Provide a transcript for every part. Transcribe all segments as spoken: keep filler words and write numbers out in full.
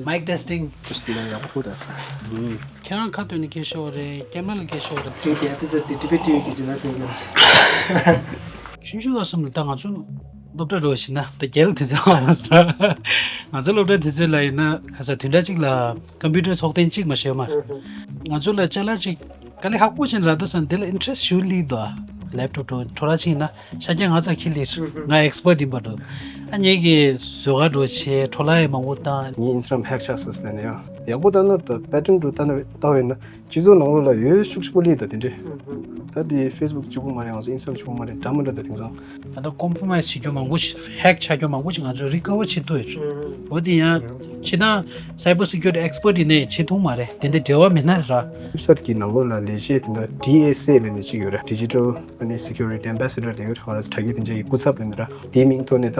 Mic testing. Just the young put up. ཁྱེད་རང་ཁ་ཐོན་ནས་སྐད་ཤོར་རེད། ཀེམ་ར་ལ་སྐད་ཤོར་རེད། དེ་གི་ཨེ་པི་སོ་ཌི་ཊི་བི་ཊི་ཝི་གི་ཅེ་ནལ་དེ་གི། ཆུང་ཆུང་ལ་སོམ་ལ་ད་ང་ཚོ་སློབ་གྲྭ་འགྲོ་བཞིན་ན་ད་རྒྱལ་དུས་ཚོད་ང་ཚོ་སློབ་གྲྭ་དུས་ཚོད་ལ་ཡིན་ན་ཁ་ས་བདུན་ཕྲག་གཅིག་ལ་ཀམ་པུ་ཊར་ཚོགས་ཐེངས་གཅིག་མ་ཤེས་མ་རེད། ང་ཚོ་ལ་ཅ་ལག་ཅིག་དཀའ་ལས་ཁག་པོ་ཅན་ར་དོ་སང་དེ་ལ་ཨིན་ཊི་རེ་སི་ཊི་ཞུ་ལི་དོ། ལེབ་ཊོབ་འགྲོ་འཕྲོ་བརླག་ཕྱིན་ན་ཤ་རྒྱགས་ང་ཚ་ཁྱི་ལི་ང་ཨེག་སི་པར་ཊི་ཡིན་པ་འགྲོ། ཨ་ངེད་ཀྱི་བཟོ་ག་འགྲོ་ཆེ་འཕྲོ་བརླག་ཡང་མང་པོ་བཏང་། ངའི་ཨིན་སི་ཊ་གྷ་རམ་ཧེག་ཆགས་སོང་ཟེར་ནས་ཡང་ཡག་པོ་ལྟ་ན་ད་པེ་ཊན་འགྲོ་ལྟ་ན་ལྟ་བས་ན་སྤྱི་ཚོགས་ནང་ལོགས་ལ་ཡོད་ཤུགས་ཆེན་པོ་ལི་ད་དེ་འདྲས། ད་དེ་ཕེ་སི་བུག་གཅིག་པོ་མ་རེད། ང་ཚོ་ཨིན་སི་ཊ་གྷ་རམ་གཅིག་པོ་མ་རེད། འདྲ་མི་འདྲ་ད་དེང་སང་། ད་ལྟ་ཀོམ་པོ་མའི་སི་བྱེད་རྒྱུ་མང་པོ་ཞིག་ཧེག་ཆགས་རྒྱུ་མང་པོ་ཞིག་ང་ཚོས་རི་ཀ་བར་བྱེད་ཐུབ་ཡོད། འོ་དེ་ཡང་ཕྱི་ནང་སའེ་བར་སི་ཀིའུ་རི་ཊི་ཨེག་སི་པར་ཊི་ཡིན་ནའི་བྱེད་ཐུབ་མ་རེད། དེ་འདྲ་འབྲེལ་བ་མེད་ན་ར། ཝེབ་སའིཊ་གི་ནང་ལོགས་ལ་ལས་བྱེད་དེ་འདྲ་ཌི་ཨེ་སི་ཨེ་ལབ་ནས་གཅིག་ཡོད་ར། Digital and Security Ambassador ལབ་ཡོད་ར། ང་རང་ཚོ་དྲ་རྒྱའི་དེ་འདྲ་གི་སྐུ་ཚབ་ལབ་ནས་ར། དེའི་མིང་ཐོག་ནས་ད་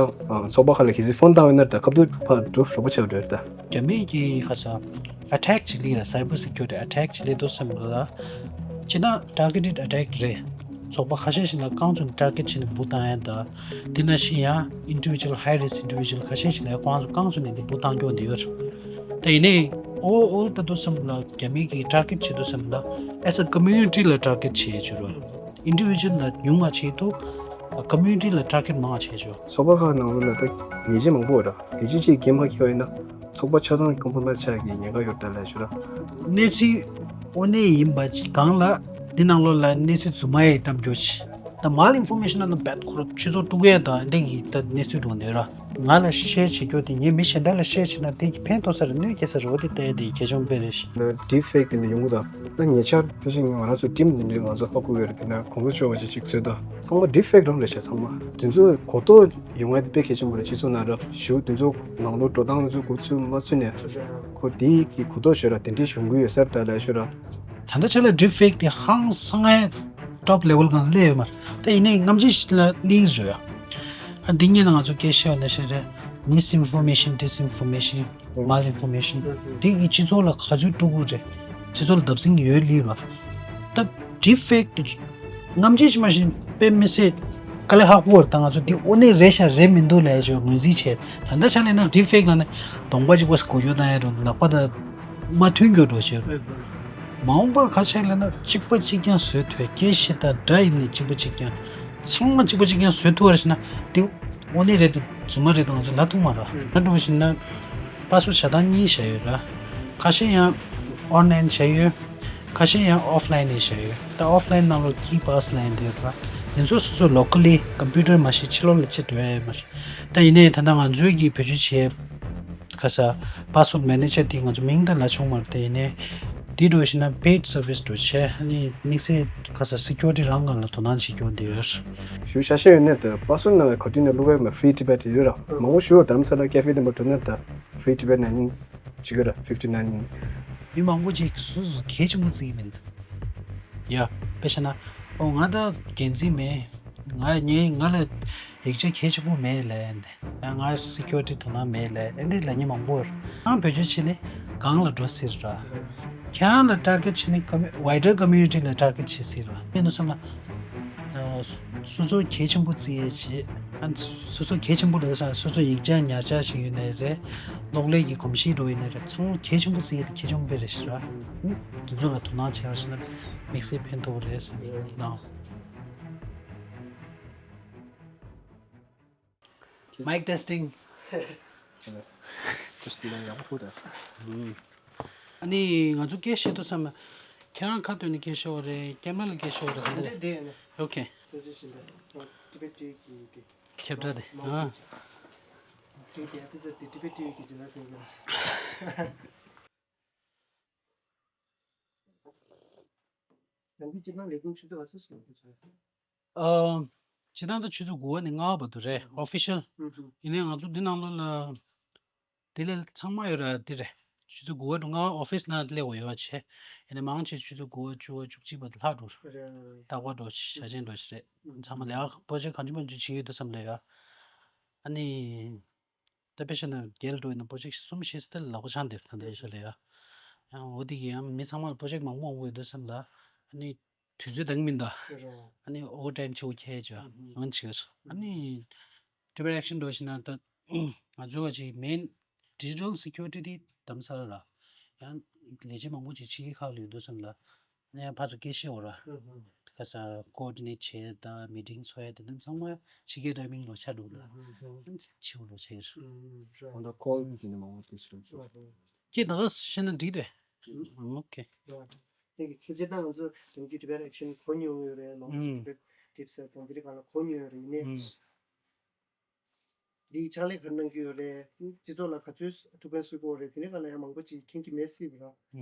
ཚོགས་པ་ཁག་ལ་གལ་སྲིད་ཕོན་བཏང་ཡོད་ན་ད་སྐབས་ཐོག་ཕར་འགྲོ་རོགས་པ་བྱེད་རོགས་ད། རྒྱ་མི་གི་ཁ་ས་ཨ་ཊེག་བྱེད་ལི་ར། སའེ་བར་སི་ཀིའུ་རི་ཊི་ཨ་ཊེག་བྱེད་ལི་འདུག་བསམ་ལ། ཅི་ན་ཊར་གེ་ཊེཌ་ཨ་ཊེག་རེད། ཚོགས་པ་ཁ་ཤས་ཤིག་ལ་རྐང་བཙུགས་ནས་ཊར་གེ་ཊི་བྱས་ནས་འབུ་བཏང་ཡ་ད། དེ་ནང་བཞིན་ཡང་ཨིན་ཌི་བི་ཇུ་ཨལ་ཧའི་རི་སི་ཀི་ཨིན་ཌི་བི་ཇུ་ཨལ་ཁ་ཤས་ཤིག་ལ་རྐང་བཙུགས་རྐང་བཙུགས་ནས་འདི་འབུ་བཏང་རྒྱུ་འདི་ཡོད་རེད། ད་ཡིན་ནའི་ཨོ་ཨོ་ད་འདུག་བསམ་ལ་རྒྱ་མི་གི་ཊར་གེ་ཊི་བྱེད་འདུག་བསམ་ལ་ཨེ་ཛ་ཀོ་མིའུ་ནི་ཊི་ལ་ཊར་གེ་ཊི་བྱེད་ཡ་བྱེད་རོགས། ཨིན་ཌི་བི་ཇུ་ཨལ་ལ་ཉུང་བ་བྱེད་འདུག་ཀོ་མིའུ་ནི་ཊི་ལ་ཊར་གེ་ཊི་མང་བ་བྱེད་ཆོག་ཚོགས་པ་ཁག་ནང་ལོགས་ལ་ད་ལས་བྱེད་མང་པོ་ཡོད་ར། ལས་བྱེད་ཅིག་འགན་ཕར་འཁྱེར་བ་ཡིན་ན་ཚོགས་པ་ཆ་ཚང་ཀོམ་པོ་མའི་སི་ཆགས་ཀྱི་ཉེན་ཁ་ཡོད་རེད་ད་ལབ་ཞུ་ར། གནས་ཚུལ་དངོས་གནས་ཡིན་པ་ཅིག་སྒང་ལ་འདི་ནང་ལོགས་ལ་གནས་ཚུལ་རྫུན་མ་ཡི་བཀྲམ་རྒྱུ་ཅིག་ད་མཱལ་ཨིན་ཕོར་མེ་ཤན་ནང་ནང་བད་ཁོ་ར་ཆུ་ཚོད་དཀྲུག་ཡས་དང་འདི་གི་ད་གནས་ཚུལ་འགྲོ་འདོད་ར། ང་ལ་ཤེར་བྱེད་རྒྱུ་དེ་ངས་མི་གཞན་དག་ལ་ཤེར་བྱེད་ན་དེ་གི་ཕན་ཐོགས་ས་རེད་གནོད་སྐྱེལ་ས་རེད། འོ་དེ་ལྟ་ཡས་དེ་གལ་ཆེན་པོ་དཔེ་རེད་ཤག་ཌིབ་ཕེག་དེ་འདྲ་ཡོང་གི་འདུག་ད་ཉེ་ཆར་ཕལ་ཆེར་ང་རང་ཚོ་ཊིམ་འདི་འདྲའི་ང་ཚོ་ཧ་གོ་གི་ཡོད་རེད། དེ་ན་གོང་ས་མཆོག་བ་ཅིག་ཅིག་བཟོས་དང་ཚང་མ་ཌིབ་ཕེག་རང་རེད་ཤག་ཚང་མ་དེ་ཚོ་གོ་རྟོགས་ཡོང་ཡ་དེ་དཔེ་གལ་ཆེན་པོ་རེད། སྤྱི་ཚོགས་ནང་ར་ཞུ་དེ་ཚོ་ནང་ལོགས་འགྲོ་སྟངས་དེ་ཚོ་གོ་ཚུལ་མ་ཚུལ་ནས་ཁོ་དེའི་གི་གོ་རྟོགས་ཤོད་ར་དེ་འདྲའི་བྱུང་གི་ཡོད་ས་རེད་ད་ལབ་ཤོད་ར། ད་ལྟ་ཆ་ལ་ཌིབ་ཕེག་དེ་ཧང་སང་ངའི་ཊོབ་ལེ་ཝལ་སྒང་སླེབས་ཡོད་མ་རེད། ད་ཡིན་ནའི་སྔ་ཕྱི་ཞིག་ལ་གླེང་བཟོ་ཡ། ཨ་འདི་གཉིས་ནང་ང་ཚོ་སྐད་ཆ་བཤད་པ་ནང་བཞིན་རེད། མིས་ཨིན་ཕོར་མེ་ཤན་ཌིས་ཨིན་ཕོར་མེ་ཤན་མཱལ་ཨིན་ཕོར་མེ་ཤན་དེ་གི་སྤྱི་ཚོགས་ལ་ག་ཚོད་དཀྲུག་དགོས་རེད། སྤྱི་ཚོགས་ལ་བརྡབ་གསིག་ཡོད་ལི་ར། ད་ཌིབ་ཕེག་དེ་སྔ་ཕྱི་ཞིག་མ་ཤེས་དཔེ་མི་སྲིད་དཀའ་ལས་ཁག་པོ་རེད། ད་ང་ཚོ་འདི་དངོས་གནས་རེད་ཤག་རེད་མི་འདུག་ལབ་ཡ་ཅིག་ངོས་འཛིན་བྱས། ད་ལྟ་ཆ་ལས་ན་ཌིབ་ཕེག་ལ་ནི་གདོང་པ་གཅིག་པ་ཞིག་གོ་རྒྱུ་བཏང་ཡ་རུ་ལག་པ་ད་མ་མཐུན་རྒྱུ་འགྲོ་བྱས་རུ། མ་འོངས་པར་ཁ་ཆག་ལ་ན་གཅིག་པ་གཅིག་རྐྱང་བཟོས་ཐུབ། སྐད་བཤད་སྟངས་འདྲ་ཡིན་ནའི་གཅིག་པ་གཅིག་རྐྱང་། ཚང་མ་གཅིག་པ་གཅིག་རྐྱང་བཟོས་ཐུབ་པ་རེད་ཟེར་ན་དེ་དངོས་གནས་རེད་འདུག་རྫུན་མ་རེད་འདུག་ང་ཚོ་ལབ་ཐུབ་མ་རེད། ང་འགྲོ་བཞིན་ན་པ་སི་ཝར་ཌི་བྱ་སྟངས་གཉིས་བྱས་ཡོད་ར། ཁ་ཤས་ཡང་ཨོན་ལན་བྱས་ཡོད། ཁ་ཤས་ཡང་ཨོཕ་ལན་ནས་བྱས་ཡོད། ད་ཨོཕ་ལན་ནང་ལོགས་ཀི་པ་སི་ལན་དེ་ཡོད་ར། དེ་ཚོ་སོ་སོ་ལོ་ཀལ་ལི་ཀམ་པུ་ཊར་མ་གཞི་ཕྱི་ལོགས་ལ་ཅིག་འགྲོ་ཡ་ཡོད་མ་རེད། ད་ཡིན་ནའི་ད་ལྟ་ང་ཚོའི་གི་བེད་སྤྱོད་བྱས་ཁ་ས་པ་སི་ཝར་ཌི་མེ་ནེ་ཇར་དེ་ང་ཚོ་མིང་ད་ལབ་ཆོག་མ་རེད། དེ་ཡིན་ནའི་དེ་འགྲོ་བཞིན་ན་པེ་ཌི་སར་བི་སི་འགྲོ་བྱས་ཨ་ནི་དམིགས་བསལ་ཁ་ས་སི་ཀིའུ་རི་ཊི་རང་སྒང་ལ་དོ་སྣང་བྱེད་རྒྱུ་འདི་ཡོད། ཞུ་ཤ་ཤ་ཡོད་ནའི་ད་པ་སི་ཝར་ཌི་ནང་ག་དུས་ནས་བླུག་ག་ཡོད་མ། ཕི་རི་ཊི་བེཊ་ཡོད་ར། མང་པོ་ཞུ་རྡ་རམ་ས་ལ་ཀེ་ཧྥེ་དེ་མ་འགྲོ་ན་ད་ཕི་རི་ཊི་བེཊ་ནང་ནི་ཅི་ག་ར་ཕིཕ་ཊི་ནའིན་ཡིན། མི་མང་པོ་ཅིག་སོ་སོ་གལ་ཆེན་པོ་བརྩི་གི་མི་འདུག་ཡ། དཔེ་བྱས་ན་ཨོ་ང་ད་འགན་འཛིན་མེད། ང་ངའི་ང་ལ་ཡིག་ཆ་གལ་ཆེན་པོ་མེད་ལབ་ནས། ཡང་ང་སི་ཀིའུ་རི་ཊི་དོ་སྣང་མེད་ལབ་ཨེ་འདྲ་ལབ་མཁན་མང་པོ་རེད། ཨང་བེད་སྤྱོད་བྱས་ནས་གང་ལ་འགྲོ་སྲིད་ར། ཁྱེད་རང་ལ་ཊར་གེཊ་བྱས་ནས་ཀོ་མི་ཝའི་ཌར་ཀོ་མིའུ་ནི་ཊི་ལ་ཊར་གེཊ་བྱེད་སྲིད་ར། ཡིན་ནོ་བསམ་ན། སོ་སོ་གལ་ཆེན་པོ་བརྩི་ཡས་བྱེད། ཨ་སོ་སོ་གལ་ཆེན་པོ་ལབ་ས་སོ་སོ་ཡིག་ཆ་ཉར་ཆ་ཞིག་ཡོད་ནའི་རེད། གློག་ཀླད་ཀྱི་གོམས་གཤིས་འགྲོ་ཡིན་ནའི་རེད། ཚང་མ་གལ་ཆེན་པོ་བརྩི་ཡས་དེ་གལ་ཆེན་པོ་དཔེ་རེད་ཤག་ར། དེ་ཚོ་ལ་དོ་སྣང་བྱས་པ་ཞིག་ན་དམིགས་བསལ་ཕན་ཐོགས་རེད་བསམ་གྱི་འདུག Mic testing. Just the young put up. ཨ་ནི་ང་ཚོ་སྐད་བཤད་དུས་ཙམ་ཁྱེད་རང་ཁ་ཐོན་ནས་སྐད་ཤོར་རེད། ཀེམ་ར་ལ་སྐད་ཤོར་རེད། འདི་འདི་ནས། Okay. སོ་སོ་བཞིན་པ། ཊི་བེཊ་ཊི་ཝི་གི་ཁྱབ་བསྒྲགས་དེ། ཨ། ཊི་ཝི་ཊི་ཝི་གི་ཨེ་པི་སོ་ཌི་ཊི་བེཊ་ཊི་ཝི་གི་ཅེ་ནལ་དེ་གི། ནང་གི་སྤྱི་བཏང་ལས་ཁུངས་ཆུ་ཚོད་ག་ཚོད་སོང་གི་ཚོད། ཨ། སྤྱི་བཏང་ད་ཆུ་ཚོད་དགུ་པ་ནས་ལྔ་པ་བར་དུ་རེད། ཨོ་ཕི་ཤལ། ཨུ་ཧུ། ཡིན་ནའི་ང་ཚོ་འདི་ནང་ལོགས་ལ་དེ་ལས་ཚང་མ་ཡོད་ར་འདི་རེད། ཆུ་ཚོད་དགུ་པ་དང་ལྔ་པ་ཨོ་ཕི་སི་ནང་སླེབས་དགོས་ཡོད་པ་བྱས། ཡིན་ནའི་མང་ཆེ་ཆུ་ཚོད་དགུ་པ་བཅུ་པ་བཅུ་གཅིག་པ་དེ་ལྷག་འགྲོ། རེད་རེད་རེད། རྟག་པར་འགྲོ་ཞག་ཆེན་འགྲོ་ཞིག་རེད། ཚང་མ་ལས་ཀ་པོ་ཇེག་གང་བྱུང་མང་བྱུང་བྱེད་ཀྱི་ཡོད་འདུག་བསམ་ལས་ཡ། ཨ་ནི། ད་དཔེ་བཤད་ན་རྒྱལ་འགྲོ་ཡིན་ན་པོ་ཇེག་གསུམ་བཞི་སྟེ་ལག་པ་འཆང་དེར་ད་ལྟ་ཡོད་ས་ལས་ཡ། ཡང་འོ་དེ་གི་ཡང་མི་ཚང་མ་ལ་པོ་ཇེག་མང་པོ་མང་པོ་ཡོད་འདུག་བསམ་ལ། ཨ་ནི། དུས་ཚོད་འདང་མི་འདུག་རེད། ཨ་ནི་ཨོ་ཝར་ཊའིམ་བྱེད་དགོས་ཁེལ་བྱས། ཨ་ཧུམ། ཡང་བྱེད། ཨ་ནི་ཊི་བི་ཨེག་ཤན་འགྲོ་བཞིན་ན་ད་ང་ཚོ་བ་ཅིག་མེན་ ཌི་ཇི་ཊལ་སི་ཁིའུ་རི་ཊི་དེ་དྷ་རམ་ས་ལ་ར། ཡང་ལས་བྱེད་མང་པོ་ཅིག་ཕྱི་རྒྱལ་ཁག་ལ་ཡོད་དུས་ཙམ་ལ། ཨ་ནི་ཡང་ཕར་ཚུར་སྐད་ཆ་བཤད་འོ་ར། ཁ་ས་ཀོ་ཨོ་ཌི་ནེཊ་བྱས་དང་མི་ཊིང་ཚོགས་ཡ་དེ་འདྲ་ཚང་མ་ཕྱི་རྒྱལ་ཊའི་མིང་ལོ་ཆ་འདུག་ལ། ཕྱི་པོ་ལོ་ཆ་ཡིན། ཁོང་ཚོ་ཀོལ་དེ་འདྲ་མང་པོ་སྐད་ཆ་བཤད། ཁྱེད་ད་ག་བཤད་ན་འགྲིག་དེ། ཨོ་ཁེ། དེ་གི་ཁྱེད་ཅི་ད་ང་ཚོ་དོན་གྱི་ཊི་བེཊ་ཨེག་ཤན་གོ་མྱོང་ཡོད་རེད། ལོ་ངོ་ཊི་བེཊ་ཊིབ་སེ་དང་དེ་རིགས་ག་ལ་གོ་མྱོང་ཡོད་རེད། ཡིན་ནའི། འདིའི་ཕྱག་ལས་ག་རེ་གནང་གི་ཡོད་རེད། སྤྱི་ཚོགས་ལ་ག་ཚོད་ཐུགས་ཕན་གསོས་ཀྱི་ཡོད་རེད། དེ་འདྲའི་སྒང་ལ་ཡང་མང་པོ་ཅིག་མཁྱེན་གྱི་མེད་སྲིད་པ་ར།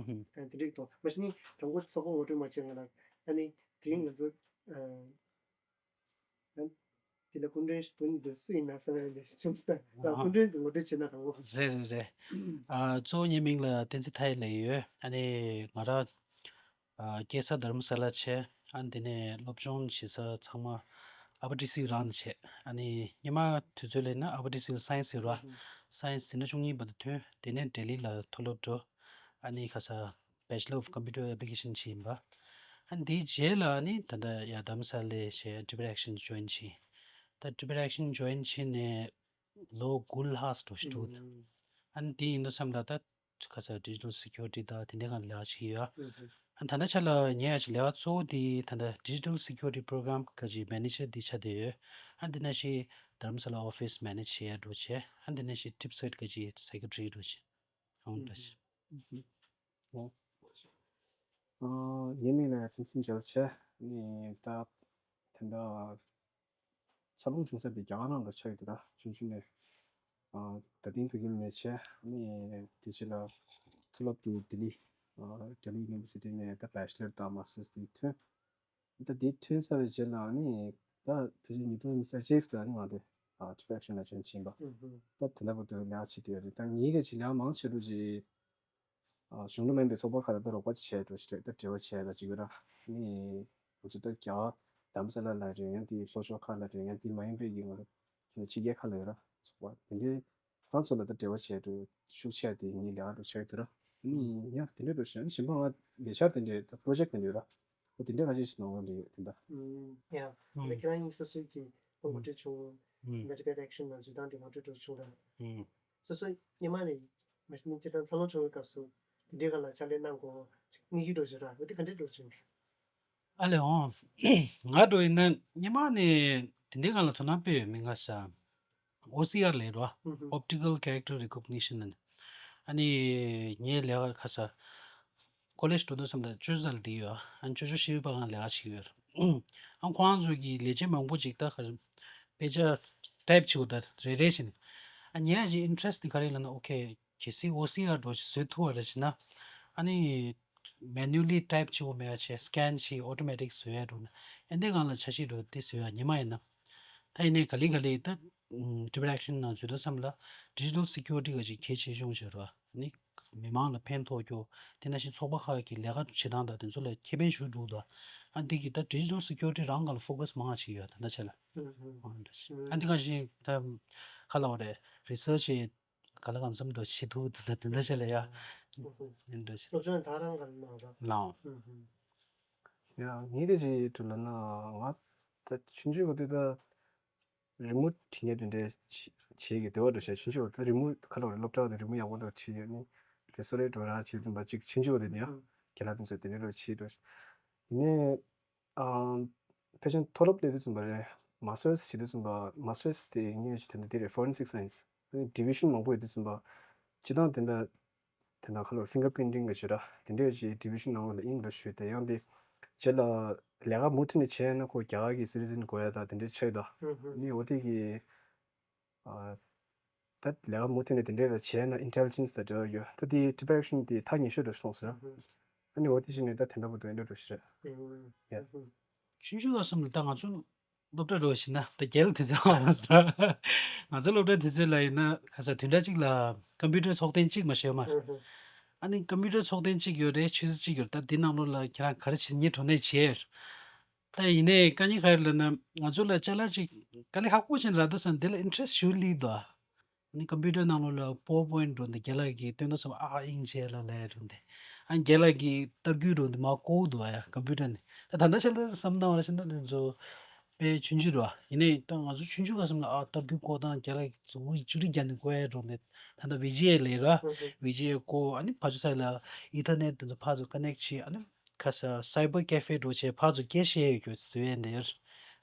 ཨ་དེ་འདྲའི་ཐོག་མ་གཞི་ནི་དང་པོ་ཚོགས་པ་ངོ་སྤྲོད་མ་བྱས་ང་ལ་ཨ་ནི་དེ་རིང་ང་ཚོ་ཨ་དེ་ལ་སྐུ་མགྲོན་ཞིག་དོན་འདི་སུ་ཡིན་ན་བསམ་ཡ་འདི་བྱུང་སྟེ་ད་སྐུ་མགྲོན་གྱི་ངོ་སྤྲོད་བྱས་ན་དང་པོ། རེད་རེད་རེད། ཨ་གཙོ་བོ་ངའི་མིང་ལ་བསྟན་འཛིན་མཐའ་ཡས་ལབ་ཡོད། ཨ་ནི་ང་རང་ཨ་སྐྱེས་ས་རྡ་རམ་ས་ལ་བྱས། ཨ་ནི་དེ་ནས་སློབ་སྦྱོང་བྱེད་ས་ཚང་མ་ཨ་པ་ཊི་སི་ཡུ་རང་ནས་བྱས། ཨ་ནི་སྔོན་མ་དུས་ཚོད་ལ་ཡིན་ན་ཨ་པ་ཊི་སི་ཡུ་སའེན་སི་ཡོད་ར། སའེན་སི་ཟིན་ན་བཅུ་གཉིས་བར་དུ་ཐོན། དེ་ནས་ལྡི་ལི་ལ་མཐོ་སློབ་འགྲོ། ཨ་ནི་ཁ་ས་Bachelor of Computer Application བྱས་ཡིན་པ། ཨ་ནི་དེའི་རྗེས་ལ་ཨ་ནི་ད་ལྟ་ཡ་རྡ་རམ་ས་ལ་བྱས་ཊི་བེཊ་ཨེག་ཤན་ཇོ་ཡིན་བྱས། ད་ཊི་བེཊ་ཨེག་ཤན་ཇོ་ཡིན་བྱས་ནས་ལོ་དགུ་ལྷག་འགྲོ་ཞིག་འདུག་ཨ་ནི་དེ་ཡིན་དུས་ཙམ་ལ་ད་ཁ་ས་ཌི་ཇི་ཊལ་སི་ཁིའུ་རི་ཊི་དང་དེ་འདྲའི་སྒང་ལ་ལས་ཀ་བྱེད་ཀྱི་ཡོད། ཨ་ནི་ད་ལྟ་ཆ་ལ་ངའི་ཡ་ཅིག་ལས་ཀ་གཙོ་བོ་དེ་ད་ལྟ་Digital Security Program ག་ཅིག་མེ་ནེ་ཇར་དེ་ཆགས་བསྡད་ཡོད། ཨ་ནི་དེ་ནང་བཞིན་རྡ་རམ་ས་ལ་ཨོ་ཕིས་མེ་ནེཇ་བྱེད་ཡ་འདྲ་བྱས། ཨ་ནི་དེ་ནང་བཞིན་ཊིབ་སེཊ་ག་ཅིག་སེ་ཀེ་ཊ་རི་འདྲ་བྱས། ཨང་འདྲ་བྱས། ཨ་ངའི་མིང་ལ་ཕུན་ཚོགས་རྒྱལ་ཆེ། ནི་ད་ད་ལྟ་འཚར་ལོངས་བྱུང་ས་དེ་རྒྱ་གར་ནང་ལ་ཆགས་ཡོད་དུས་ར། ཆུང་ཆུང་ནས་ཨ་ད་ཐེངས་བོད་ཁྱིམ་ནས་བྱས། ནི་དེ་རྗེས་ལ་མཐོ་སློབ་དེ་ལྡི་ལི་ཨ་Delhi University ནས་ད་བེ་ཅི་ལར་དང་མ་སི་ཊར་དེ་ཐོན། ད་དེ་ཐོན་ཚར་བའི་རྗེས་ལ་ནི་ད་དུས་ཚོད་ཉིས་སྟོང་ཉི་ཤུ་རྩ་གཅིག་ལ་ནི་ང་དེ་ཨ་ཊི་བེཊ་ཨེག་ཤན་ལ་ཇོ་ཡིན་ཕྱིན་པ། ད་དེ་འདྲ་པོ་དུ་ལས་ཀ་བྱེད་དེ་ཡོད་རེད། ད་ངའི་ག་ཅིག་ལས་ཀ་མང་ཆེ་བོ་ཅིག་ཨ་གཞུང་འབྲེལ་མིན་པའི་ཚོགས་པ་ཁག་ལ་ད་རོགས་པ་བྱས་འགྲོ་ཞིག་རེད། ད་འབྲེལ་བ་བྱས་ད་ཅིག་ཡོད་ར། ནི་ང་ཚོ་ད་རྒྱ་གར་རྡ་རམ་ས་ལ་ལ་རེད། ཡང་དེ་ལྷོ་ཕྱོགས་ཁག་ལ་རེད། ཡང་དེ་མ་ཡིན་པའི་གི་ང་ཚོ་ཕྱི་རྒྱལ་ཁག་ལ་ཡོད་ར། ཚོགས་པ་དེ་འདྲའི་ཁོ་རང་ཚོ་ལ་ད་འབྲེལ་བ་བྱས་འགྲོ་ཤུགས་ཆེ་དེ་ངའི་ལས་ཀ་འགྲོ་བྱས་ཡོད་དུས་ར། ནི་ཡང་དེ་འདྲ་འགྲོ་ཞིག་གཞན་པ་ང་ལས་འཆར་དེ་འདྲའི་ད་པོ་རོ་ཇེཀ་དེ་འདྲའི་ད་འོ་དེ་འདྲའི་ཁ་ཤས་ཤིག་གནང་རོགས་ལས་ཡོད་དེ་འདྲ། ཡ། ད་ཁྱེད་རང་གཉིས་སོ་སོའི་གི་ངོ་སྤྲོད་བྱུང་། ད་ཊི་བེཊ་ཨེག་ཤན་ནང་འཛུལ་སྟངས་དེ་ངོ་སྤྲོད་འགྲོ་བྱུང་ར། སོ་སོ་སྔོན་མ་ནས་མ་གཞི་ནས་སྤྱིར་བཏང་འཚར་ལོངས་བྱུང་བའི་སྐབས་སུ་དེ་འདྲའི་སྒང་ལ་ཕྱག་ལས་གནང་དགོས་དམིགས་ཡུལ་འགྲོ་བཞིན་ར། འོ་དེ་ག་འདྲའི་འགྲོ་བྱུང་། ཨ་ལེ་འོང་། ང་འགྲོ་ཡིན་ན་སྔོན་མ་ནས་དེ་འདྲའི་སྒང་ལ་དོ་སྣང་དཔེ་ཡོད་མི་ང་ས། ཨོ་སི་ཨར་ལས་རོ། Optical Character Recognition ཨ་ནི་ངའི་ལས་ཀ་ཁ་ས་ཀོ་ལེཇ་འགྲོ་དུས་ཙམ་ལ་ཅོ་ཅོ་ལ་བསྡད་ཡོད། ཨ་ནི་ཅོ་ཅོ་ཤེས་རིག་པ་སྒང་ལས་ཀ་བྱེད་ཀྱི་ཡོད། ཨ་ཁོ་རང་ཚོ་གི་ལས་བྱེད་མང་པོ་ཅིག་ད་ག་རེ་དཔེ་ཆ་ཊའིབ་བྱེད་དགོས་ད་རེ་རེ་བཞིན། ཨ་ངའི་ཨ་ཅིག་ཨིན་ཊི་རེ་སི་ཊི་དེ་ག་རེ་ལབ་ན་ཨོ་ཁེ་གལ་སྲིད་ཨོ་སི་ཨར་འགྲོ་ཞིག་བཟོ་ཐུབ་པ་རེད་ཟེར་ན། ཨ་ནི་མེ་ནུ་ལི་ཊའིབ་བྱེད་དགོས་མེད་ཡ་བྱས་སི་ཀེན་བྱས་ཨོ་ཊོ་མེ་ཊིག་བཟོ་ཡ་འགྲོ་ན་ཨེ་འདི་སྒང་ལ་འཆར་གཞི་འགྲོ་དེ་བཟོ་ཡ་སྔོན་མ་ཡིན་ན། ད་ཡིན་ནའི་ག་ལེ་ག་ལེ་ད་ཊི་བེཊ་ཨེག་ཤན་ནང་འཛུལ་དུས་ཙམ་ལ་ཌི་ཇི་ཊལ་སི་ཁིའུ་རི་ཊི་ག་ཅིག་གལ་ཆེ་ཤོས་ཤིག་རེད་བ། ཨ་ནི་མི་མང་ལ་ཕན་ཐོགས་རྒྱུ། དེ་ནང་བཞིན་ཚོགས་པ་ཁག་གི་ལས་ཀ་བྱེད་སྟངས་དང་དེ་ཚོ་ལ་ཁེ་ཕན་ཞེ་པོ་འདུག་ད། ཨ་འདི་གི་ད་ཌི་ཇི་ཊལ་སི་ཁིའུ་རི་ཊི་རང་སྒང་ལ་ཕོ་ཀ་སི་མང་བ་ཞིག་ཡོད་ད་ལྟ་ཆ་ལ། ཨ་འདི་ག་བཞིན་ད་ག་ལབ་དགོས་རེད། རི་སར་ཆི་ག་ལ་གང་འཚམ་འགྲོ་བྱེད་ཐུབ་འདུག་ད་དེ་འདྲ་ཆ་ལ་ཡ། ཨ་འདྲ་ཞིག་སློབ་སྦྱོང་ད་རང་ག་ལ་གནང་རོགས། ལའང་། ཡ་ངས་ག་ཅིག་འགྲོ་ལབ་ན་ང་ད་ཆུང་ཆུང་གི་དུས་ད་རི་མོ་བྲིས་ནས་དེ་འདྲའི་བྱེད་ཀྱི་དེ་བ་འགྲོ་ཤག་ཆུང་ཆུང་ད་རི་མོ་ག་ལ་རེད། སློབ་གྲྭ་དུ་རི་མོ་ཡག་པོ་འདྲ་བྲིས་ཡོད་ནི་དེ་སོ་རེ་འགྲོ་རང་བྱེད་ཙམ་པ་ཅིག་ཆུང་ཆུང་དེ་ནས་ཡང་རྒན་ལགས་དེ་ཚོ་དེ་འདྲའི་རོགས་བྱེད་འགྲོ་ཤག་ཡིན་ནའི། ཨམ། ཕལ་ཆེར་མཐོ་སློབ་སླེབས་དུས་ཙམ་པ་རེད། མ་སི་ཊར་སི་བྱེད་དུས་ཙམ་པ་མ་སི་ཊར་སི་དེ་ངས་ཅིག་དེ་འདྲ་དེ་རེད། Forensic Science ཨ་ནི་ཌི་བི་ཤན་མང་པོ་ཡོད་དུས་ཙམ་པ། སྤྱིར་བཏང་དེ་འདྲ་དེ་འདྲ་ཁ་ལོ་ཕིང་གར་པི་རིན་ཊིང་གི་བྱེད་ར་དེ་འདྲའི་ཅིག་ཌི་བི་ཤན་ནང་ལ་ཨིན་འགྲོ་ཞུས་ཏེ་ཡང་དེ་རྗེས་ལ་ལས་ཀ་མུ་མཐུད་ནས་བྱས་ན་ཁོ་རྒྱ་གར་གྱི་སི་ཊི་ཛིན་དགོས་ཡ་ད་དེ་འདྲའི་ཆ་ཡོད་ད། ནི་འོ་དེ་གི་ཨ། ད་ལས་ཀ་མུ་མཐུད་ནས་དེ་འདྲའི་ལ་བྱས་ན་ཨིན་ཊེ་ལི་ཇེན་སི་དང་འབྲེལ་བ་ཡོད། ད་དེའི་ཊི་བེཊ་ཨེག་ཤན་དེ་ཐག་ཉེ་ཤོས་འདྲ་སོང་ཟེར། ཨ་ནི་འོ་དེ་བཞིན་ནས་ད་དེ་འདྲ་པོ་འདུག་ཨེ་འདྲ་འགྲོ་ཞིག་རེད། ཡ། ཆུང་ཆུང་བ་གསུམ་ལ་ད་ང་ཚོ་སློབ་གྲྭ་འགྲོ་བཞིན་ན་ད་རྒྱལ་དེ་ཚོ་ཨ་ཟེར། ང་ཚོ་སློབ་གྲྭ་དེ་ཚོ་ལ་ཡིན་ན་ཁ་ས་བདུན་ཕྲག་གཅིག་ལ་ཀམ་པུ་ཊར་ཚོགས་ཐེངས་གཅིག་མ་ཤེས་མ། ཨ་ནི་ཀམ་པུ་ཊར་ཚོགས་ཐེངས་གཅིག་ཡོད་རེད། ཆུ་ཚོད་གཅིག་ཡོད་རེད། ད་དེ་ནང་ལོགས་ལ་ཁྱེད་རང་ག་རེ་བྱེད་སྙིང་བྲོ་ནས་བྱེད། ད་ཡིན་ནའི་དཀའ་ངལ་ག་རེ་ལབ་ན་ང་ཚོ་ལ་ཅ་ལག་ཅིག་དཀའ་ལས་ཁག་པོ་ཅིག་རག་འདུག་བསམ་དེ་ལ་ཨིན་ཊི་རེ་སི་ཊི་ཞེ་པོ་སླེབས་འདུག་ཨ་ནི་ཀམ་པུ་ཊར་ནང་ལོགས་ལ་པ་ཝར་པོ་ཡིན་ཊི་འགྲོ་འདི་རྒན་ལགས་ཀྱིས་སྟོན་དུས་ཙམ་ཨ་ཨ་ཨིན་ཇི་ལ་ལས་འགྲོ་འདི་ཨ་རྒན་ལགས་ཀྱིས་ལྟ་རྒྱུ་འགྲོ་འདི་མ་གོ་འདུག་ཨ་ཡ་ཀམ་པུ་ཊར་ནི་ད་ད་ལྟ་ཆ་ལ་བསམ་སྟངས་བ་ལ་ཕྱིན་ན་དེ་ཚོ་ པའི་ཆུང་ཆུང་ར། ཡིན་ནའི་ད་ང་ཚོ་ཆུང་ཆུང་ག་སོང་ལ་ཨ་སྟབས་བདེ་བཀོད་སྟངས་རྒྱ་ལ་གཟུགས་པོ་ཅུ་རི་རྒྱ་ནས་བཀོད་ཡ་འགྲོ་ནས་ད་ལྟ་ཝི་ཇི་ཨེ་ལས་ར། ཝི་ཇི་ཨེ་བཀོད། ཨ་ནི་ཕར་ཚུར་ས་ལ་ཨི་ཐར་ནེཊ་དེ་ཚོ་ཕར་ཚུར་ཀ་ནེག་བྱས། ཨ་ནི་ཁ་ས་སའི་བར་ཀེ་ཧྥེ་འགྲོ་བྱས་ཕར་ཚུར་སྐད་བཤད་ཡོད་རྒྱུ་བཟོས་ཡ་འདི་ཡོད།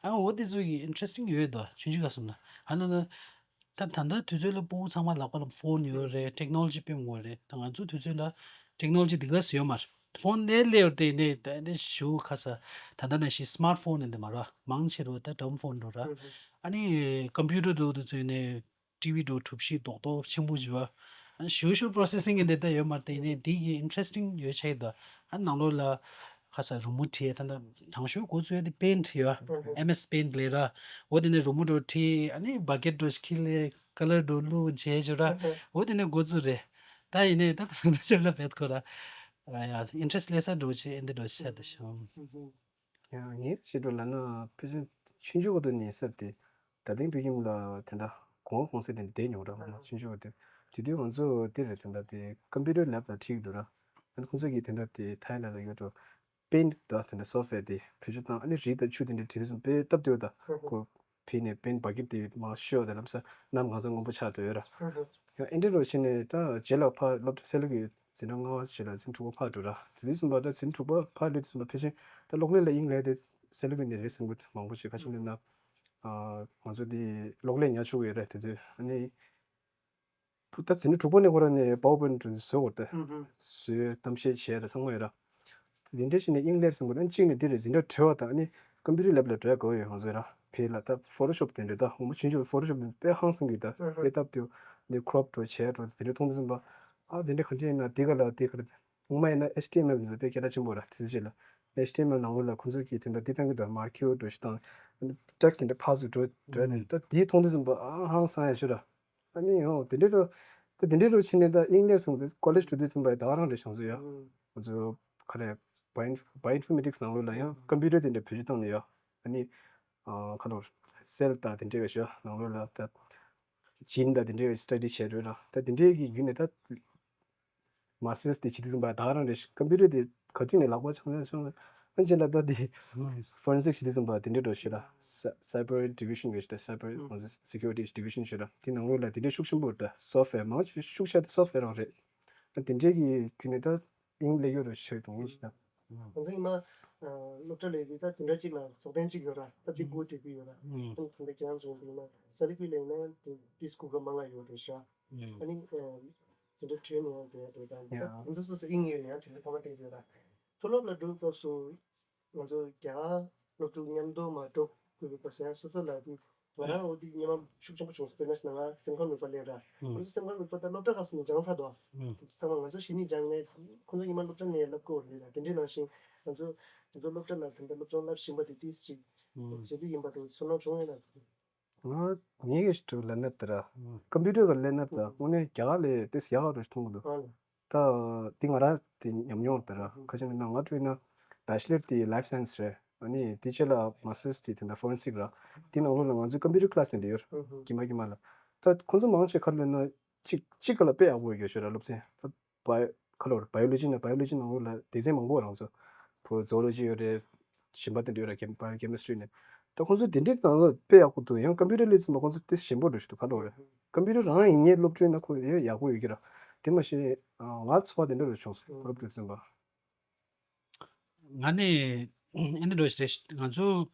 ཨ་འོ་དེ་ཚོ་གི་ཨིན་ཊི་རེ་སི་ཊིང་ཡོད་དོ་ཆུང་ཆུང་ག་སོང་ལ། ཨ་ན་ན། ད་ད་ལྟ་དུས་ཚོད་ལ་སྤུ་གུ་ཚང་མ་ལག་པ་ལ་ཕོན་ཡོད་རེད། ཊེག་ནོ་ལོ་ཇི་དཔེ་མང་པོ་རེད། ད་ང་ཚོ་དུས་ཚོད་ལ་ཊེག་ནོ་ལོ་ཇི་འདི་ག་ཟེར་ཡོད་མ་རེད། ཕོན་ལས་ལས་ཡོད་དེ་ནས་ད་ནས་ཞུ་ཁ་ས་ད་ལྟ་ནས་ཤི་སི་མར་ཊི་ཕོན་ནས་འདི་མ་རེད། མང་ཆེ་རུ་ད་ཌམ་ཕོན་འགྲོ་ར། ཨ་ནི་ཀམ་པུ་ཊར་འགྲོ་དུས་ཚོད་ནས་ཊི་ཝི་འགྲོ་གྲུ་བཞི་རྡོག་རྡོག་ཆེན་པོ་བཞི་བ། ཨ་ནི་ཞུ་ཞུ་པོ་རོ་སེ་སིང་གི་འདི་ད་ཡོད་མ་རེད། དེ་ནས་འདི་གི་ཨིན་ཊི་རེ་སི་ཊིང་ཡོད་ཆེ་ད། ཨ་ནང་ལོགས་ལ་ཁ་ས་རི་མོ་བྲིས། ད་ལྟ་དང་ཤོས་འགོ་བཙུགས་ཡ་དེ་པེན་ཊི་ཡོད། ཨེམ་ཨེས་པེན་ཊི་ལས་ར། འོ་དེ་ནས་རི་མོ་འགྲོ་བྲིས། ཨ་ནི་བ་ཀེ་ཊི་འགྲོ་ཁྱེར་ལས་ཀ་ལར་འགྲོ་བླུགས་བྱས་ཞུ་ར། འོ་དེ་ནས་འགོ་བཙུགས་རེད། ད་ཡིན་ནའི་ད་ད་ལྟ་ཆབ་ལ་བེད་ཁོ་ར། ཨ་ཡ་ཨིན་ཊི་རེ་སི་ཊི་ལས་ས་འགྲོ་ཆེ་ཨེ་འདི་འགྲོ་ཤ་དེ་ཤོ། ཡང་ངས་ཤེས་འགྲོ་ལ་ན་ཕལ་ཆེར་ཆུང་ཆུང་བར་དུ་ནས་གསར་ཏེ་ད་ཐེངས་བོད་ཁྱིམ་ལ་དེ་འདྲ་གོང་གོང་སེ་དེ་བསྡད་མྱོང་ར། ང་ཆུང་ཆུང་བར་དུ་དེ་དུས་ང་ཚོ་དེ་རེད། དེ་འདྲ་དེ་ཀམ་པུ་ཊར་ལེབ་ལ་ཁྲིད་ཀྱི་འདུག་ར། ཨ་ནི་ཁོང་ཚོ་གིས་དེ་འདྲ་དེ་ཐའི་ལ་ལ་ཡོད་འགྲོ། པེན་ཊི་དང་དེ་འདྲ་སོབ་ཝེར་དེ་བེད་སྤྱོད་བཏང་། ཨ་ནི་རི་དང་ཆུ་དེ་འདྲ་བྲིས་དུས་ཙམ་དཔེ་སྟབས་བདེ་བ་དང་ཁོ་བྲིས་ནས་པེན་ཊི་བ་ཀེཊ་དེ་མར་བཤོས་དང་ལམ་སང་གནམ་གང་ཚ་སྔོན་པོ་ཆགས་འགྲོ་ཡོད་ར། ཡང་ཨེ་འདྲ་རུ་བྱས་ནས་ད་རྗེས་ལ་ཕར་སློབ་གྲྭ་སེ་ལ་ཀུ་འཛིན་གྲྭ་ལྔ་པ་རྗེས་ལ་འཛིན་གྲྭ་དྲུག་པ་ཕར་འགྲོ་ར། དེ་དུས་ཙམ་པ་ད་འཛིན་གྲྭ་དྲུག་པ་ཕར་སླེབས་དུས་ཙམ་པ་ཕལ་ཆེར་ད་གློག་ཀླད་ལ་དབྱིངས་ལས་དེ་སེ་ལ་ཀུ་ནས་རེད་ཟེར་མཁན་མང་པོ་ཞིག་ཁ་ཤས་ནས་ན། ང་ཚོ་དེ་གློག་ཀླད་ཉར་ཆོག་གི་ཡོད་རེད། དེ་དུས་ཨ་ནི་ད་འཛིན་གྲྭ་དྲུག་པ་ནས་ཁོ་རང་ནས་པ་ཝར་པོའིན་ཊི་བཟོ་དགོས་ཏེ། བཟོས་གཏམ་བཤད་བྱས་ར་ཚང་མ་ཡོད་ར། དེ་འདྲ་བྱས་ནས་དབྱིངས་སླེབས་སོང་གི་ར། གཅིག་ནས་འདི་རེད། འཛིན་གྲྭ་གྲོལ་བ་དང་ཨ་ནི་ཀམ་པུ་ཊར་ལེབ་ལ་འགྲོ་ཡ་དགོས་ཡོད། ང་ཚོ་ར་བོད་ལ་ད་ཕོ་ཊོ་ཤོབ་དེ་འདྲ་ད་ངོ་མ་ཆུང་ཆུང་ཕོ་ཊོ་ཤོབ་དེ་དཔེ་ཧང་སང་གི་ད་དཔེ་སྟབས་བདེ་ནས་ཁུ་རོབ་འགྲོ་བྱས་འགྲོ་དེ་འདྲ་མཐོང་དུས་ཙམ་པ། ཨ་དེ་འདྲ་ག་འདྲ་ཡིན་ན་དེ་ག་ལ་དེ་ག་ལ་ངོ་མ་ཡིན་ན་ཨེཆ་ཊི་ཨེམ་ཨེལ་འདི་ཚོ་དཔེ་སྐད་གྲགས་ཆེན་པོ་ར། དེ་ཚོ་ཅིག་ལ་ཨེཆ་ཊི་ཨེམ་ཨེལ་ནང་ལོགས་ལ་ཁོ་ཚོ་གིས་དེ་འདྲ་འདི་བཏང་གི་འདུག་མར་ཁེའུ་འགྲོ་ཞིག་དང་ཨ་ནི་ཊེག་སི་དེ་འདྲ་ཕར་ཚུར་འགྲོ་འགྲོ་ནས་ད་དེ་མཐོང་དུས་ཙམ་པ་ཨ་ཧང་སང་ཡ་ཤོད་ར། ཨ་ནི་ཡང་དེ་འདྲའི་འགྲོ། ད་དེ་འདྲའི་འགྲོ་ཕྱིན་ནས་ད་དབྱིངས་ལས་སོང་སྟེ་ཀོ་ལེཇ་འགྲོ་དུས་ཙམ་པ་ད་ག་རང་རེད་བྱུང་ཚོད་ཡ། ང་ཚོ་ག་རེ་བ་ཡོ་བ་ཡོ་ཨིན་ཕོར་མེ་ཊིག་སི་ནང་ལོགས་ལ་ཡང་ཀམ་པུ་ཊར་དེ་འདྲ་བེད་སྤྱོད་བཏང་ནས་ཡ། ཨ་ནི་ཨ་ཁ་ལོར་སེལ་ད་དེ་འདྲའི་བ་ཤོ་ནང་ལོགས་ལ་ད་ཇིན་ད་དེ་འདྲའི་སི་ཊ་ཌི་བྱས་འགྲོ་ར། ད་དེ་འདྲའི་གི་བརྒྱུད་ནས་ད། མ་སི་ཊར་སི་དེ་བྱེད་དུས་ཙམ་པ་ད་ག་རང་རེད། ཀམ་པུ་ཊར་དེ་ག་དུས་ནས་ལག་པ་འཆང་འཆང་འཆང་། ཨ་ཅེ་ལ་ད་དེ་ཧྥོ་རེན་སིག་བྱེད་དུས་ཙམ་པ་དེ་འདྲའི་འགྲོ་ཞུ་ལ། སའི་བར་ཌི་བི་ཤན་གི་ཞུ་ད། སའི་བར་སི་ཀུ་རི་ཊི་ཌི་བི་ཤན་ཞུ་ལ། དེ་ནང་ལོགས་ལ་དེ་འདྲའི་ཤུགས་ཆེན་པོ་རེད། ད་སོབ་ཝེར་མང་ཆེ་ཤུགས་ཆེ་ད་སོབ་ཝེར་རང་རེད། ཨ་དེ་འདྲའི་གི་བརྒྱུད་ནས་ད་དབྱིངས་ལས་ཡོད་རུ་ཆགས་དང་ཡིན་ཞུ་ད། ང་ཚོ་ཉི་མ་སློབ་གྲྭ་ལས་དུས་ད་དེ་འདྲ་གཅིག་ལ་ཚོགས་ཐེངས་གཅིག་ཡོད་ར། ད་དེ་སྒུག་བསྡད་ཀྱི་ཡོད་ར། ཨ་ནི་དེ་འདྲ་ཁྱེད་རང་ཚོ་ཡིན་པ་ཡིན་ན་ས་ལི་ཀུ་ལས་ན་དེ་དེ་སྒུག་ག་མང་ང་ཡོད་རེད་ཤག་ཨ་ནི་འཛིན་གྲྭ་གྲོལ་ནས་ཡང་འགྲོ་ཡ་འགྲོ་ཡ་ད་ཡ། ད་ང་ཚོ་སོ་སོ་དབྱིངས་ཡོད་ནས་ཡང་དུས་ཚོད་ཕ་མ་སྤྲད་ཀྱི་ཡོད་ར། མཐོ་སློབ་ལ་འགྲོ་སྐབས་སུ་ང་ཚོ་རྒྱ་གར་སློབ་ཕྲུག་མཉམ་དུ་མ་འགྲོ་དགོས་པའི་སྐབས་སུ་ཡང་སོ་སོ་ལ་དེ་ང་རང་འོ་དེ་སྙན་མ་ཤུགས་ཆེན་པོ་བྱུང་སོང་། དཔེར་ན་ང་སེམས་ཁམས་རིག་པ་ལེན་ར། ང་ཚོ་སེམས་ཁམས་རིག་པ་ད་སློབ་གྲྭ་སྐབས་སུ་ནས་སྦྱངས་ཚར་འདུག་དེ་ཚང་མ་ང་ཚོ་གཞི་ནས་སྦྱངས་ནས་ཁོང་ཚོ་ཉི་མ་སློབ་གྲྭ་ནས་བསླབ་དགོས་རེད་ལ། དེ་འདྲའི་ནང་བཞིན་ང་ཚོ་ང་ཚོ་སློབ་གྲྭ་ལ་དེ་འདྲ་སློབ་སྦྱོང་བསླབ་བཞིན་པ་དེ་ཏིས་ཅིག་བྱེད་རྒྱུ་ཡིན་པ་དང་ཚོར་སྣང་བྱུང་ཡོད་ན། ང་ངའི་གི་ཞིག་ལབ་ན་དེ་ར། ཀམ་པུ་ཊར་གི་ལབ་ན་དེ་དངོས་གནས་རྒྱ་གར་ལས་ཏིས་ཡག་ག་རུ་ཞིག་མཐོང་གི་འདུག་ད་དེ་ང་རང་དེ་ཉམས་མྱོང་དེ་ར། ཁ་ཅིག་ན་ང་ཚོ་ཡིན་ན་བེ་ཆི་ལར་དེ་ལའིཕ་སའེན་སི་རེད། ཨ་ནི་དེ་རྗེས་ལ་མ་སི་ཊར་སི་དེ་དེ་འདྲ་ཕོ་རེན་སིག་ར། དེ་ནང་ལོགས་ལ་ང་ཚོའི་ཀམ་པུ་ཊར་ཀི་ལ་སི་དེ་འདྲ་ཡོད་ར། དཀྱིལ་མ་དཀྱིལ་མ་ལ། ད་ཁོང་ཚོ་མང་ཆེ་ག་རེ་ལབ་ན་གཅིག་གཅིག་ག་ལ་དཔེ་ཡག་པོ་ཡོད་ཤོད་ར་སློབ་ཚན། ད་བ་ཁ་ལོར་བ་ཡོ་ལོ་ཇི་ན་བ་ཡོ་ལོ་ཇི་ནང་ལོགས་ལ་སྡེ་ཚན་མང་པོ་རང་ཚོ་བོ་ཛོ་ལོ་ཇི་ཡོད་རེད། གཞན་པ་དེ་འདྲ་ཡོད་ར། ཀེམ་བ་ཡོ་ཀེ་མི་སི་ཊི་རི་ནས། ད་ཁོང་ཚོ་དེ་འདྲའི་ནང་ལ་དཔེ་ཡག་པོ་འདུག་ཡང་ཀམ་པུ་ཊར་སླེབས་ཙམ་པ་ཁོང་ཚོ་ཏིས་ཞན་པོ་འགྲོ་ཞིག་འདུག་ག་ལོར་རེད། ཀམ་པུ་ཊར་རང་ཡིན་ངེས་སློབ་ཕྲུག་ཡིན་ན་ཁོ་ཡང་ཡག་པོ་ཡོད་ཀྱི་ར། དེ་མ་ཤེས་ང་ཚོ་བ་དེ་འདྲ་རུ་བྱུང་སོང་སློབ་ཕྲུག་ཙམ་པ། ང་ནི་ཨེ་འདྲ་འགྲོ་ཞིག་རེད། ང་ཚོ་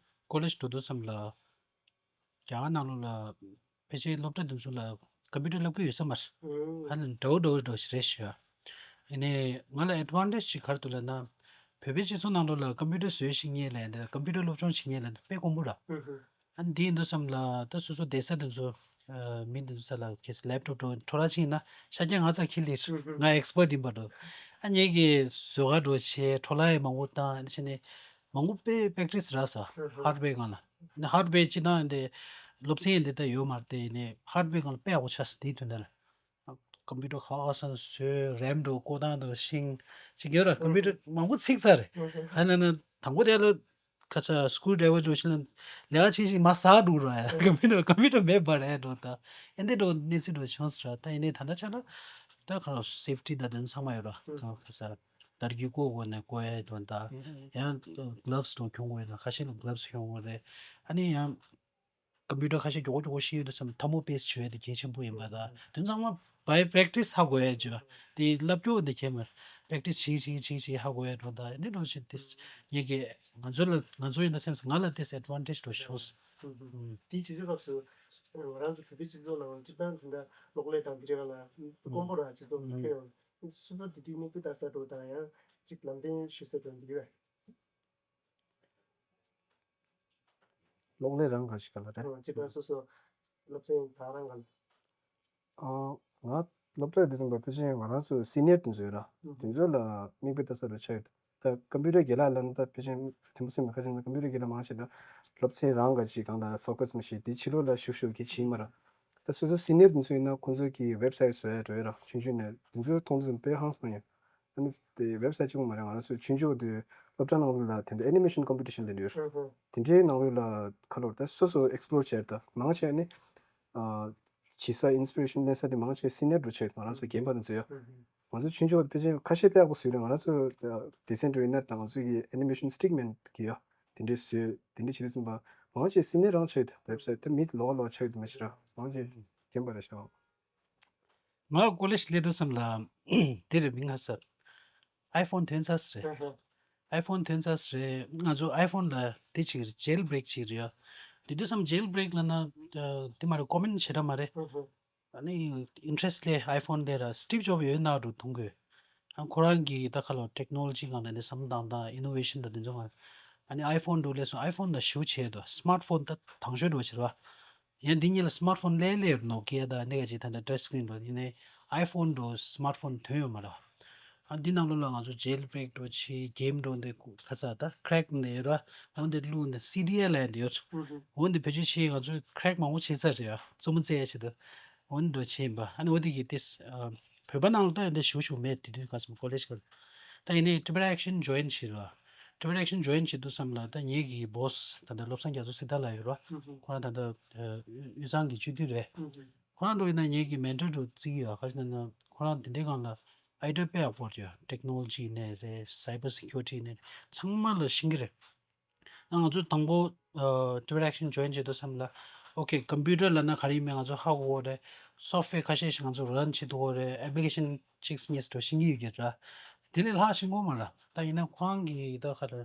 ཀོ་ལེཇ་འགྲོ་དུས་ཙམ་ལ་རྒྱ་གར་ནང་ལོགས་ལ་ཕལ་ཆེར་སློབ་གྲྭ་དེ་ཚོ་ལ་ཀམ་པུ་ཊར་བསླབ་ཀྱི་ཡོད་ས་མ་རེད། ཧ་ལམ་འདྲ་བོ་འདྲ་བོ་འདྲ་བོ་ཞིག་རེད་ཤག་ཡིན་ནའི་ང་ལ་ཨེ་ཌི་ཝན་ཊེཇ་ཞིག་ག་རེ་འདུག་ལབ་ན། བོད་པའི་སྤྱི་ཚོགས་ནང་ལོགས་ལ་ཀམ་པུ་ཊར་བཟོས་ཤེས་མཁན་ལབ་ཡ་འདི་ཀམ་པུ་ཊར་སློབ་སྦྱོང་བྱེད་མཁན་ལབ་ཡ་འདི་དཔེ་དཀོན་པོ་རེད། ཨ་ནི་འདི་ཡིན་དུས་ཙམ་ལ་ད་སོ་སོ་བསྡད་ས་དེ་ཚོ་མི་འདི་ཚོ་ས་ལ་གལ་སྲིད་ལེབ་ཊོབ་འདྲ་བོ་འཕྲོ་བརླག་ཕྱིན་ན་ཤ་རྐྱང་ང་ཙམ་ཁྱེར་ལས་ང་ཨེག་སི་པར་ཊི་ཡིན་པ་འདྲ་བོ། ཨ་ངེད་ཀྱིས་བཟོ་ག་འདྲ་བོ་བྱས་འཕྲོ་བརླག་ཡང་མང་པོ་བཏང་། ཨ་ནི་བྱས་ནས་མང་པོ་དཔེ་པེག་ཊི་སི་རག་ས་ཧར་ཌི་ཝེར་སྒང་ལ། ཨ་ནི་ཧར་ཌི་ཝེར་སྤྱིར་བཏང་ཡིན་ཏེ་སློབ་ཚན་ཡིན་ཏེ་ད་ཡོད་མ་རེད་དེ། ཡིན་ནའི་ཧར་ཌི་ཝེར་སྒང་ལ་དཔེ་ཡག་པོ་ཆགས་སོང་དེའི་དོན་དག་ལ། ཀམ་པུ་ཊར་ཁག་ཁག་སང་བཟོས་རེམ་འདྲ་བོ་བཀོལ་སྟངས་དང་ཤིང་ཅིག་ཡོད་ར། ཀམ་པུ་ཊར་མང་པོ་ཚིག་ཚར་རེད། ཧ་ན་ན་དང་པོ་དེ་ལ་ཁ་ཚ་སྐུ་ཌ་རའི་ཝར་འདྲ་བོ་ཞིག་ལ་ལས་ཀ་བྱེད་ཞིག་མ་ཟག་འགྲོ་ར་ཡ། ཀམ་པུ་ཊར་ཀམ་པུ་ཊར་མེད་པ་རེད་འགྲོ་ད། ཨེ་འདི་འདྲ་བོ་གནས་ཚུལ་འདྲ་བོ་བྱུང་སོང་ར། ད་ཡིན་ནའི་ད་ལྟ་ཆ་ལ་ད་ཁ་ལ་སེབ་ཊི་ད་དོན་ཚང་མ་ཡོད་ར། ཁ་ཁ་ཚ། དར་རྒྱུག་བཀོལ་དགོས་ནས་བཀོལ་ཡ་དོན་དག་ཡང་གླབ་སི་འགྲོ་གྱོང་དགོས་ཡོད་ན་ཁ་ཤས་ལ་གླབ་སི་གྱོང་དགོས་རེད། ཨ་ནི་ཡང་ཀམ་པུ་ཊར་ཁ་ཤས་མགྱོགས་པོ་མགྱོགས་པོ་ཤེས་ཡོད་དུས་ཙམ་ཐལ་མོ་པེ་སི་བྱེད་ཡ་དེ་གལ་ཆེན་པོ་ཡིན་པ་དང་དོན་ཚང་མ་by practice ཧ་གོ་ཡ་བྱས་པ་དེ་བསླབ་སྐྱོར་འདི་གལ་མ་practice་བྱེད་བྱེད་བྱེད་བྱེད་ཧ་གོ་ཡ་འགྲོ་ད་འདི་འགྲོ་ཆེད་དེ་ངས་ཀྱི་ང་ཚོ་ལ་ང་ཚོ་in the sense ང་ལ་དེ་advantage འགྲོ་ཤོག་དེའི་དུས་ཚོད་སྐབས་སུ་ང་རང་ཚོ་བོད་པའི་སྤྱི་ཚོགས་ནང་སྤྱིར་བཏང་དེ་འདྲ་གློག་ཀླད་དང་དེ་འདྲ་ལ་དཀོན་པོ་ར་སྤྱི་ཚོགས་ནང་ཁྱོན་ཡོངས་སུ་ཚོ་དེ་དུས་མིག་དཔེ་ལྟ་ས་འགྲོ་དང་ཡང་གཅིག་ལམ་སྟོན་ཞུ་ས་དོན་འདི་རེད། གློག་ཀླད་རང་ག་ཞིག་ག་ལ་རེད། སྤྱིར་བཏང་སོ་སོ་སློབ་ཚན་ད་རང་ག་ལ། ཨ། ང་སློབ་གྲྭ་དེ་ཚོ་ཕལ་ཆེར་ང་རང་ཚོ་སི་ནི་ཡར་དེ་ཚོ་ཡོད་ར། དེ་ཚོ་ལ་མིག་དཔེ་ལྟ་ས་རུ་ཆགས་ཡོད། ད་ཀམ་པུ་ཊར་རྒན་ལགས་ལབ་ན་ད་ཕལ་ཆེར་དྲན་པ་སེམས་ལ་ཁ་ཆེ་ན་ཀམ་པུ་ཊར་རྒན་ལགས་མང་ཆེ་ད་སློབ་ཚན་རང་ག་ཅིག་གང་ལ་ཕོ་ཀ་སི་མ་བྱེད་དེ་ཕྱི་ལོགས་ལ་ཞུགས་ཞུགས་གི་བྱེད་མ་ར། ད་སོ་སོ་སི་ནི་ཡར་དེ་ཚོ་ཡིན་ན་ཁོང་ཚོ་གི་ཝེབ་སའིཊ་བཟོ་ཡ་འགྲོ་ཡོད་ར་ཆུང་ཆུང་ནས་དེ་ཚོ་མཐོང་དུས་ཙམ་དཔེ་ཧང་སང་ཡོད། ཨ་ནི་དེ་ཝེབ་སའིཊ་གཅིག་པོ་མ་རེད། ང་རང་ཚོ་ཆུང་ཆུང་དུས་སློབ་གྲྭ་ནང་ལོགས་ལ་དེ་འདྲ་ཨེ་ནི་མེ་ཤན་ཀོམ་པི་ཊི་ཤན་དེ་འདྲ་ཡོད་རེད། དེ་འདྲའི་ནང་ལོགས་ལ་ཁ་ལོར་ད་སོ་སོ་ཨེག་སི་པི་ལོར་བྱས་ད་མང་ཆེ་ནི་ཨ་བྱེད་ས་ཨིན་སི་པི་རེ་ཤན་ལེན་ས་དེ་མང་ཆེ་སི་ནི་ཡར་འགྲོ་ཆེ་ང་རང་ཚོ་རྒན་པ་དེ་ཚོ་ཡ། ང་ཚོ་ཆུང་ཆུང་ཕལ་ཆེར་ཁ་ཤས་དཔེ་ཡག་པོ་བཟོས་རེད། ང་རང་ཚོ་དེ་ཚན་འགྲོ་ཡིན་ན་ད་ང་ཚོ་གི་ཨེ་ནི་མེ་ཤན་སི་ཊིག་མན་གི་ཡ་དེ་འདྲའི་བཟོས་དེ་འདྲའི་བྱེད་དུས་ཙམ་པ་མང་ཆེ་སི་ནི་ཡར་རང་ཆེ་ད་ཝེབ་སའིཊ་ད་མི་ལོག་ལོག་ཆགས་ཡོད་དུ་མ་ཤེས་ར་མང་ཆེ་རྒན་པ་རེད་ཤག་ང་ཀོ་ལེཇ་སླེབས་དུས་ཙམ་ལ་དེ་རེད་མིང་ཧ་ས། ཨའི་ཕོན་ཐོན་ཚར་རེད། ཨའི་ཕོན་ཐོན་ཚར་རེད། ང་ཚོ་ཨའི་ཕོན་ལ་དེ་ཅིག་རེད་ཇེལ་བྷི་རེག་ཅིག་རེད་ཡ། དེ་དུས་ཙམ་ཇེལ་བྷི་རེག་ལབ་ན་དེ་མ་རེད་ཀོ་མེན་བྱེད་གྲབས་མ་རེད། ཨ་ནི་ཨིན་ཊི་རེ་སི་ལས་ཨའི་ཕོན་ལས་ར་སི་ཊིབ་ཇོབ་ཡོད་ན་འགྲོ་མཐོང་གི་ཨ་ཁོ་རང་གི་ད་ཁ་ལོ་ཊེག་ནོ་ལོ་ཇི་སྒང་ལ་ནི་བསམ་བློ་བཏང་སྟངས་ཨི་ནོ་ཝེ་ཤན་དང་དེ་ཚོ་ང་ཨ་ནི་ཨའི་ཕོན་འགྲོ་ལས་སོང་ཨའི་ཕོན་ལ་ཞུ་བྱས་དོ་སི་མ་ཊི་ཕོན་ད་དང་ཤོས་འགྲོ་བྱེད་ར། ཡང་འདི་གཉིས་ལ་སི་མ་ཊི་ཕོན་ལས་ལས་ནོ་ཀི་ཡ་དང་ནི་ག་ཅིག་ད་འདྲ་ཊཆ་སི་ཀི་རིན་འགྲོ་ཡིན་ནའི་ཨའི་ཕོན་འགྲོ་སི་མ་ཊི་ཕོན་ཐོན་ཡོད་མ་ར། ཨ་འདི་ནང་ལོགས་ལ་ང་ཚོ་ཇེལ་བྷི་རེག་འགྲོ་བྱེད་གེམ་འགྲོ་འདི་ཁ་ཚ་ད་ཁྲེག་འདི་ཡོད་ར། འོན་ཏེ་བླུགས་འདི་སི་ཌི་ཨེལ་ལ་འདི་ཡོད། འོན་ཏེ་བེད་སྤྱོད་བྱེད་ང་ཚོས་ཁྲེག་མང་པོ་བྱེད་ཚར་རེད་ཨ་རྩོམ་པ་རྩེ་ཡ་ཞིག་ཏུ། འོན་འགྲོ་བྱེད་ཡིན་པ་ཨ་ནི་འོ་དེ་གི་ཏིས་བོད་པ་ནང་ལ་ད་ཡང་འདི་ཞུ་ཞུ་མེད་དེ་དུས་ག་སམ་ཀོ་ལེཇ་ག་ད་ཡིན་ནའི་ཊི་བི་ཨེག་ཤན་ཇོ་ཡིན་བྱེད་ར། ཊི་བི་ཨེག་ཤན་ཇོ་ཡིན་བྱེད་དུས་བསམ་ལ་ད་ངེད་ཀྱི་བོ་སི་ད་ལྟ་བློ་བཟང་རྒྱ་མཚོ་སྲི་ཐར་ལགས་ཡོད་ར། ཁོ་རང་ད་ལྟ་དབུས་གཙང་གི་སྤྱི་འཐུས་རེད། ཁོ་རང་འགྲོ་ཡིན་ན་ངེད་ཀྱི་མེན་ཊར་འགྲོ་བརྩི་གི་ཡོད་ག་ཅི་ན་ན་ཁོ་རང་དེ་འདྲའི་སྒང་ལ་ཨའི་ཌི་ཡ་དཔེ་ཡག་པོ་ཡོད་ཊེག་ནོ་ལོ་ཇི་ནས་རེད་སའི་བར་སི་ཁིའུ་རི་ཊི་ནས་ཚང་མ་ལ་ཤེས་ཀྱི་རེད། ང་ང་ཚོ་དང་པོ་ཊི་བི་ཨེག་ཤན་ཇོ་ཡིན་བྱེད་དུས་བསམ་ལ་ཨོ་ཁེ་ཀམ་པུ་ཊར་ལབ་ན་ག་རེ་ཡིན་མིན་ང་ཚོ་ཧ་གོ་གི་རེད། སོབ་ཊི་ཝེར་ཁ་ཤས་ཤིག་ང་ཚོ་རན་བྱེད་ཐུབ་ཀྱི་རེད། ཨེབ་ལི་ཀེ་ཤན་གཅིག་གཉིས་འགྲོ་ཤེས་ཀྱི་ཡོད་ཀྱི་ར། དེ་ལས་ལྷག་ཤེས་ཀྱི་མ་ར། ད་ཡིན་ན་ཁོ་རང་གི་ད་ག་རེ་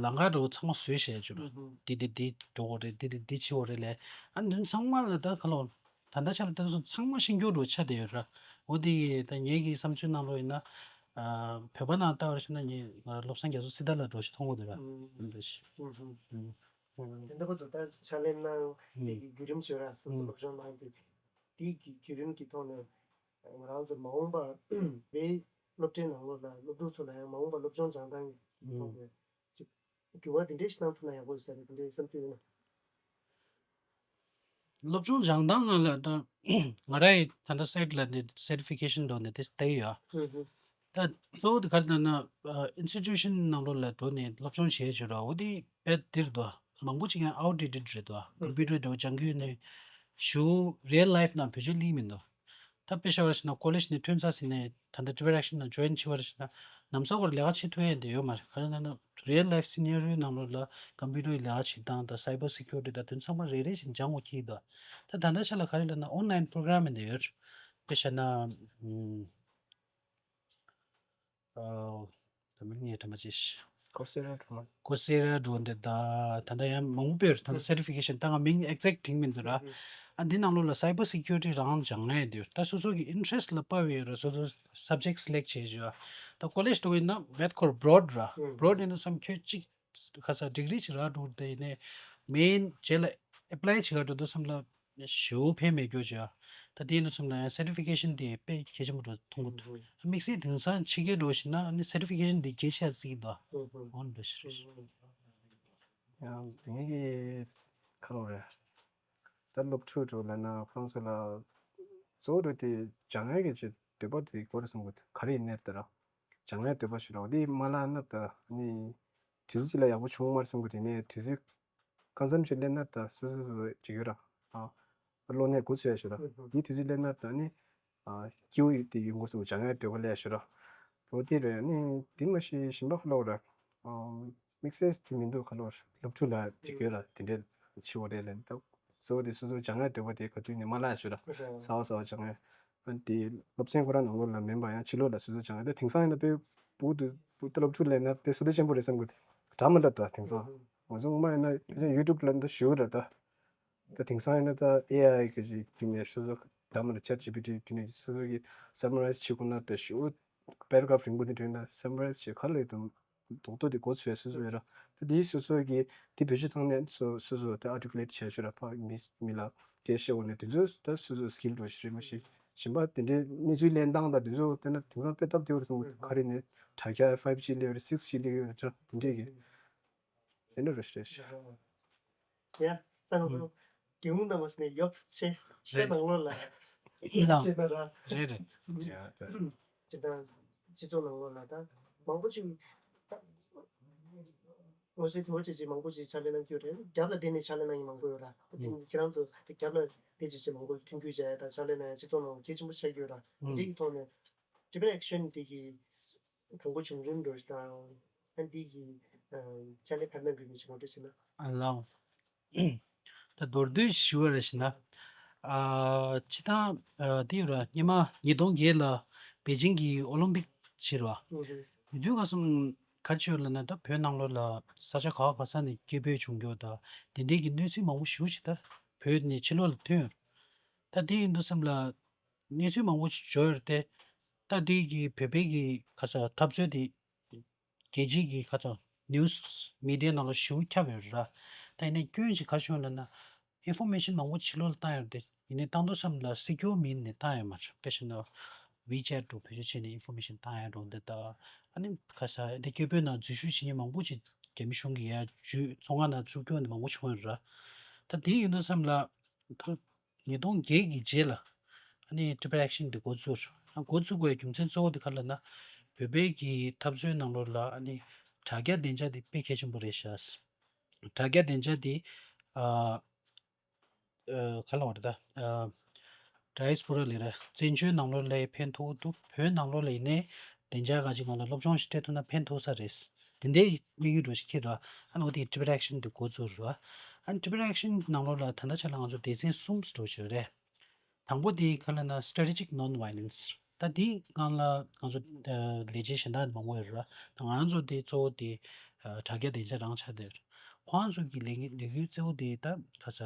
ལམ་ཁ་འགྲོ་ཚང་མ་བཟོས་བྱས་བྱུང་ར། འདི་འདི་འདི་འགྲོ་གི་རེད། འདི་འདི་འདི་བྱེད་དགོས་རེད་ལས་ཨ་འདི་ཚང་མ་ལ་ད་ག་ལོ། ད་ལྟ་ཆ་ལ་ལྟ་སོང་ཚང་མ་ཤེས་རྒྱུ་འགྲོ་ཆ་དེ་ཡོད་ར། འོ་དེ་ད་ངེད་ཀྱི་བསམ་ཚུལ་ནང་ལོགས་ཡིན་ན། བོད་པ་ནང་ལྟ་བར་ཞུ་ན་ངས་ང་བློ་བཟང་རྒྱ་མཚོ་སྲི་ཐར་ལ་འགྲོ་ཞིག་མཐོང་གི་འདུག་ར། ཨུམ། འདུག་ཞིག་ཨུམ། ཨུམ། དེ་འདྲ་པོ་འདུག་ད་ཕྱག་ལས་གནང་དེ་གི་བརྒྱུད་རིམ་བྱོས་ར་སོ་སོ་སློབ་སྦྱོང་གནང་དེ་དེ་གི་བརྒྱུད་རིམ་གྱི་ཐོག་ནས་ང་རང་ཚོ་མ་འོངས་པ་བའི་སློབ་གྲྭའི་ནང་ལོགས་ལ་སློབ་ཕྲུག་ཚོ་ལ་ཡང་མ་འོངས་པ་སློབ་སྦྱོང་སྦྱང་སྟངས་ཀྱི་ཐོག་ནས་ཅིག་འགྱུར་བ་དེ་འདྲས་ཤིག་གནང་ཐུབ་ན་ཡག་པོ་ཡོད་ས་རེད་དེ་འདྲའི་བསམ་ཚུལ་ཡོད་ན། སློབ་སྦྱོང་སྦྱང་སྟངས་ང་ལ་ད་ང་རའི་ད་ལྟ་སའིཊ་ལ་འདི་སེར་ཊི་ཕི་ཀེ་ཤན་འདྲ་བོ་འདི་དེ་བལྟས་ཡོད། ད་གཙོ་བོ་དེ་ག་རེ་ལབ་ན་ཨིན་སི་ཊི་ཊུ་ཤན་ནང་ལོགས་ལ་འགྲོ་ནས་སློབ་སྦྱོང་བྱེད་ཆོག་ར། འོ་དེ་དཔེ་འདིར་འདུག་མང་པོ་ཅིག་ཡང་ཨའུ་ཌེ་ཊེཌ་རེད་འདུག་ཀམ་པུ་ཊར་འདྲ་བོ་སྦྱང་གི་ཡོད་ནས་ཞུ་རེལ་ལའིཕ་ནང་བེད་སྤྱོད་སླེབས་མི་འདུག་ད་དཔེ་བཞག་པར་བྱས་ན་ཀོ་ལེཇ་ནས་ཐོན་ཚར་ཟིན་ནས་ད་ལྟ་ཊི་བི་ཨེག་ཤན་ནང་ཇོ་ཡིན་བྱས་པར་བྱས་ན་ལམ་སང་བར་ལས་ཀ་བྱེད་ཐུབ་ཡས་དེ་ཡོད་མ་རེད། ག་རེ་ལབ་ན་རེལ་ལའིཕ་སི་ནེ་རི་ཡོའི་ནང་ལོགས་ལ་ཀམ་པུ་ཊར་ལས་ཀ་བྱེད་སྟངས་དང་སའི་བར་སི་ཁིའུ་རི་ཊི་དང་དེ་ཚང་མ་རེ་རེ་བཞིན་སྦྱང་དགོས་ཀྱི་འདུག་ད་ད་ལྟ་ཆ་ལ་ག་རེ་ལབ་ན་ཨོན་ལའིན་པོ་རོ་གྷ་རམ་མིང་དེ་ཡོད་རེད། དཔེ་བཞག་ན་ཨུམ། ཨོ། ད་མིང་ངས་དྲན་པ་བརྗེད་ཤག་ཀོར་སེ་ར་འགྲོ་མ། ཀོར་སེ་ར་འགྲོ་འདི་ད་ད་ལྟ་ཡང་མང་པོ་ཡོད་རེད། ད་ལྟ་སེར་ཊི་ཕི་ཀེ་ཤན་ད་ང་མིང་ཨེག་ཛེག་དྲན་མི་འདུག་ར། ཨ་འདི་ནང་ལོགས་ལ་སའི་བར་སི་ཁིའུ་རི་ཊི་རང་སྦྱང་ཡས་འདུག་ད་སོ་སོ་གི་ཨིན་ཊི་རེ་སི་ཊི་ལ་དཔག་པའི་ར་སོ་སོ་སབ་ཇེག་སི་ལེག་ཊི་བྱེད་ཆོག་ད་ཀོ་ལེཇ་འགྲོ་ཡིན་ན་བེད་ཁོར་བྷོ་རོཌ་ར། བྷོ་རོཌ་ཡིན་ན་བསམ་ཁྱོད་གཅིག་ཁ་ས་ཌིག་རི་ཅིག་རག་འགྲོ་དེ་ཡིན་ནའི་མེན་རྗེས་ལ་ཨེ་པ་ལའི་བྱེད་ག་འགྲོ་དུས་བསམ་ལ་ཞེ་པོ་ཕན་མེད་རྒྱུ་བྱ། ད་དེ་ཡིན་དུས་བསམ་ལ་ཡང་སེར་ཊི་ཕི་ཀེ་ཤན་དེ་དཔེ་གལ་ཆེན་པོ་འགྲོ་མཐོང་གི་འདུག་དམིགས་བསལ་དེང་སང་ཕྱི་རྒྱལ་འགྲོ་ཞིག་ན་ཨ་ནི་སེར་ཊི་ཕི་ཀེ་ཤན་དེ་གལ་ཆེ་བརྩི་གི་འདུག་འོ་འདྲ་ཞིག་རེད། ཡང་དེ་ངེད་ཀྱི་ཁ་ལོ་རེད། ད་སློབ་ཕྲུག་འགྲོ་ལབ་ན་ཁོང་ཚོ་ལ་གཙོ་བོ་འགྲོ་དེ་སྦྱང་ཡག་གི་ཆེད་འདོད་པ་དེ་དགོས་རེད་བསམ་གི་འདུག་ག་རེ་ཡིན་ནའི་ད་ར་སྦྱང་ཡག་འདོད་པ་ཞིག་རེད། འོ་དེ་མ་ལབ་ན་ད་ཨ་ནི་དུས་ཚོད་ཅིག་ལ་ཡག་པོ་བྱུང་མ་རེད་བསམ་གི་འདུག་དེ་ནས་དུས་ཚོད་གང་འཚམ་ཞིག་སླེབས་ན་ད་སོ་སོ་སོ་སོ་ཅིག་ཡོད་ར། ཨ། གློག་ནས་འགོ་ཚུགས་ཡ་ཞུ་ར། དེའི་དུས་ཚོད་སླེབས་ན་ད་ནི། ཨ། སྐྱིད་པོ་ཡོད་དེ་ཡོད་འགོ་སོ་སྦྱང་ཡ་འདོད་པ་སླེབས་ཡ་ཞུ་ར། འོ་དེ་རེད། ཨ་ནི་དེ་མ་ཤེས་གཞན་པ་ཁ་ལོ་ར། དམིགས་བསལ་དེ་མི་འདུག་ཁ་ལོ་ར། སློབ་ཕྲུག་ལ་དེ་གོས་ལ་དེ་འདྲའི་ཆེ་བ་རེད་ལན་ད། གཙོ་བོ་དེ་སོ་སོ་སྦྱང་ཡ་འདོད་པ་དེ་ག་དུས་ནས་མ་བརླག་ཞུ་ར། གསར་བ་གསར་བ་སྦྱང་ཡ། ཨ་ནི་དེ་སློབ་ཚན་ཁོ་རང་ནང་ལོགས་ལ་མིན་པ་ཡང་ཕྱི་ལོགས་ལ་སོ་སོ་སྦྱང་ཡ། ད་དེང་སང་ཡིན་ན་དཔེ་བུ་དུ་བུ་ད་སློབ་ཕྲུག་ལ་ཡིན་ན་དཔེ་བསོད་བདེ་ཆེན་པོ་རེད་བསམ་གི། དེ་དྲ་མི་འདྲ་ད་དེང་སང་ང་ཚོ་སྔོན་མ་ཡིན་ན་ཕལ་ཆེར་ཡུ་ཊུབ་ལ་འདི་ཞུ་ར་ད། ད་དེང་སང་ཡིན་ན་ད་ཨེ་ཨའི་གི་ཅིག་བརྒྱུད་ནས་སོ་སོ་ད་མ་ལ་ཆེཊ་ཇི་པི་ཊི་བརྒྱུད་ནས་སོ་སོ་གི་སམ་མ་རའི་ཛི་བྱེད་དགོས་ན་དཔེ་ཞུ་པེ་ར་གྷ་རཕ་རིང་པོ་དེ་འདྲ་ཡིན་ན་སམ་མ་རའི་ཛི་བྱེད་ག་ལ་ཡོད་དམ། རྡོག་རྡོག་དེ་མགོ་ཚོས་སོ་སོ་ཡོད་ར། ད་དེའི་སོ་སོ་གི་དེ་བེད་སྤྱོད་བཏང་ནས་སོ་སོ་སོ་ད་ཨར་ཊི་ཀུ་ལེཊ་བྱས་ཤོད་ར། ཕ་མི་མི་ལ་སྐད་བཤད་འོ་ནས་དེ་ཚོ་ད་སོ་སོ་སི་ཀིལ་འགྲོ་ཞིག་རེད། མ་གཞི་གཞན་པ་དེ་འདྲའི་གནས་ཚུལ་ལེན་སྟངས་དང་དེ་ཚོ་བལྟས་ན་དེང་སང་དཔེ་སྟབས་བདེ་བ་རེད་བསམ་གི། ག་རེ་ནས་དྲ་རྒྱ་ཕའིབ་ཇི་སླེབས་རེད། སིགས་ཇི་སླེབས་ཡོད་ར། དེ་འདྲས་གི་དེ་འདྲ་རེད་ཤག་ཡ། ཏང་སོ། རྒྱལ་ཡོངས་རྣམ་པ་ནས་ཡོབ་ཆེ་ཤ་རེད། ནང་ལོགས་ལ་ཡིན་ལ། ཆེ་ན་ར། རེད་རེད། ཡ་ཡ། སྤྱིར་བཏང་སྤྱི་ཚོགས་ནང་ལོགས་ལ་ད་མང་པོ་ཅིག་ངོ་སོའི་དེ་བ་ཅིག་ཅིག་མང་པོ་ཅིག་ཕྱག་ལས་གནང་རྒྱུ་རེད། རྒྱབ་ལ་བསྡད་ནས་ཕྱག་ལས་གནང་མཁན་མང་པོ་ཡོད་ར། ད་དེ་ཁྱེད་རང་ཚོ་རྒྱབ་ལ་བསྡད་ཅིག་ཅིག་མང་པོ་མཐུན་འགྱུར་བྱས་ད་ཕྱག་ལས་གནང་ཡ་སྤྱི་ཚོགས་ནང་གལ་ཆེན་པོ་ཆགས་ཀྱི་ཡོད་ར། འདི་གི་ཐོག་ནས་ཊི་པི་རི་ཨེག་ཤན་འདི་གི་དང་པོ་བྱུང་རིམ་འགྲོ་དང་། ཨ་འདི་གི་ཕྱག་ལས་ཕར་གནང་དགོས་མིན་ཞིག་ངོ་སྤྲོད་བྱས་ན། ཨ་ལའོ། ད་མདོར་བསྡུས་ཞུ་བ་རེད་ཞེ་ན། ཨ་སྤྱིར་བཏང་ཨ་འདི་ཡོད་ར། སྔོན་མ་ཉིས་སྟོང་བརྒྱད་ལ་པེ་ཅིང་གི་ཨོ་ལིམ་པིག་བྱས་ར། ཨུ་ཧུ། དེ་དུས་ཁ་སང་ག་རེ་བྱས་ཡོད་ལབ་ན། ད་བོད་ནང་ལོགས་ལ་ས་ཆ་ག་བ་ག་ས་ནས་སྐད་འབོད་བྱུང་རྒྱུ་དང་དེ་འདྲའི་གི་གནས་ཚུལ་མང་པོ་ཞེ་པོ་ཅིག་ད་བོད་ནས་ཕྱི་ལོགས་ལ་ཐོན་ཡོད་ར། ད་དེ་ཡིན་དུས་ཙམ་ལ་གནས་ཚུལ་མང་པོ་ཞིག་འབྱོར་ཡོད་རེད་དེ། ད་དེ་གི་བོད་པའི་གི་ག་ས་འཐབ་རྩོད་དེ་རྒྱལ་སྤྱིའི་གི་ཁ་ཚ་ནིའུ་སི་མི་ཌི་ཡ་ནང་ལ་ཞེ་པོ་ཁྱབ་ཡོད་ར། ད་ཡིན་ནའི་སྐྱོན་ཞིག་ག་བྱུང་ལབ་ན། ཨིན་ཕོར་མེ་ཤན་མང་པོ་ཕྱི་ལོགས་ལ་བཏང་ཡོད་རེད་དེ། ཡིན་ནའི་བཏང་དུས་ཙམ་ལ་སི་ཀིའུར་མིན་ནས་བཏང་ཡོད་མ་རེད། དཔེ་བཞག་ན་ཝི་ཅེཊ་འདྲ་བེད་སྤྱོད་བྱས་ནས་ཨིན་ཕོར་མེ་ཤན་བཏང་ཡོད་འདྲ་བོ་འདི་དང་། ཨ་ནི་ག་ས་འདི་སྐད་འབོད་ནང་འཛུལ་ཞུགས་བྱེད་མཁན་མང་པོ་ཅིག་རྒྱ་མི་གཞུང་གི་ཡ་ཇུས་ཚོང་ཁང་ནང་བཙུགས་རྒྱུ་ནི་མང་པོ་བྱུང་ཡོད་ར། ད་དེ་ཡིན་དུས་ཙམ་ལ་ད་ཉིས་སྟོང་བརྒྱད་ཀྱི་རྗེས་ལ་ཨ་ནི་ཊི་པི་རི་ཨེག་ཤན་འདི་འགོ་བཙུགས། ཨ་འགོ་བཙུགས་དགོས་རྒྱུ་མཚན་གཙོ་བོ་དེ་ག་རེ་ལབ་ན། བོད་པའི་གི་འཐབ་རྩོད་ནང་ལོགས་ལ་ཨ་ནི་དྲ་རྒྱ་བདེ་འཇགས་དེ་དཔེ་གལ་ཆེན་པོ་རེད་ཤག་དྲ་རྒྱ་བདེ་འཇགས་དེ་ཨ་ཨ་ག་ལབ་དགོས་རེད་ད། ཨ་ཌ་ཡ་སི་པོ་ར་ལབ་ར། བཙན་བྱོལ་ནང་ལོགས་ལ་ཕན་ཐོགས་འདུག་བོད་ནང་ལོགས་ལ་ཡིན་ནའི་བདེ་འཇགས་ག་ཅིག་སྒང་ལ་སློབ་སྦྱོང་ཞིག་སྤྲད་ཐུབ་ན་ཕན་ཐོགས་ས་རེད། དེ་འདྲའི་དམིགས་ཡུལ་འདྲ་བོ་ཞིག་འཁྱེར་ར། ཨ་ནི་འོ་དེ་ཊི་པི་རི་ཨེག་ཤན་དེ་འགོ་བཙུགས་ར། ཨ་ནི་ཊི་པི་རི་ཨེག་ཤན་ནང་ལོགས་ལ་ད་ལྟ་ཆ་ལ་ང་ཚོ་སྡེ་ཚན་གསུམ་འདྲ་བོ་ཅིག་ཡོད་རེད། དང་པོ་དེ་ག་ལབ་ན་Strategic Non-Violence། ད་དེའི་སྒང་ལ་ང་ཚོ་ཨ་ལས་བྱེད་གཞན་དག་མང་པོ་ཡོད་རེད་ར། ད་ང་ཚོ་དེ་གཙོ་བོ་དེ་ཨ་དྲ་རྒྱ་བདེ་འཇགས་རང་ཆགས་བསྡད་ཡོད་རེད། ཁོང་ཚོ་གི་ལས་ལས་འགུལ་གཙོ་བོ་དེ་ད་ག་ས་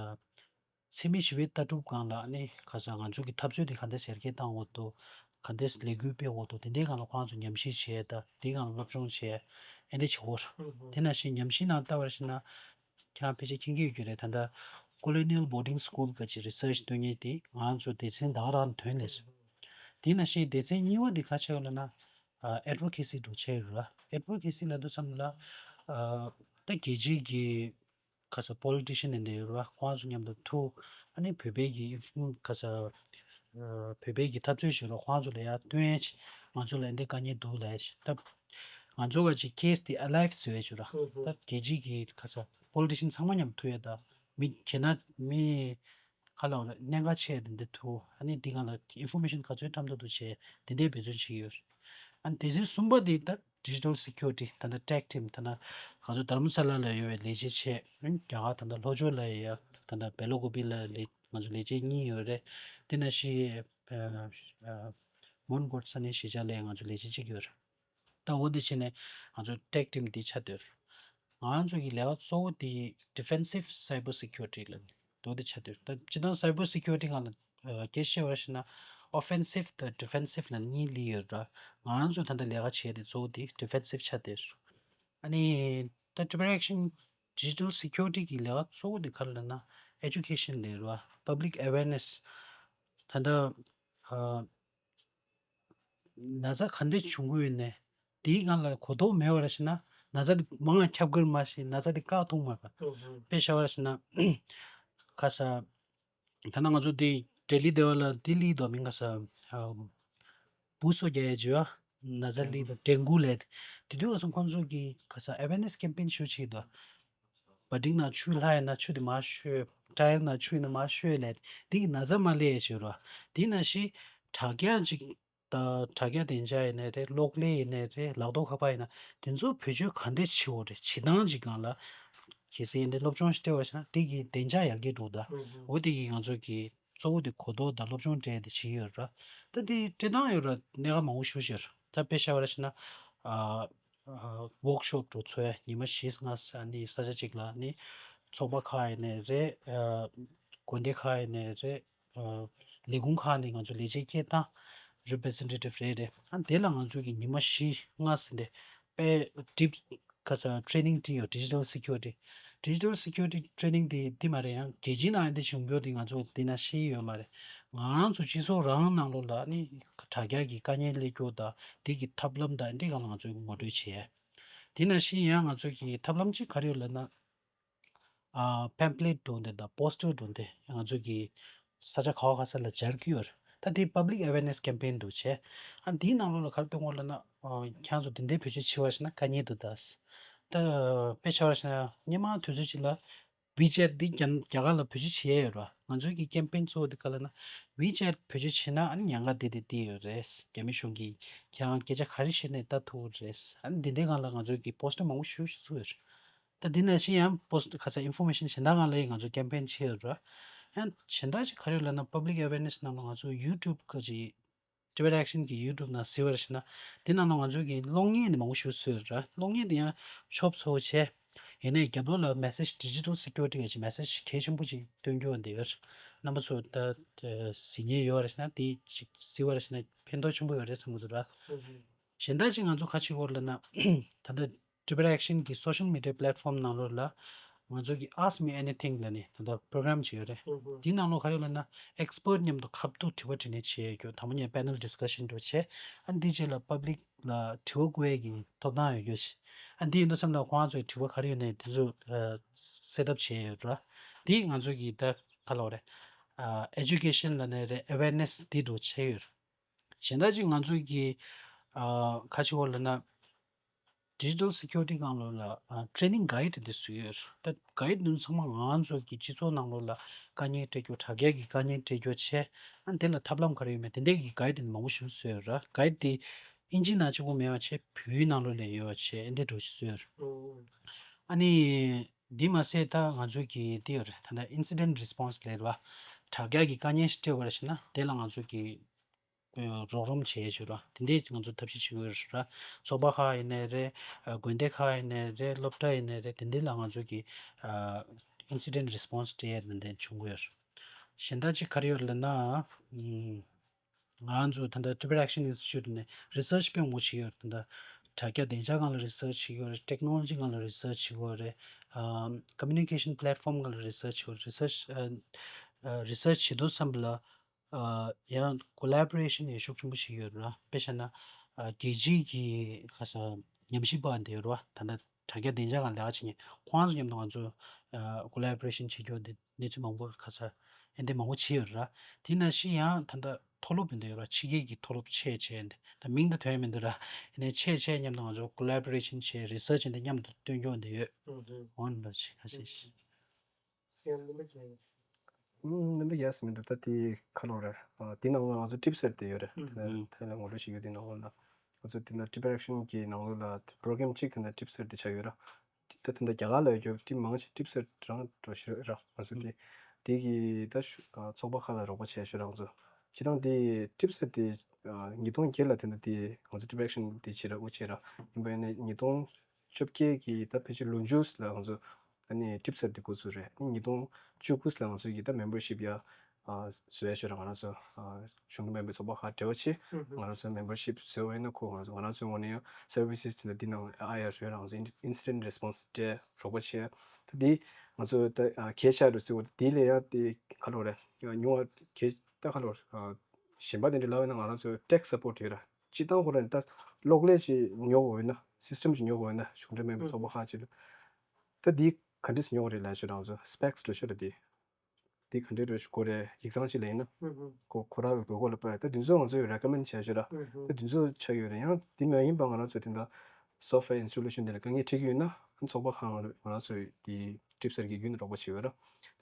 འཚེ་མེད་ཞི་བའི་ལྟ་གྲུབ་སྒང་ལ་ནི་ག་ས་ང་ཚོ་གི་འཐབ་རྩོད་དེ་ག་འདྲས་ཡར་རྒྱས་བཏང་དགོས་འདུག་ག་འདྲས་ལས་འགུལ་སྤེལ་དགོས་འདུག་དེ་འདྲའི་སྒང་ལ་ཁོང་ཚོ་ཉམས་ཞིབ་བྱས། ད་དེའི་སྒང་ལ་སློབ་སྦྱོང་བྱས། ཨེ་འདྲ་བྱེད་དགོས་རེད། དེ་ནང་བཞིན་ཉམས་ཞིབ་ནང་ལྟ་བ་ཞིག་ན། ཁྱེད་རང་ཕལ་ཆེར་མཁྱེན་གྱི་ཡོད་ཀྱི་རེད། ད་ལྟ་Colonial Boarding School ག་ཅིག་རི་སར་ཆི་སྟོན་མཁན་དེ་ང་ཚོ་སྡེ་ཚན་ད་ག་རང་ཐོན་ལས་སོང་། དེ་ནང་བཞིན་སྡེ་ཚན་གཉིས་པ་དེ་ག་ཆགས་ཡོད་ལབ་ན། ཨ་Advocacy འདྲ་བོ་ཆགས་ཡོད་རེད་བ། Advocacy ལབ་དུས་ཙམ་ལ་ཨ་ད་རྒྱལ་སྤྱིའི་གི་ག་ས་Politician དེ་འདྲ་ཡོད་རེད་བ། ཁོང་ཚོ་མཉམ་དུ་ཐུག་ཨ་ནི་བོད་པའི་གི་ཨིན་ཕོར་ག་ས་ཨ་བོད་པའི་གི་འཐབ་རྩོད་བྱེད་རོགས་ཁོང་ཚོ་ལ་ཡར་སྟོན་ཡ་ཆེད། ང་ཚོ་ལ་འདི་དཀའ་ངལ་འདུག་ལབ་ཡ་ཆེད། ད་ང་ཚོ་ག་ཅིག་case དེ་alive བཟོ་ཡ་ཆེད་ར། ཧུམ་ཧུམ། ད་རྒྱལ་སྤྱིའི་གི་ག་ས་Politician ཚང་མ་མཉམ་ཐུག་ཡ། ད་མི་ག་ན་མི་ག་ལ་བ་ལ་གནད་འགག་ཆེ་དེ་འདྲ་ཐུག་ཨ་ནི་འདི་སྒང་ལ་Information ག་ཚོད་བཀྲམ་ཐུབ་ཐུབ་བྱས་དེ་འདྲའི་འབད་བརྩོན་བྱེད་ཀྱི་ཡོད་རེད། ཨ་ནི་སྡེ་ཚན་གསུམ་པ་དེ་ད་Digital Security ད་ལྟ་Tech Team ད་ལྟ་ང་ཚོ་དྷ་རམ་ས་ལ་ལ་ཡོད་པའི་ལས་བྱེད་བྱས། ཨ་ནི་རྒྱ་གར་ད་ལྟ་ལྷོ་ཕྱོགས་ལ་ཡ་ད་ལྟ་སྦེལ་ཀོབ་ལ་ལས་ང་ཚོ་ལས་བྱེད་གཉིས་ཡོད་རེད། དེ་ནང་བཞིན་ཨ་ཨ་མོན་གྷོ་ས་གནས་གཞིས་ཆགས་ལ་ང་ཚོ་ལས་བྱེད་གཅིག་ཡོད་རེད། ད་འོ་དེ་བྱས་ནས་ང་ཚོ་Tech Team འདི་ཆགས་བསྡད་ཡོད་རེད། ང་ཚོ་གི་ལས་ཀ་གཙོ་བོ་དེ་Defensive Cyber Security ལ་འདུག་དེ་ཆགས་བསྡད་ཡོད་རེད། ད་སྤྱིར་བཏང་Cyber Security སྒང་ལ་ཨ་སྐད་ཆ་བཤད་པ་ཞིག་ན་Offensive དང་Defensive ལ་གཉིས་སླེབས་ཡོད་རེད། ང་ཚོ་ད་ལྟ་ལས་ཀ་བྱེད་དེ་གཙོ་བོ་དེ་Defensive ཆགས་བསྡད་ཡོད་རེད། ཨ་ནི་ད་Triple Action Digital Security གི་ལས་ཀ་གཙོ་བོ་དེ་ག་རེ་ལབ་ན་Education ལབ་རེད་བ། Public Awareness ད་ལྟ་ཨ་ན་ཚ་ག་འདྲ་བྱུང་གི་ཡོད་ནས་དེའི་སྒང་ལ་གོ་རྟོགས་མེད་པ་ར་ཞིག་ན་ན་ཚ་དེ་མང་ང་ཁྱབ་གི་རེད། མ་གཞི་ན་ཚ་དེ་བཀག་ཐུབ་མ་རེད་པ། ཧུམ་ཧུམ། དཔེ་བཞག་པ་ར་ཞིག་ན་ག་ས་ད་ནང་ང་ཚོ་དེ་ལྡི་ལི་དེ་བ་ལ་ལྡི་ལི་དོ་མིང་ག་ས་ཨ་བུ་སོ་རྒྱག་ཡ་ཇི་བ་ན་ཚ་ལི་དང་ཌེང་གུ་ལས་དེ་དུས་ག་སོང་ཁོང་ཚོ་གི་ག་ས་Awareness Campaign ཞུ་ཆེད་དོ། བ་ཏིང་ནང་ཆུ་ལྷག་ཡིན་ན་ཆུ་དེ་མར་བཤོས། ཊ་ཡར་ནང་ཆུ་ཡིན་ན་མར་བཤོས་ལས་དེ་གི་ན་ཚ་མ་ལས་ཡ་ཆེ་རོ། དེ་ནང་བཞིན་དྲ་རྒྱ་ཅིག་ ད་དྲ་རྒྱ་བདེ་འཇགས་ཡིན་ནའི་རེད། གློག་ཀླད་ཡིན་ནའི་རེད། ལག་ཐོགས་ཁ་པར་ཡིན་ན་དེ་ཚོ་བེད་སྤྱོད་ག་འདྲས་བྱེད་དགོས་རེད། བྱེད་སྟངས་ཅིག་སྒང་ལ་གལ་སྲིད་ཡིན་ཏེ་སློབ་སྦྱོང་ཞིག་སྤྲད་པ་ཞིག་ན་དེ་གི་བདེ་འཇགས་ཡར་རྒྱས་འགྲོ་ད། འོ་དེ་གི་ང་ཚོ་གི་གཙོ་བོ་དེ་གོ་རྟོགས་དང་སློབ་སྦྱོང་སྤྲད་དེ་བྱེད་ཀྱི་ཡོད་ར། ད་དེ་སྤྲད་སྟངས་ཡོད་ར། གནད་འགག་མང་པོ་ཞིག་ཡོད་ར། ད་དཔེ་བཞག་པ་ཞིག་ན་ཨ་ཨ་ཝོག་ཤོབ་འགྲོ་ཚུལ། ཉི་མ་བཞི་ལྔ་ས་ནི་ས་ཆ་གཅིག་ལ་ནི་ཚོགས་པ་ཁག་ཡིན་ནའི་རེད། ཨ་དགོན་སྡེ་ཁག་ཡིན་ནའི་རེད། ཨ་ལས་ཁུངས་ཁག་ནས་ང་ཚོ་ལས་བྱེད་སྐད་བཏང་། རི་པི་རི་ཛེན་ཊེ་ཊིབ་རེད་རེད། ཨ་དེ་ལ་ང་ཚོ་གི་ཉི་མ་བཞི་ལྔ་ཟིན་ཏེ་དཔེ་ཌིབ་ཁ་ཚ་ཊི་རེ་ནིང་སྤྲད་ཡོད། ཌི་ཇི་ཊལ་སི་ཁིའུ་རི་ཊི། ཌི་ཇི་ཊལ་སི་ཁིའུ་རི་ཊི་ཊི་རེ་ནིང་དེ་འདི་མ་རེད། ཡང་རྒྱལ་སྤྱིའི་ནང་འདི་བྱུང་རྒྱུ་དེ་ང་ཚོ་འདི་ན་ཤེས་ཡོད་མ་རེད། ང་རང་ཚོ་སྤྱི་ཚོགས་རང་ནང་ལོགས་ལ་ནི་དྲ་རྒྱ་གི་དཀའ་ངལ་སླེབས་རྒྱུ་དང་འདི་གི་ཐབས་ལམ་དང་འདི་སྒང་ལ་ང་ཚོས་ངོ་སྤྲོད་བྱས། དེ་ནང་བཞིན་ཡང་ང་ཚོ་གི་ཐབས་ལམ་གཅིག་ག་རེ་ཡོད་ལབ་ན། ཨ་པེམ་ཕི་ལེཊ་འདྲ་བོ་འདི་དང་པོ་སི་ཊར་འདྲ་བོ་འདི་ང་ཚོ་གི་ས་ཆ་ག་བ་ག་ས་ལ་སྦྱར་གྱི་ཡོད་རེད། ད་དེ་པབ་ལིག་ཨ་ཝེར་ནེ་སི་ཀེམ་པེན་འདྲ་བོ་བྱས། ཨ་འདིའི་ནང་ལོགས་ལ་ག་རེ་སྟོན་གྱི་ཡོད་ལབ་ན། ཨ་ཁྱེད་ཚོ་དེ་འདྲའི་བེད་སྤྱོད་བྱེད་པ་ཞིག་ན་དཀའ་ངལ་འདུག་ད། ད་དཔེ་བཞག་པ་ཞིག་ན་སྔོན་མ་དུས་ཚོད་ཅིག་ལ་ཝི་ཅེཊ་འདི་རྒྱ་རྒྱ་གར་ལ་བེད་སྤྱོད་བྱེད་ཡས་ཡོད་རེད་བ། ང་ཚོའི་གི་ཀེམ་པེན་གཙོ་བོ་དེ་ག་ལབ་ན། ཝི་ཅེཊ་བེད་སྤྱོད་བྱེད་ན་ཨ་ནི་ཉེན་ཁ་དེ་དེ་དེ་ཡོད་རེད། རྒྱ་མི་གཞུང་གིས་ཁྱེད་རང་སྐད་ཆ་ག་རེ་བཤད་ནའི་ལྟ་ཐུབ་རེད། ཨ་ནི་འདི་འདྲའི་སྒང་ལ་ང་ཚོའི་གི་པོ་སི་ཊར་མང་པོ་ཞིག་ཞིག་བཙུགས་ཡོད་རེད། ད་འདི་ནང་བཞིན་ཡང་པོ་སི་ཊར་ག་ཚ་ཨིན་ཕོར་མེ་ཤན་གཞན་དག་སྒང་ལ་ཡང་ང་ཚོ་ཀེམ་པེན་བྱས་ཡོད་རེད། ཡང་གཞན་དག་ཅིག་ག་རེ་ཡོད་ལབ་ན། པབ་ལིག་ཨ་ཝེར་ནེ་སི་ནང་ལ་ང་ཚོ་ཡུ་ཊུབ་ག་ཅིག་ཊི་བི་ཨེ་ཤན་གྱི་ཡུ་ཊུབ་ནང་གཟིགས་པར་བྱས་ན། དེ་ནང་ལ་ང་ཚོ་གི་གློག་བརྙན་དེ་མང་པོ་ཞིག་བཟོས་ཡོད་རེད། གློག་བརྙན་དེ་ཡང་ཆོབ་ཚོ་བྱས། ཡིན་ནའི་རྒྱབ་ལོགས་ལ་མེ་སེ་ཇི། ཌི་ཇི་ཊལ་སི་ཁིའུ་རི་ཊི་གི་མེ་སེ་ཇི་གལ་ཆེན་པོ་ཅིག་སྟོན་རྒྱུ་འདི་ཡོད། རྣམ་པ་ཚོ་ད་གཟིགས་མཁན་ཡོད་པར་བྱས་ན་དེ་ཅིག་གཟིགས་པར་བྱས་ན་ཕན་ཐོགས་ཆེན་པོ་ཡོད་རེད་བསམ་གྱི་འདུག་ར། གཞན་དག་ཅིག་ང་ཚོ་ག་ཅིག་བྱེད་དགོས་ལབ་ན། ད་ལྟ་ཊི་བི་ཨེ་ཤན་གྱི་སོ་ཤལ་མི་ཌི་ཡ་པི་ལེཊ་ཕོམ་ནང་ལོགས་ལ་ང་ཚོ་གི་Ask Me Anything ལབ་ནས་ད་ལྟ་པོ་རོ་གྷ་རམ་ཅིག་ཡོད་རེད། དེའི་ནང་ལོགས་ག་རེ་ཡོད་ལབ་ན། ཨེག་སི་པར་ཊི་མཉམ་དུ་ཁ་ཐུག་དྲི་བ་དྲིས་ལན་བྱེད་ཡས་རྒྱུ། དང་པོ་ཉིད་པེ་ནལ་ཌི་སི་ཀ་ཤན་འདྲ་བོ་བྱས། ཨ་འདིའི་རྗེས་ལ་པབ་ལིག་ལ་དྲི་བ་བཀོད་ཡས་ཀྱི་ཐོབ་ཐང་ཡོད་རྒྱུ་ཞིག་ཨ་འདི་ཡིན་དུས་ཙམ་ལ་ཁོང་ཚོའི་དྲི་བ་ག་རེ་ཡོད་ནའི་དེ་ཚོ་སེ་ཊབ་བྱས་ཡོད་ར། འདི་ང་ཚོ་གི་ད་ག་ལབ་དགོས་རེད། ཨེ་ཌུ་ཀེ་ཤན་ལབ་ནའི་རེད། ཨ་ཝེར་ནེ་སི་འདི་འདྲ་བོ་བྱས་ཡོད་རེད། གཞན་དག་ཅིག་ང་ཚོ་གི་ཨ་ག་ཅིག་བྱེད་དགོས་ལབ་ན། ཌི་ཇི་ཊལ་སི་ཁིའུ་རི་ཊི་སྒང་ལོགས་ལ་ཨ་ཊི་རེ་ནིང་གའིཌ་འདི་བཟོས་ཡོད་རེད། ད་གའིཌ་འདི་ཚང་མ་ང་ཚོ་གི་སྤྱི་ཚོགས་ནང་ལོགས་ལ་དཀའ་ངལ་འཕྲད་རྒྱུ། དྲ་རྒྱ་གི་དཀའ་ངལ་འཕྲད་རྒྱུ་བྱས། ཨ་འདི་ལ་ཐབས་ལམ་ག་རེ་ཡོད་མེད་དེ་འདྲའི་གི་གའིཌ་འདི་མང་པོ་ཞིག་བཟོས་ཡོད་རེད། གའིཌ་འདི་ཨིན་ཇིའི་ནང་གཅིག་པོ་མེད་པ་བྱས། བོད་ཡིག་ནང་ལོགས་ལ་ཡོད་པ་བྱས། ཨ་འདི་འདྲ་བོ་ཞིག་བཟོས་ཡོད་རེད། ཨ་ནི་འདི་མ་ཟད་ད་ང་ཚོ་གི་འདི་ཡོད་རེད། ད་ལྟ་ཨིན་སི་ཌེན་རི་སི་པོན་སི་ལབ་རེད་བ། དྲ་རྒྱ་གི་དཀའ་ངལ་ཞིག་འཕྲད་པ་རེད་ཟེར་ན་དེ་ལ་ང་ཚོ་གི་རོགས་རམ་བྱེད་ཡས་ཡོད་ར། དེ་འདྲའི་ང་ཚོ་ཐབས་ཤེས་བྱེད་དགོས་ར། ཚོགས་པ་ཁག་ཡིན་ནའི་རེད། དགོན་སྡེ་ཁག་ཡིན་ནའི་རེད། སློབ་གྲྭ་ཡིན་ནའི་རེད། དེ་འདྲའི་ལ་ང་ཚོ་གི་ཨིན་སི་ཌེན་རི་སི་པོན་སི་སྤྲད་ཡས་དེ་འདྲ་བྱུང་གི་ཡོད་ར། གཞན་དག་ཅིག་ག་རེ་ཡོད་ལབ་ན། ང་ཚོ་ད་ལྟ་ཊི་བི་ཨེ་ཤན་ཨིན་སི་ཊི་ཊུཊ་ནས་རི་སར་ཆི་དཔེ་མང་པོ་བྱེད་ཀྱི་ཡོད་རེད། ད་ལྟ་དྲ་རྒྱ་བདེ་འཇགས་སྒང་ལ་རི་སར་ཆི་བྱེད་ཀྱི་ཡོད་རེད། ཊེག་ནོ་ལོ་ཇི་སྒང་ལ་རི་སར་ཆི་བྱེད་ཀྱི་ཡོད་རེད། ཨམ་ཀོ་མུ་ནི་ཀེ་ཤན་པི་ལེཊ་ཕོམ་སྒང་ལ་རི་སར་ཆི་བྱེད་ཀྱི་ཡོད་རེད། རི་སར་ཆི་ཨ་ཨ་རི་སར་ཆི་བྱེད་དུས་ཙམ་པ་ལ། ཨ་ཡང་ཀོ་ལ་བོ་རེ་ཤན་ཡང་ཤུགས་ཆེན་པོ་བྱེད་ཀྱི་ཡོད་རེད་བ། དཔེ་བཞག་ན་ཨ་རྒྱལ་སྤྱིའི་གི་ཁ་ས་ཉམས་ཞིབ་པ་འདི་ཡོད་རེད་བ། ད་ལྟ་དྲ་རྒྱ་བདེ་འཇགས་སྒང་ལས་ཀ་བྱེད་མཁན་ཁོང་ཚོ་མཉམ་དུ་ང་ཚོ་ཨ་ཀོ་ལ་བོ་རེ་ཤན་བྱེད་རྒྱུ་འདི་གནས་ཚུལ་མང་པོ་ཁ་ས་ཨེ་འདི་མང་པོ་བྱས་ཡོད་རེད། དེ་ནང་བཞིན་ཡང་ད་ལྟ་མཐོ་སློབ་འདི་ཡོད་རེད། ཕྱི་རྒྱལ་གྱི་མཐོ་སློབ་ཆེ་ཆེ་འདི་ད་མིང་ད་ཐོན་མི་འདུག་ར། ཨེ་ནས་ཆེ་ཆེ་མཉམ་དུ་ང་ཚོ་ཀོ་ལ་བོ་རེ་ཤན་བྱས། རི་སར་ཆི་འདི་མཉམ་དུ་སྟོན་རྒྱུ་འདི་ཡོད། ཨོ་འདྲ་ཆེ་ཁ་ཤས་ཤིག་ཨུམ། ནི་འདི་ཡས་མི་འདུག་ད་དེ་ཁ་ལོ་རེད། ཨ་དེ་ནང་ལ་ང་ཚོ་ཊིབ་སེཊ་དེ་ཡོད་རེད། ཨུམ། དེ་ནས་ཨུམ། དེ་ལ་ངོ་སྤྲོད་བྱེད་རྒྱུ་དེ་ནང་ལ་ང་ཚོ་དེ་ན་ཊི་བི་ཨེ་ཤན་གྱི་ནང་ལོགས་ལ་པོ་རོ་གྷ་རམ་གཅིག་དེ་ན་ཊིབ་སེཊ་དེ་ཆགས་ཡོད་ར། ད་དེ་འདྲ་རྒྱ་གར་ལ་ཡོད་རྒྱུ་ཊིབ་མང་ཆེ་ཊིབ་སེཊ་རང་འགྲོ་ཤི་ར། ང་ཚོ་དེ་དེ་གི་ད་ཤུ་ཨ་ཚོགས་པ་ཁག་ལ་རོགས་པ་བྱས་ཤོག་རང་ཚོ་སྤྱི་བཏང་དེ་ཊིབ་སེཊ་དེ་ཨ་ཉིས་སྟོང་བརྒྱད་ལ་དེ་འདྲ་དེ་ང་ཚོ་ཊིབ་ཨེ་ཤན་དེ་བྱེད་ར་དབུ་བྱས་ར། ཡིན་པ་ཡིན་ན་ཉིས་སྟོང་བཅོ་བརྒྱད་ཀྱི་ད་ཕལ་ཆེར་ལོ་མཇུག་ལ་ང་ཚོ་ཨ་ནི་ཊིབ་སེཊ་དེ་འགོ་ཚུགས་རེད། ཨ་ནི་ཉིས་སྟོང་བཅུ་དགུ་ལ་ང་ཚོ་གི་ད་མེམ་བར་ཤིབ་ཡ་ཨ་བཟོ་ཡ་ཤོད་ར། ང་རང་ཚོ་ཨ་གཞུང་འབྲེལ་མིན་པའི་ཚོགས་པ་ཁག་འབྲེལ་བ་བྱས་ང་རང་ཚོ་མེམ་བར་ཤིབ་བཟོས་པ་ཡིན་ན་ཁོ་ང་ཚོ་ང་རང་ཚོའི་ངོས་ནས་ཡང་སར་བི་སེ་སི་དེ་འདྲ་འདི་ནང་ཨ་ཡ་ཡོད་ར། ང་ཚོ་ཨིན་སི་ཌེན་ཊི་རེ་སི་པོན་སི་སྤྲད་རོགས་པ་བྱས། ད་འདི་ང་ཚོ་ད་ཨ་གལ་ཆེ་རུ་བརྩི་བ་དེ་ལས་ཡང་དེ་ཁ་ལོ་རེད། ཉུང་བ་གལ་ད་ཁ་ལོ་ཨ་གཞན་པ་དེ་འདྲ་ལབ་ཡིན་ན་ང་རང་ཚོ་ཊེག་སཔོརཊ་ཡོད་ར། སྤྱི་བཏང་ཁོ་རང་ད་གློག་ཀླད་ཅིག་ཉོ་དགོས་ཡོད་ན་སིས་ཊེམ་ཅིག་ཉོ་དགོས་ཡོད་ན་གཞུང་འབྲེལ་མིན་པའི་ཚོགས་པ་ཁག་ཅིག་ལ་ད་འདི་ག་འདྲས་ཉོ་དགོས་རེད་ལབ་ཤོད་རང་ཚོ་སི་པེག་སི་འགྲོ་ཤོད་ར། འདི་འདི་ག་འདྲས་འགྲོ་ཤོད་དགོས་རེད། ཡིག་ཚང་ཅིག་ལ་ཡིན་ན་ཁོ་ཁོ་རང་གི་དགོས་མཁོ་ལ་དཔག་ད་འདི་ཚོ་ང་ཚོས་རེ་ཀོ་མེན་ཌི་བྱས་ཤོད་ར། ད་འདི་ཚོ་ཆགས་ཡོད་རེད། ཡང་འདི་མ་ཡིན་པ་ང་རང་ཚོ་དེ་འདྲ་སོབ་ཝེར་ཨིན་སི་ཊོ་ལེ་ཤན་དེ་ལ་དཀའ་ངལ་འཕྲད་ཀྱི་ཡོད་ན་ཚོགས་པ་ཁག་ང་རང་ཚོས་དེ་ཊིབ་སེཊ་ཀྱི་བརྒྱུད་ནས་རོགས་པ་བྱེད་ཡོད་ར།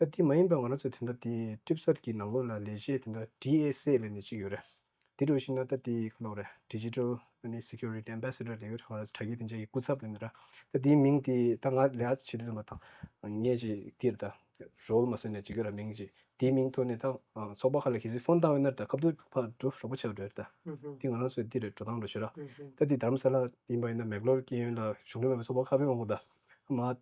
ད་དེ་མ་ཡིན་པ་ང་རང་ཚོ་དེ་འདྲ་དེ་ཊིབ་སེཊ་ཀྱི་ནང་ལོགས་ལ་ལས་བྱེད་དེ་འདྲ་ཌི་ཨེ་སི་ཨེ་ལབ་ནས་ཅིག་ཡོད་རེད། དེ་འདྲ་བྱས་ན་ད་དེ་ག་ལབ་རེད། Digital ཨ་ནི་Security Ambassador ལབ་ཡོད་རེད། ང་རང་ཚོ་དྲ་རྒྱའི་བདེ་འཇགས་ཀྱི་སྐུ་ཚབ་ལབ་ནི་ར། ད་དེའི་མིང་དེ་ད་ང་ལས་ཀ་བྱེད་དུས་ཙམ་པ་དང་ངས་ཅིག་དེ་རེད། ད་རོལ་མ་སོན་ནས་བྱེད་རྒྱུ་ར། མིང་ཅིག་དེའི་མིང་ཐོག་ནས་ད་ཨ་ཚོགས་པ་ཁག་ལ་གལ་སྲིད་ཕོན་བཏང་བས་ན་ད་སྐབས་ཐོག་ཕར་འགྲོ་རོགས་པ་བྱེད་འགྲོ་རེད། ད་དེ་ང་རང་ཚོའི་དེ་རེད། འགྲོ་སྟངས་འགྲོ་ཤོད་ར། ད་དེ་རྡ་རམ་ས་ལ་ཡིན་པ་ཡིན་ན་མེག་ལོར་སྐྱེས་ཡུལ་ལ་གཞུང་འབྲེལ་མེད་པའི་ཚོགས་པ་ཁག་དཔེ་མང་པོ། ད་མ་ཨ་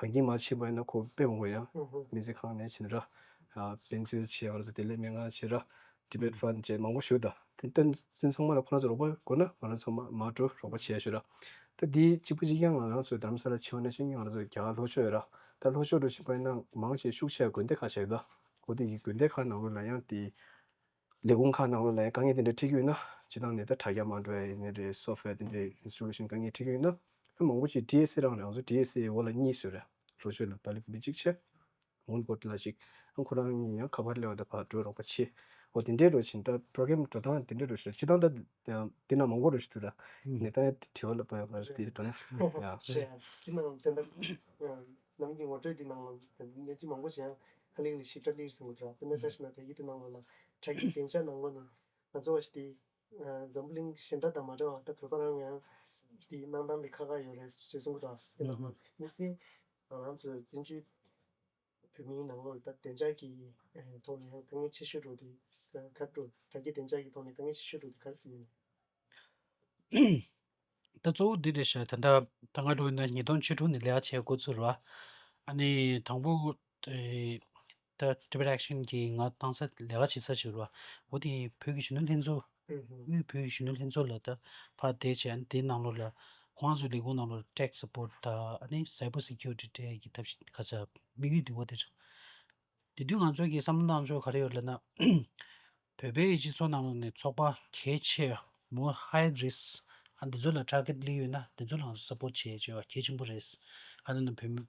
གངས་སྐྱིད་མ་ཕྱིན་པ་ཡིན་ན་ཁོ་དཔེ་མང་པོ་ཡང་མི་ཚེ་ཁང་ནས་ཕྱིན་ར། ཨ་དཔེ་མཛོད་བྱས། ང་རང་ཚོ་བདེ་ལེགས་སྨན་ཁང་བྱས་ར། Tibet Fund བྱས། མང་པོ་ཞིག་ད་དེ་ད་ཚང་མ་ལ་ཁོ་རང་ཚོ་རོགས་པ་དགོས་ན་ང་རང་ཚོ་མ་མ་འགྲོ་རོགས་པ་བྱས་ཞུ་ར། ད་དེ་གཅིག་པ་གཅིག་རྐྱང་ང་རང་ཚོ་རྡ་རམ་ས་ལ་ཕྱིན་པ་ནང་བཞིན་ང་རང་ཚོ་རྒྱ་གར་ལྷོ་ཕྱོགས་ཡོད་ར། ད་ལྷོ་ཕྱོགས་འགྲོ་བཞིན་པ་ཡིན་ན་མང་ཆེ་ཤུགས་ཆེ་དགོན་སྡེ་ཁག་བྱས་ཡོད། ད་འོ་དེ་ཡི་དགོན་སྡེ་ཁག་ནང་ལོགས་ལ་ཡང་དེ་ལས་ཁུངས་ཁག་ནང་ལོགས་ལ་ཡང་དཀའ་ངལ་དེ་འདྲ་འཕྲད་ཀྱི་ཡོད་ན། སྤྱིར་བཏང་ནས་ད་དྲ་རྒྱ་མ་འགྲོ་ཡ་ཡིན་ནའི་རེད། Software དེ་འདྲའི་Installation དཀའ་ངལ་འཕྲད་ཀྱི་ཡོད་ན། ད་མང་པོ་ཅིག་D S A རང་རེད། ང་ཚོ་D S A འོག་ལ་གཉིས་བཟོས་རེད། ལྷོ་ཕྱོགས་ལ་པ་ལི་ཕུ་ལི་གཅིག་བྱས། མོན་གྷོ་ལ་གཅིག་ཨ་ཁོ་རང་གཉིས་ཡང་ཁ་པར་སླེབས་པ་དང་ཕར་འགྲོ་རོགས་པ་བྱེད། འོ་དེ་འདྲའི་འགྲོ་བཞིན། ད་པྲོ་གྲམ་འགྲོ་སྟངས་དེ་འདྲའི་འགྲོ་ཞིག་སྤྱིར་བཏང་ད་དེ་ནང་མང་པོ་འགྲོ་ཞིག་འདུག་ར། ནས་ད་དྲི་བ་ལ་བབས་པ་དེ་འགྲོ་ན་ཡ། རེད་ཡ། དེ་ནང་དེ་འདྲ་ནམ་གྱི་ངོ་སྤྲོད་དེ་ནང་ལ་གནས་ཚུལ་མང་པོ་ཞིག་ཡང་ཧ་ལས་ལས་ཞིབ་ཕྲ་སླེབས་སོང་གི་འདུག་ར། དཔེར་ན་ཆ་བཞག་ན་དེ་གི་དེ་ནང་ལོགས་ལ་དྲ་རྒྱའི་བདེ་འཇགས་ནང་ལོགས་ནས་ང་ཚོ་བ་ཞིག་དེ་འཛམ་བུ་གླིང་གཞན་དག་དང་མ་འདྲ་བ། ད་བོད་པ་རང་ཡང་དེ་གནང་སྟངས་དེ་ཁག་ཁག་ཡོད་རེད་ཅེས་གསུང་གི་འདུག་དེ་ནང་དམིགས་བསལ་ང་རང་ཚོའི་བཙན་བྱོལ་བོད་མིའི་ནང་ལོགས་ལ་ད་བདེ་འཇགས་ཀྱི་ཐོག་ནས་ཡང་དཀའ་ངལ་ཆེ་ཤོས་འགྲོ་དེ་ག་རེ་འགྲོ། དྲ་རྒྱའི་བདེ་འཇགས་ཀྱི་ཐོག་ནས་དཀའ་ངལ་ཆེ་ཤོས་འགྲོ་དེ་ག་རེ་ཟེར་ཡིན། ད་གཙོ་བོ་འདི་རེད་ཤག་ད་ལྟ་ད་ང་འགྲོ་ན་ཉིས་སྟོང་བཅུ་དྲུག་ནས་ལས་ཀ་བྱེད་འགོ་ཚུགས་ར། ཨ་ནི་དང་པོ་དེ་ད་Tibet Action གྱིས་ང་བཏང་ས་ལས་ཀ་བྱེད་ས་ཞིག་ར། འོ་དེ་བོད་ཀྱི་གཞོན་ནུ་ལྷན་ཚོགས། དབུས་བོད་ཀྱི་གཞོན་ནུ་ལྷན་ཚོགས་ལ་ད་ཕར་བསྡད་བྱས། ཨ་ནི་དེའི་ནང་ལོགས་ལ་ཁོང་ཚོའི་ལས་ཁུངས་ནང་ལོགས་Tech Support དང་ཨ་ནི་Cyber Security འབྲེལ་གྱི་ཐབས་ཤེས་ག་ཚ་དམིགས་ཡུལ་འདི་འོ་དེ་རེད། དེ་དུས་ང་ཚོ་གི་བསམ་བློ་བཏང་ཕྱོགས་ག་རེ་ཡོད་ལབ་ན། བོད་པའི་སྤྱི་ཚོགས་ནང་ལོགས་ནས་ཚོགས་པ་གལ་ཆེ་བ། more high risk ཨ་འདི་ཚོ་ལ་target སླེབས་ཡོད་ན་འདི་ཚོ་ལ་ང་ཚོ་support བྱེད་བྱེད་པ་གལ་ཆེན་པོ་རེད། ཨ་ནི་བོད་མི་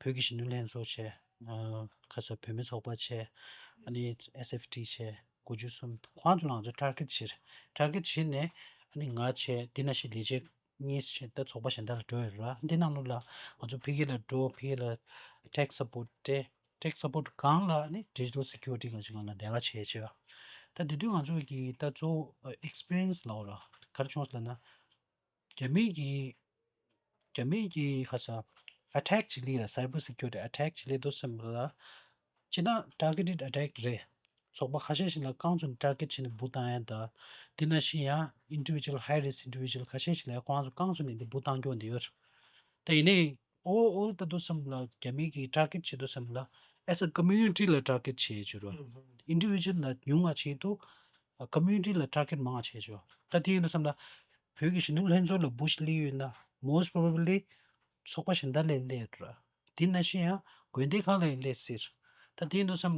བོད་ཀྱི་གཞོན་ནུ་ལྷན་ཚོགས་བྱས། ཨ་ཁ་ཚ་བོད་མི་ཚོགས་པ་བྱས། ཨ་ནི་S F T བྱས། དགུ་བཅུ་གསུམ། ཁོང་ཚོ་ལ་ང་ཚོ་target བྱེད། target བྱེད་ནས་ཨ་ནི་ང་བྱས། འདི་ན་ཞིག་ལས་བྱེད་གཉིས་བྱས། ད་ཚོགས་པ་གཞན་དག་ལ་འགྲོ་ཡོད་ར། འདི་ནང་ལོགས་ལ་ང་ཚོ་ཕ་གི་ལ་འགྲོ། ཕ་གི་ལ་tech support སྤྲད། tech support སྒང་ལ་ནི་digital security གང་ཞིག་སྒང་ལ་ལས་ཀ་བྱེད་བྱེད་པ། ད་དེ་དུས་ང་ཚོ་གི་ད་གཙོ་བོ་experience ལབ་དགོས་ར། ག་རེ་བྱུང་ཟེར་ལབ་ན། རྒྱ་མི་གི་རྒྱ་མི་གི་ཁ་ཚ་attack ཅིག་སླེབས་ར། Cyber Security attack ཅིག་སླེབས་འདུག་བསམ་པ་ལ། སྤྱིར་བཏང་targeted attack རེད། ཚོགས་པ་ཁ་ཤས་ཤིག་ལ་རྐང་བཙུགས་ནས་target བྱས་ནས་འབུ་བཏང་ཡ་དང་། དེ་ནང་བཞིན་ཡང་individual high risk individual ཁ་ཤས་ཤིག་ལ་ཁོང་ཚོ་རྐང་བཙུགས་ནས་འདི་འབུ་བཏང་རྒྱུ་འདི་ཡོད་རེད། ད་ཡིན་ནའི་overall ལྟ་འདུག་བསམ་པ་ལ་རྒྱ་མི་གི་target བྱེད་འདུག་བསམ་པ་ལ་as a community ལ་target བྱེད་ཀྱི་རེད། individual ལ་ཉུང་ང་བྱེད་འདུག community ལ་target མང་ང་བྱེད་ཀྱི་རེད། ད་དེ་ཡིན་འདུག་བསམ་ལ་བོད་ཀྱི་གཞོན་ནུ་ལྷན་ཚོགས་ལ་འབུ་ཞིག་སླེབས་ཡོད་ན་most probably ཚོགས་པ་གཞན་དག་ལ་སླེབས་རེད། དེ་ནང་བཞིན་ཡང་དགོན་སྡེ་ཁག་ལ་ཡང་སླེབས་སྲིད། ད་དེ་ཡིན་འདུག་བསམ་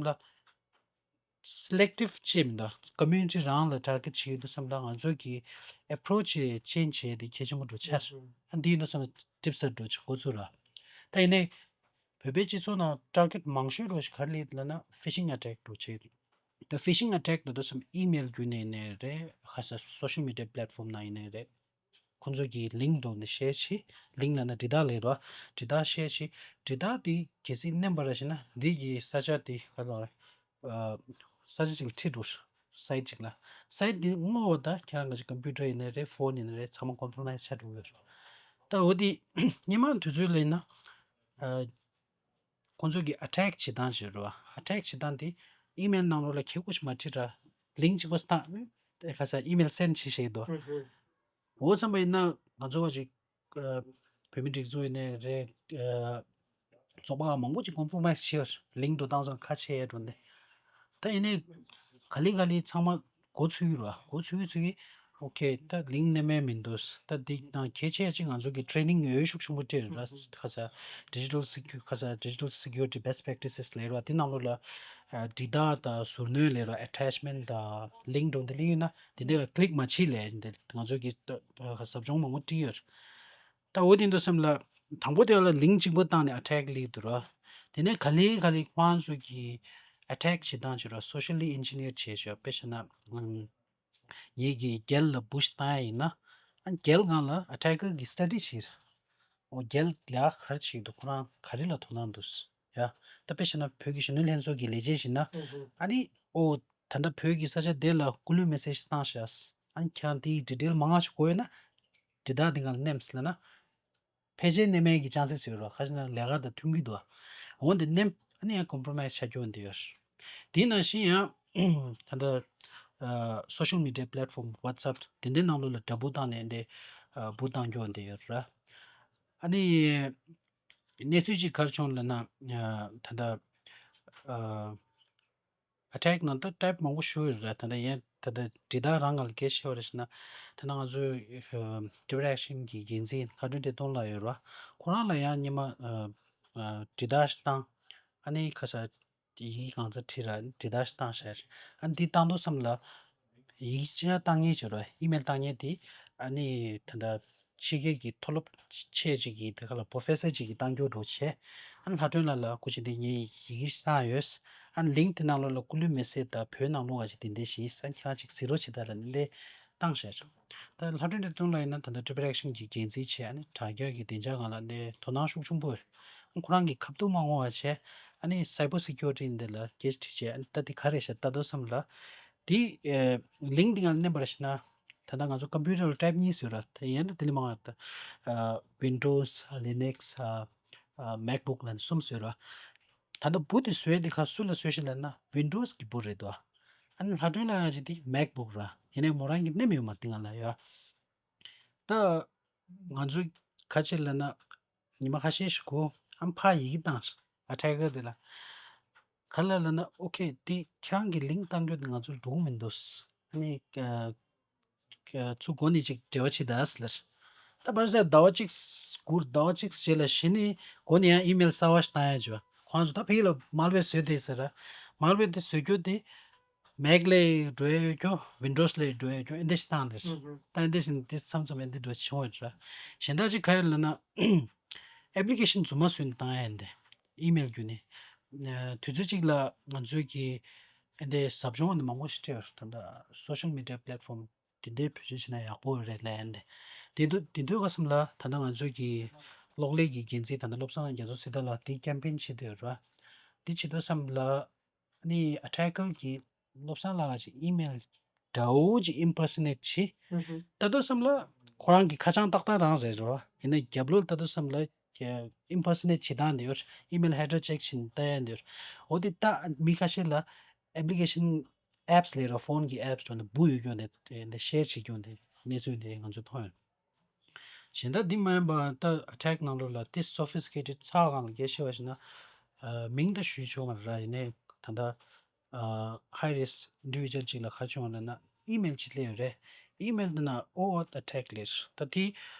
ལ་selective བྱས་མི་འདུག community རང་ལ་target བྱེད་ཀྱི་འདུག་བསམ་ལ་ང་ཚོ་གི་approach change བྱས་ཏེ་གལ་ཆེན་པོ་འགྲོ་ཆར། ཨ་འདི་ཡིན་འདུག་བསམ་ལ་ཏིབ་སར་འགྲོ་ཆ་འགོ་ཚུགས་ར། ད་ཡིན་ནའི་བོད་པའི་སྤྱི་ཚོགས་ནང་target མང་ཤོས་འགྲོ་ཞིག་ག་རེ་སླེབས་ལབ་ན་phishing attack འགྲོ་བྱས། ད་phishing attack ལ་འདུག་བསམ་email བརྒྱུད་ནས་ཡིན་ནའི་རེད། ཁ་ས་social media platform ནང་ཡིན་ནའི་རེད། ཁོང་ཚོ་གིས་link འགྲོ་ནས་share བྱེད། link ལབ་ན་དྲིལ་བརྡ་ལབ་ར། དྲིལ་བརྡ་share བྱེད། དྲིལ་བརྡ་དེ་གལ་སྲིད་མནན་པ་ར་བྱས་ན་འདི་གི་ས་ཆ་དེ་ག་ལ་རེད། ས་ཆ་གཅིག་ལ་ཁྲིད་འགྲོ། site གཅིག་ལ། site དེ་སྔོན་བ་ད་ཁྱེད་རང་གི་computer ཡིན་ནའི་རེད། phone ཡིན་ནའི་རེད། ཚང་མ་compromise ཆགས་འགྲོ་གི་ཡོད་རེད། ད་འོ་དེ་སྔོན་མ་དུས་ཚོད་ལ་ཡིན་ན། ཁོང་ཚོ་གི་attack བྱེད་སྟངས་བྱེད་རོགས། attack བྱེད་སྟངས་དེ་email ནང་ལོགས་ལ་ཁྱེད་ཀོ་ཞིག་མ་ཁྲིད་ར། link གཅིག་པ་སྟངས་ནི་ཁ་ས་email send བྱེད་བྱེད་དོ། འོ་བསམ་པ་ཡིན་ན་ང་ཚོ་བ་ཅིག་བོད་མི་སྒྲིག་འཛུགས་ཡིན་ནའི་རེད། ཚོགས་པ་མང་པོ་ཅིག་compromise བྱེད་link འགྲོ་སྟངས་སང་ཁ་ཕྱེ་ཡ་འགྲོ་ནས། ད་ཡིན་ནའི་ག་ལེ་ག་ལེ་ཚང་མ་འགོ་ཚུགས་ཡོད་ར། འགོ་ཚུགས་ཚུགས་ཀྱི་okay ད་link ནས་མེད་མི་འདུག་ད་འདི་ནང་གལ་ཆེ་ཅིག་ང་ཚོ་གི་training ཡོད་ཤུགས་ཆེན་པོ་སྤྲད་ར། ཁ་ས་digital secu- ཁ་ས་digital security best practices ལས་ར། དེ་ནང་ལོགས་ལ་དྲིལ་བརྡ་དང་ཟུར་སྣོན་ལས་ར། attachment དང་link འགྲོ་འདི་ལི་ཡོད་ན་དེ་འདི་ལ་click མ་བྱེད་ལས་འདི་ང་ཚོ་གི་ཟབ་སྦྱོང་མང་པོ་བྲིས་ཡོད། ད་འོ་དེ་འདུག་སེམས་ལ་དང་པོ་དེ་ལ་link གཅིག་པོ་བཏང་ནས་attack སླེབས་འདུག་ར། དེ་ནས་ག་ལེ་ག་ལེ་ཁོང་ཚོ་གི་attack བྱེད་སྟངས་བྱེད་ར། socially engineer བྱེད་བྱེད་དཔེ་བྱས་ན། ངེད་ཀྱིས་རྒྱལ་ལ་འབུ་ཞིག་བཏང་ཡ་ཡིན་ན། ཨ་རྒྱལ་སྒང་ལ་attacker གིས་study བྱེད། འོ་རྒྱལ་ལ་ག་རེ་བྱེད་འདུག་ཁོ་རང་ག་རེ་ལ་དོ་སྣང་འདུག་ཡ། ད་དཔེ་བྱས་ན་བོད་ཀྱི་གཞོན་ནུ་ལྷན་ཚོགས་ཀྱི་ལས་བྱེད་བྱེད་ན། ཨ་ནི་ཨོ། ད་ལྟ་བོད་ཀྱི་ས་ཆ་དེ་ལ་སྐུ་ལུས་མེ་སེ་ཇི་བཏང་ཤག་ཨ་ནི་ཁྱེད་རང་དེའི་ཌི་ཊེལ་མང་ང་ཞིག་དགོས་ཡོད་ན་དྲི་རྟགས་འདི་སྒང་ལ་མནན་ལབ་ན། ཕལ་ཆེར་མནན་པའི་གི་ཆན་སེ་སི་ཡོད་རེད། ཁ་ཤས་ན་ལས་ཀ་དང་མཐུན་གྱི་འདུག་འོན་ཏེ་མནན་ཨ་ནི་ཡང་ཀོམ་པོ་རོ་མའི་སི་བྱ་རྒྱུ་འདི་ཡོད་རེད། དེ་ནང་བཞིན་ཡང་ད་ལྟ་སོ་ཤལ་མི་ཌི་ཡ་པི་ལེ་ཊི་ཕོམ་ཝ་ཊི་སེབ་དེ་འདྲའི་ནང་ལོགས་ལ་དྲ་འབུ་བཏང་ནས་འདི་འབུ་བཏང་རྒྱུ་འདི་ཡོད་རེད། ཨ་ནི་གནས་ཚུལ་ཅིག་ག་རེ་བྱུང་ལབ་ན། ད་ལྟ་ཨ་ཊེག་ནང་ད་ཊའིབ་མང་པོ་ཞིག་ཡོད་རེད། ད་ལྟ་ཡན་ད་ལྟ་དྲི་རྟགས་རང་ང་ལ་ག་རེ་བཤད་པ་རེད་ཟེར་ན། ད་ལྟ་ང་ཚོའི་ཌི་རེག་ཤན་གྱི་འགན་འཛིན་ལྷ་སྒྲོན་བདེ་སྟོང་ལགས་ཡོད་རེད་བ། ཁོ་རང་ལ་ཡང་སྔོན་མ་དྲི་རྟགས་ཤིག་བཏང་། ཨ་ནི་ཁ་ཤས་ཡི་གེ་གང་ཚ་བྲིས་ར་དྲི་རྟགས་ཤིག་བཏང་ཤག་ཨ་ནི་འདི་བཏང་དུས་ཙམ་ལ་ཡི་གེ་ཅིག་བཏང་མཁན་བྱས་ར་ཨི་མེལ་བཏང་མཁན་དེ་ཨ་ནི་ད་ལྟ་ཕྱི་རྒྱལ་གྱི་མཐོ་སློབ་ཆེ་ཅིག་གི་དེ་ག་ལ་པོ་རོ་ཕེ་སར་ཅིག་གིས་བཏང་རྒྱུ་འདྲ་བྱས། ཨ་ནི་ལྷ་སྒྲོན་ལགས་ལ་སྐུ་མཁྱེན་དེ་ངས་ཡི་གེ་ཞིག་བཏང་ཡོད། ཨ་ནི་ལིང་ཀི་དེ་ནང་ལོགས་ལ་སྐུ་ལུས་མེ་སེ་ཇི་དང་བོད་ནང་ལོགས་ཀ་ཅིག་དེ་འདྲ་ཞིག་ཨ་ནི་ཁྱེད་རང་ཅིག་གཟིགས་རོགས་བྱེད་དང་ལབ་ནས་བཏང་ཤག་ད་ལྷ་སྒྲོན་བདེ་སྟོང་ལགས་ཡིན་ན་ད་ལྟ་ཊི་རི་པལ་ཨེ་ཤན་གྱི་འགན་འཛིན་བྱས། ཨ་ནི་དྲ་རྒྱ་གི་བདེ་འཇགས་སྒང་ལ་ནས་དོ་སྣང་ཤུགས་ཆེན་པོ་ཡོད། ཨ་ཁོ་རང་གི་ཁ་ཐུག་མ་ངོ་བ་བྱས། ཨ་ནི་སའི་བར་སི་ཀིའུ་རི་ཊི་འདི་ལ་རྒྱས་ཁྲིད་བྱས། ཨ་ནི་ད་འདི་ག་རེ་ཤག་ལྟ་དུས་ཙམ་ལ། འདི་ལིང་ཀི་འདི་ང་ལ་མནན་པ་རེད་ཟེར་ན། ད་ལྟ་ང་ཚོ་ཀམ་པུ་ཊར་ལ་ཊའིབ་གཉིས་ཡོད་ར། ད་ཡན་ད་དེ་ལས་མང་བ་ད་ཝིན་ཌོ་སི་ལི་ནག་སི་མེག་བུག་ལབ་ནས་གསུམ་ཡོད་ར། ད་ལྟ་འབུ་དེ་བཟོས་དེ་ག་སུ་ལ་བཟོས་ཤག་ལབ་ན་ཝིན་ཌོ་སི་གི་འབུ་རེད་དོ། ཨ་ནི་ལྷ་སྒྲོན་ལགས་ཅིག་དེ་མེག་བུག་ར། ཡིན་ནའི་མོ་རང་གི་མནན་ཡོད་མ་རེད་དེ་སྒང་ལ་ཡོད། ད་ང་ཚོ་ག་ཅི་ལབ་ན། ཉི་མ་ཁ་ཤས་ཤིག་གོ་ཨམ་ཕ་ཡི་གེ་བཏང་ཨ་ཊེག་ག་དེ་ལ། ག་ལ་ལབ་ན་ཨོ་ཁེ་དེ་ཁྱེད་རང་གི་ལིང་ཀི་བཏང་རྒྱུ་དེ་ང་ཚོ་འགྲོ་གི་མི་འདུག་ཨ་ནི་ཚུར་སྒོ་ནས་ཅིག་འབྲེལ་བ་བྱེད་དང་ཟེར། ད་བར་སར་ཟླ་བ་གཅིག་སྒུར་ཟླ་བ་གཅིག་རྗེས་ལ་གཞི་ནས་སྒོ་ནས་ཡང་ཨི་མེལ་གསར་བ་ཞིག་བཏང་ཡ་བྱོས། ཁོང་ཚོ་ད་ཕ་གི་ལ་མལ་ཝེར་བཟོས་དེ་ཟེར་ར། མལ་ཝེར་དེ་བཟོ་རྒྱུ་དེ་མེག་ལས་འགྲོ་ཡ་ཡོད་རྒྱུ་ཝིན་ཌོ་སི་ལས་འགྲོ་ཡ་ཡོད་རྒྱུ་ཨེ་འདྲ་ཞིག་བཏང་དེ། ད་ཨེ་འདྲ་ཞིག་འདི་མཚམས་མཚམས་ཨེ་འདྲ་འགྲོ་བྱུང་བ་ར། གཞན་དག་ཅིག་ག་རེ་ལབ་ན། ཨེབ་ལི་ཀེ་ཤན་རྫུན་མ་བཟོས་ནས་བཏང་ཡ་ཡིན་ཏེ། ཨི་མེལ་བརྒྱུད་ནས། དུས་ཚོད་གཅིག་ལ་ང་ཚོའི་གི་ཨེ་འདྲའི་ཟབ་སྦྱོང་འདི་མང་པོ་ཞིག་སྤྲད་ཡོད་རེད། ད་ལྟ་སོ་ཤལ་མི་ཌི་ཡ་པི་ལེ་ཊི་ཕོམ་དེ་འདྲའི་བེད་སྤྱོད་བྱས་ན་ཡག་པོ་རེད་ལབ་ཡ་འདི། དེ་དུས་དེ་དུས་ཁ་སང་ལ་ད་ལྟ་ང་ཚོའི་གི་གློག་ཀླད་ཀྱི་འགན་འཛིན་ད་ལྟ་བློ་བཟང་རྒྱ་མཚོ་ཟེར་དེ་ལ་དེ་ཀེམ་པེན་བྱེད་དུས་ར། དེ་བྱེད་དུས་ཙམ་ལ་ཨ་ནི་ཨ་ཊེག་ག་གི་བློ་བཟང་ལགས་ཀྱི་ཨི་མེལ་འདྲ་བོ་ཅིག་ཨིམ་པར་སོ་ནེཊ་བྱེད། ལྟ་དུས་ཙམ་ལ་ཁོ་རང་གི་ཁ་བྱང་ཏག་ཏག་རང་རེད་ར། ཡིན་ན་རྒྱབ་ལོགས་ལྟ་དུས་ཙམ་ལ་ཨིམ་པར་སོ་ནེཊ་བྱེད་སྟངས་འདི་ཡོད། ཨི་མེལ་ཧེ་ཌར་ཅེག་བྱེད་ལྟ་ཡ་འདི་ཡོད། འོ་དེ་ལྟ་མི་ཁ་ཤས་ལ་ཨེབ་ལི་ཀེ་ཤན་ཨེབ་སི་ལས་ར་ཕོན་གྱི་ཨེབ་སི་འགྲོ་ནས་འབུ་ཡོད་རྒྱུ་འདི་འདི་ཤེར་བྱེད་རྒྱུ་འདི་གནས་ཚུལ་འདི་ང་ཚོ་མཐོང་ཡོད། གཞན་དག་འདི་མ་ཡིན་པ་ད་ཨ་ཊེག་ནང་ལོགས་ལ་དེ་སོ་ཕི་སི་ཀེ་ཊེཌ་ཚ་གང་ལ་སྐད་ཆ་བཤད་པ་ཞིག་ན། མིང་ད་ཞུས་ཆོག་མ་རེད་ར། ཡིན་ནའི་ད་ལྟ་ཧའི་རིསྐ་ཨིན་ཌི་བི་ཇུ་ཨལ་ཅིག་ལ་ག་རེ་བྱུང་བ་ལབ་ན་ཨི་མེལ་ཅིག་སླེབས་ཡོད་རེད། ཨི་མེལ་དེ་ན་ཨོ་ཨོཐ་ཨ་ཊེག་སླེབས་རེད། ད་དེ་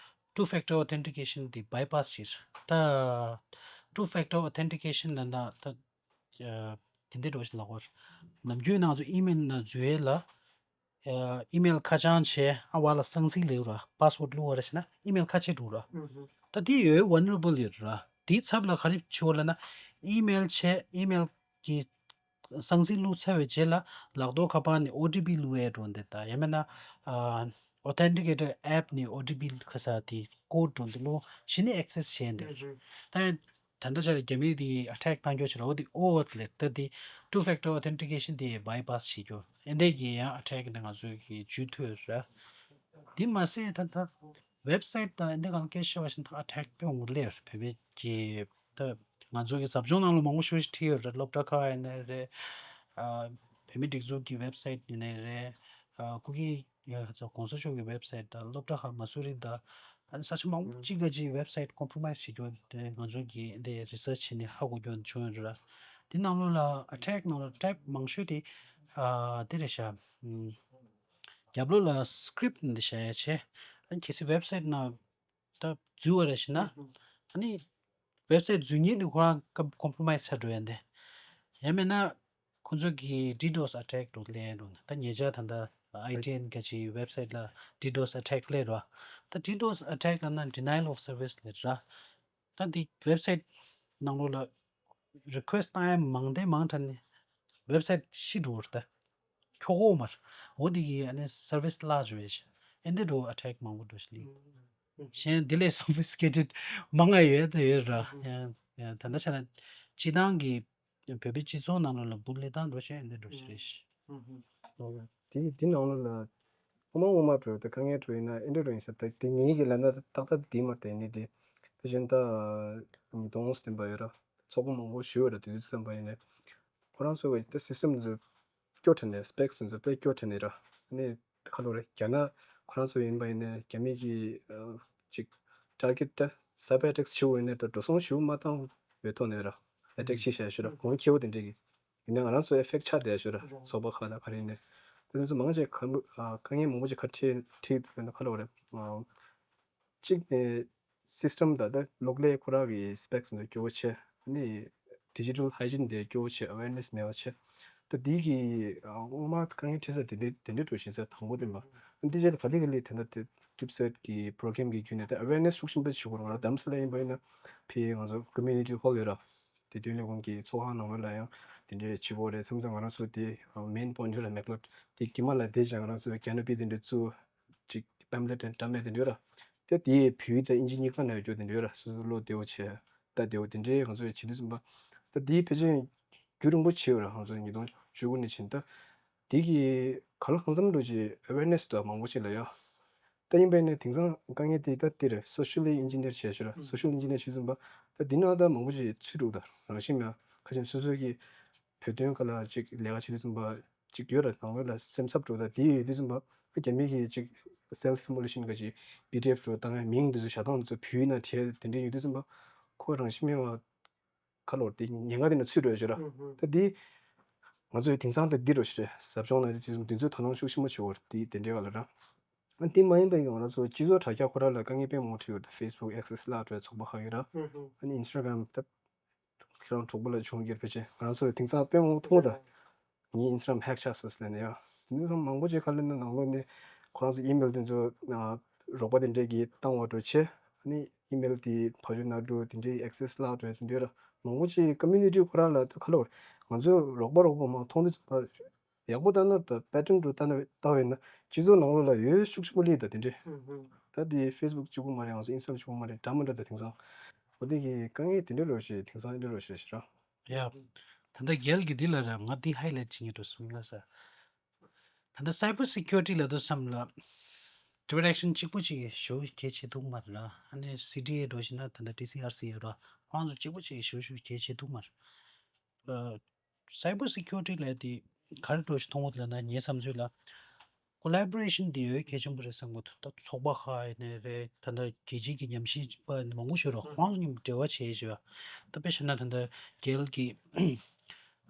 ཊུ་ཕེག་ཊར་ཨོ་ཐེན་ཊི་ཀེ་ཤན་དེ་བྷའི་པ་སི་བྱས་རེད། ད་ཊུ་ཕེག་ཊར་ཨོ་ཐེན་ཊི་ཀེ་ཤན་ལབ་ན་ད་དེ་འདྲ་འགྲོ་བཞིན་ལ་གོ་རེད། ནམ་རྒྱུན་ང་ཚོ་ཨི་མེལ་ནང་འཛུལ་ཡས་ལ། ཨི་མེལ་ཁ་བྱང་བྱས་ཨ་བ་ལ་གསང་ཚིག་ལེའུ་ར་པ་སི་ཝར་ཌི་བླུགས་པ་ར་ཞེ་ན་ཨི་མེལ་ཁ་ཕྱེ་འགྲོ་ར། ད་དེ་ཡོད་ཝལ་ནེ་རེ་བལ་ཡོད་ར། དེའི་ཚབ་ལ་ག་རེ་བྱེད་དགོས་ལབ་ན་ཨི་མེལ་བྱས་ཨི་མེལ་གྱི་གསང་ཚིག་བླུགས་ཚར་བའི་རྗེས་ལ་ལག་ཐོག་ཁ་པར་ནས་ཨོ་ཊི་པི་བླུགས་ཡས་འགྲོ་འདི་ད་ཡང་མིན་ན་ཨོ་ཐེན་ཊི་ཀེ་ཊར་ཨེབ་ནས་ཨོ་ཊི་པི་ཁ་ས་དེ་ཀོཌ་འགྲོ་འདི་བླུགས་གཞི་ནས་ཨེག་སེ་སི་བྱས་འདི་ད། ད་ལྟ་ཆ་ལ་རྒྱ་མི་དེ་ཨ་ཊེག་བཏང་རྒྱུ་ཆེ་ར། འོ་དེ་ཨོ་ཨོཐ་ལེ་ད་དེ་ཊུ་ཕེག་ཊར་ཨོ་ཐེན་ཊི་ཀེ་ཤན་དེ་བྷའི་པ་སི་བྱེད་རྒྱུ་ཨེ་འདྲས་ཀྱི་ཡང་ཨ་ཊེག་དེ་ང་ཚོས་ཀྱི་ཇུས་ཐུབ་ར། དེ་མ་ཟད་ད་ད་ཝེབ་སའིཊ་དང་ཨེ་འདྲས་གང་སྐད་ཆ་བཤད་པ་ཞིག་ད་ཨ་ཊེག་དཔེ་འོང་གི་ལེ་བོད་པའི་ཀྱི་ད་ང་ཚོ་གི་ཟབ་སྦྱོང་ནང་ལ་མང་པོ་ཞིག་ཁྲིད་ཡོད་རེད། སློབ་གྲྭ་ཁག་ཡིན་ནའི་རེད། བོད་མི་སྒྲིག་འཛུགས་ཀྱི་ཝེབ་སའིཊ་ཡིན་ནའི་རེད། ཨ་སྐུ་སྒེར་ཡ་ཚོ་གོང་ས་མཆོག་གི་ཝེབ་སའིཊ་དང་སློབ་གྲྭ་ཁག་མ་སུ་རི་དང་ཨ་ནི་ས་ཆ་མང་པོ་གཅིག་ག་གཅིག་ཝེབ་སའིཊ་ཀོམ་པོ་རོ་མའིས་བྱེད་རྒྱུ་དེ་ང་ཚོ་གིས་འདི་རི་སར་ཆི་བྱས་ནས་ཧ་གོ་རྒྱུ་བྱུང་ཡོད་རེད། དེ་ནང་ལོགས་ལ་ཨ་ཊེག་ནང་ལ་ཊེབ་མང་ཤོས་དེ་ཨ་དེ་རེད་ཤག་རྒྱབ་ལོགས་ལ་སི་ཀི་རིབ་འདི་བཞག་ཡ་བྱས། ཨ་ནི་གལ་སྲིད་ཝེབ་སའིཊ་ནང་ད་འཛུལ་བ་རེད་ཞེ་ན། ཨ་ནི་ཝེབ་སའིཊ་འཛུལ་མཁན་དེ་ཁོ་རང་ཀོམ་ཀོམ་པོ་རོ་མའིས་ཆགས་འགྲོ་ཡ་འདི། ཡང་མིན་ན་ཁོ་ཚོ་གི་ཌི་ཌོ་སི་ཨ་ཊེག་འགྲོ་སླེབས་འགྲོ་ད་ཉེ་ཆར་ད་ལྟ་ཨའི་ཊི་ཨེན་ག་ཅིག་ཝེབ་སའིཊ་ལ་ཌི་ཌོ་སི་ཨ་ཊེག་སླེབས་ར། ད་ཌི་ཌོ་སི་ཨ་ཊེག་ལབ་ན་ཌི་ནའི་ཡལ་ཨོཕ་སར་ཝིས་ལབ་ར། ད་འདི་ཝེབ་སའིཊ་ནང་ལོགས་ལ་རི་ཁུ་ཝེ་སི་ཊི་བཏང་ཡ་མང་དེ་མང་དྲགས་ནས་ཝེབ་སའིཊ་ཤི་འགྲོ་བར་ད། ཁྱོ་གོ་མར། འོ་དེ་གི་ཨ་ནི་སར་ཝིས་བརླག་འགྲོ་ཡ་ཞིག་ཨེ་འདི་འགྲོ་ཨ་ཊེག་མང་པོ་འགྲོ་ཞིག་ལི། གཞན་དེ་ལས་སོ་ཕི་སི་ཀེ་ཊེཌ་མང་ང་ཡོད་ད་ཡོད་ར། ཡང་ཡང་ད་ལྟ་ཆ་ན་སྤྱི་བཏང་གི་བོད་པའི་སྤྱི་ཚོགས་ནང་ལོགས་ལ་བུ་ལི་བཏང་འགྲོ་ཤེས་ཨེ་འདི་འགྲོ་ཞིག་རེད་ཤག་དེ་དེ་ནང་ལོགས་ལ་ངོ་མ་ངོ་མ་འགྲོ་ཡོད་དེ། དཀའ་ངལ་འགྲོ་ཡིན་ན་ཨེ་འདྲ་འགྲོ་ཡིན་ས། ད་དེ་ངེད་ཀྱི་ལབ་ན་ཏག་ཏག་དེ་མ་རེད། ནི་དེ་ཕལ་ཆེར་ད་ཉིས་སྟོང་ཙམ་པ་ཡོད་ར། ཚོགས་པ་མང་པོ་ཞིག་ཡོད་ར། དེ་དུས་ཙམ་པ་ཡིན་ནས་ཁོ་རང་ཚོ་གི་ད་སི་སི་ཊེམ་ཚོ་སྐྱོ་དྲགས་ནས། སི་པེག་ཚོ་དཔེ་སྐྱོ་དྲགས་ནས་ར། ནི་ཁ་ལོ་རེད། རྒྱ་ནག་ཁོ་རང་ཚོ་ཡིན་པ་ཡིན་ནས་རྒྱ་མི་གི་ཨ་ཅིག་ཊར་གེཊ་ད་སའི་བར་ཨེ་ཊེག་བྱེད་དགོས་ཡིན་ནས་ད་འགྲོ་སོང་ཞིག་མ་བཏང་བའི་ཐོག་ནས་ར་ཨེ་ཊེག་བྱེད་བཞག་ཞུ་ར། གོང་ཁེ་པོ་དེ་འདྲས་ཀྱི། ཡིན་ན་ང་རང་ཚོ་ཨེ་ཕེག་ཊི་ཆགས་བསྡད་ཞུ་ར། ཚོགས་པ་ཁག་ལ་ག་རེ་ཡིན་ནས། དེ་ཚོ་མང་ཆེ་ག་ཨ་དཀའ་ངལ་མང་པོ་ཅིག་ག་འཕྲད་འཕྲད་འདུག་ན་ཁ་ལོ་རེད། ཨ་གཅིག་ནས་སི་སི་ཊེམ་ད་ལྟ་གློག་ཀླད་ཁོ་རང་གི་སི་པེག་ཚོ་སྐྱོ་བོ་བྱས། ནི་ཌི་ཇི་ཊལ་ཧའི་ཇིན་དེ་སྐྱོ་བོ་བྱས། ཨ་ཝེར་ནེ་སི་མེད་པ་བྱས། ད་འདི་གི་ཨ་ངོ་མ་དཀའ་ངལ་འཕྲད་ས་དེ་འདྲ་དེ་འདྲ་འགྲོ་བཞིན་ས། དང་པོ་དེ་མ་འདི་རྗེས་ལ་ག་ལེ་ག་ལེ་དེ་འདྲ་དེ་ཅིབ་སེཊ་གི་པོ་རོ་གྷ་རམ་གི་བརྒྱུད་ནས་ད་ཨ་ཝེར་ནེ་སི་ཤུགས་ཆེན་པོ་བྱེད་དགོས་རེད། ང་རང་རྡ་རམ་ས་ལ་ཡིན་པ་ཡིན་ན་ཕ་གི་ང་ཚོ་ཀོ་མིའུ་ནི་ཊི་ཧོལ་ཡོད་ར། དེ་དོན་ལས་ཁུངས་ཀྱི་ཚོགས་ཁང་ནང་ལོགས་ལ་ཡང་དེ་འདྲའི་བྱེད་དགོས་རེད། མཚམས་མཚམས་ང་རང་ཚོ་དེ་མེན་པོ་ཡིན་ཊ་ཡོད་ར། མེག་ལོ་དེ་དཀྱིལ་མ་ལ་བསྡད་བྱས་ང་རང་ཚོ་ཀེ་ནོ་པི་དེ་འདྲ་བཙུགས། ཅིག་པེམ་ཕི་ལེཊ་དང་འདྲ་མིན་དེ་འདྲ་ཡོད་ར། དེ་དེ་བོད་ཡིག་དང་དབྱིན་ཇི་གཉིས་ཀ་ནང་ཡོད་རྒྱུ་དེ་འདྲ་ཡོད་ར། སོ་སོ་བློ་བདེ་བོ་བྱས་ལྟ་བདེ་བོ་དེ་འདྲའི་ང་ཚོ་བྱེད་དུས་ཙམ་པ། ད་དེ་ཕལ་ཆེར་རྒྱུན་རིང་པོ་བྱས་ཡོད་ར། ང་ཚོ་ཉིས་སྟོང་བཅུ་དགུ་ནས་ཕྱིན། ད་དེ་གི་གང་ལ་གང་འཚམ་འགྲོ་ཅིག་ཨ་ཝེར་ནེ་སི་དང་མང་པོ་ཅིག་ལ་ཡོད། ད་ཡིན་པས་ནས་དེང་སང་དཀའ་ངལ་དེ་ད་དེ་རེད། སོ་ཤལ་ཨིན་ཇི་ནི་ཡར་བྱས་ཞུ་ར། སོ་ཤལ་ཨིན་ཇི་ནི་ཡར་བྱས་ཙམ་པ་ད་འདི་ནང་ད་མང་པོ་ཅིག་ཚུད་འགྲོ། ད་རང་བཞིན་མེད་ཁ་ཆེམས་སོ་སོ་གི་བོད་དོན་སྒང་ལ་ཅིག་ལས་ཀ་བྱེད་དུས་ཙམ་པ་ཅིག་ཡོད་ར། ནང་ལོགས་ལ་སེམས་འཚབ་འགྲོ། ད་དེ་ཡོད་དུས་ཙམ་པ་རྒྱ་མི་གི་ཅིག་སེལ་ཕི་ཨི་མོ་ལེ་ཤན་ག་ཅིག་པི་ཌི་ཨེཕ་འགྲོ་བཏང་ཡ་མིང་འདི་ཚོ་བཞག་སྟངས་འདི་ཚོ་བོད་ཡིག་ནང་བྲིས་དེ་འདྲ་ཡོད་དུས་ཙམ་པ་ཁོ་རང་བཞིན་མེད་པ་ཁ་ལོ་དེ་ཉེན་ཁ་དེ་ནས་ཚུད་འགྲོ་ཡ་ཞུ་ར། ད་འདི་ང་ཚོས་དེང་སང་ད་འདི་རུ་ཞུ་རེད། ཟབ་སྦྱོང་ལ་དེ་ཚོ་འདི་ཚོའི་དོ་སྣང་ཤུགས་ཆེན་པོ་བྱེད་དགོས་རེད། དེ་དེ་འདྲའི་ག་ལ་ར། ཨ་དེ་མ་ཡིན་པའི་ང་རང་ཚོ་སྤྱི་ཚོགས་དྲ་རྒྱ་ཁོ་ར་ལ་དཀའ་ངལ་དཔེ་མང་པོ་འཕྲད་ཡོད་རེད། ད་ཕེ་སི་བུག་ཨེག་སེ་སི་བརླག་འགྲོ་ཡ་ཚོགས་པ་ཁག་ཡོད་ར། ཨ་ནི་ཨིན་སི་ཊ་གྷ་རམ་ད་ཁྱེད་རང་གྲོགས་པོ་ལ་བྱུང་ཡོད་རེད། ཕལ་ཆེར་ང་རང་ཚོ་དེང་སང་དཔེ་མང་པོ་མཐོང་ད། ངའི་ཨིན་སི་ཊ་གྷ་རམ་ཧེག་ཆགས་སོང་ཟེར་ནས་ཡ། དེ་ཚོ་མང་པོ་ཅིག་ག་ལེར་ནང་ལོགས་ནས་ཁོ་རང་ཚོ་ཨི་མེལ་དེ་ཚོ་ཨ་རོགས་པ་དེ་འདྲས་ཀྱིས་བཏང་བ་འགྲོ་བྱས། ཨ་ནི་ཨི་མེལ་དེ་ཕར་ཚུར་ནང་འགྲོ་དེ་འདྲས་ཨེག་སེ་སི་བརླག་འགྲོ་ཡ་དེ་འདྲས་ར། མང་པོ་ཅིག་ཀོ་མིའུ་ནི་ཊི་ཁོ་རང་ལ་ད་ག་ལབ་དགོས་རེད། ང་ཚོས་རོགས་པ་རོགས་པ་མ་མཐོང་དུས་ཙམ་པ་ཡག་པོ་ལྟ་ན་ད་པེ་ཊན་འགྲོ་ལྟ་ན་ལྟ་བས་ན་སྤྱི་ཚོགས་ནང་ལོགས་ལ་ཡོད་ཤུགས་ཆེན་པོ་སླེབས། ད་དེ་འདྲས་ད་དེ་ཕེ་སི་བུག་གཅིག་པོ་མ་རེད། ང་ཚོ་ཨིན་སི་ཊ་གྷ་རམ་གཅིག་པོ་མ་རེད། འདྲ་མི་འདྲ་ད་དེང་སང་འོ་དེ་གི་དཀའ་ངལ་དེ་འདྲས་རེད་ཤག་དེང་སང་འདི་འདྲས་རེད་ཤག་ཞེ་དྲག་ཡ། ད་ལྟ་རྒྱལ་གྱི་འདི་ལ་ར་ང་འདི་ཧའི་ལའིཊ་བྱེད་ཉེ་འགྲོ་སོང་ལ་ས། ད་ལྟ་སའི་བར་སི་ཁྱུ་རི་ཊི་ལ་དུ་བསམ་ལ་ཌི་རེག་ཤན་གཅིག་པོ་ཅིག་ཞུ་གལ་ཆེ་འདུག་མ་རེད་ར། ཨ་ནི་སི་ཌི་ཨེ་འགྲོ་བཞིན་ན་ད་ལྟ་ཌི་སི་ཨར་སི་ཡོད་ར། ཁོང་ཚོ་གཅིག་པོ་ཅིག་ཞུ་ཞུ་གལ་ཆེ་འདུག་མ་རེད། སའི་བར་སི་ཁྱུ་རི་ཊི་ལ་དེ་ག་རེ་འགྲོ་ཞིག་མཐོང་གི་འདུག་ལབ་ན་ངའི་བསམ་ཚུལ་ལ། ཀོ་ལེ་བོ་རེ་ཤན་དེ་ཡོད་གལ་ཆེན་པོ་རེད་བསམ་གི་འདུག་ད་ཚོགས་པ་ཁག་ཡིན་ནའི་རེད། ད་ལྟ་རྒྱལ་སྤྱིའི་གི་ཉམས་ཞིབ་པ་མང་པོ་ཞིག་རོགས་ཁོང་ཚོ་མཉམ་འབྲེལ་བ་བྱས་ཞུ་བ། ད་དཔེ་བཞག་ན་ད་ལྟ་རྒྱལ་གྱི་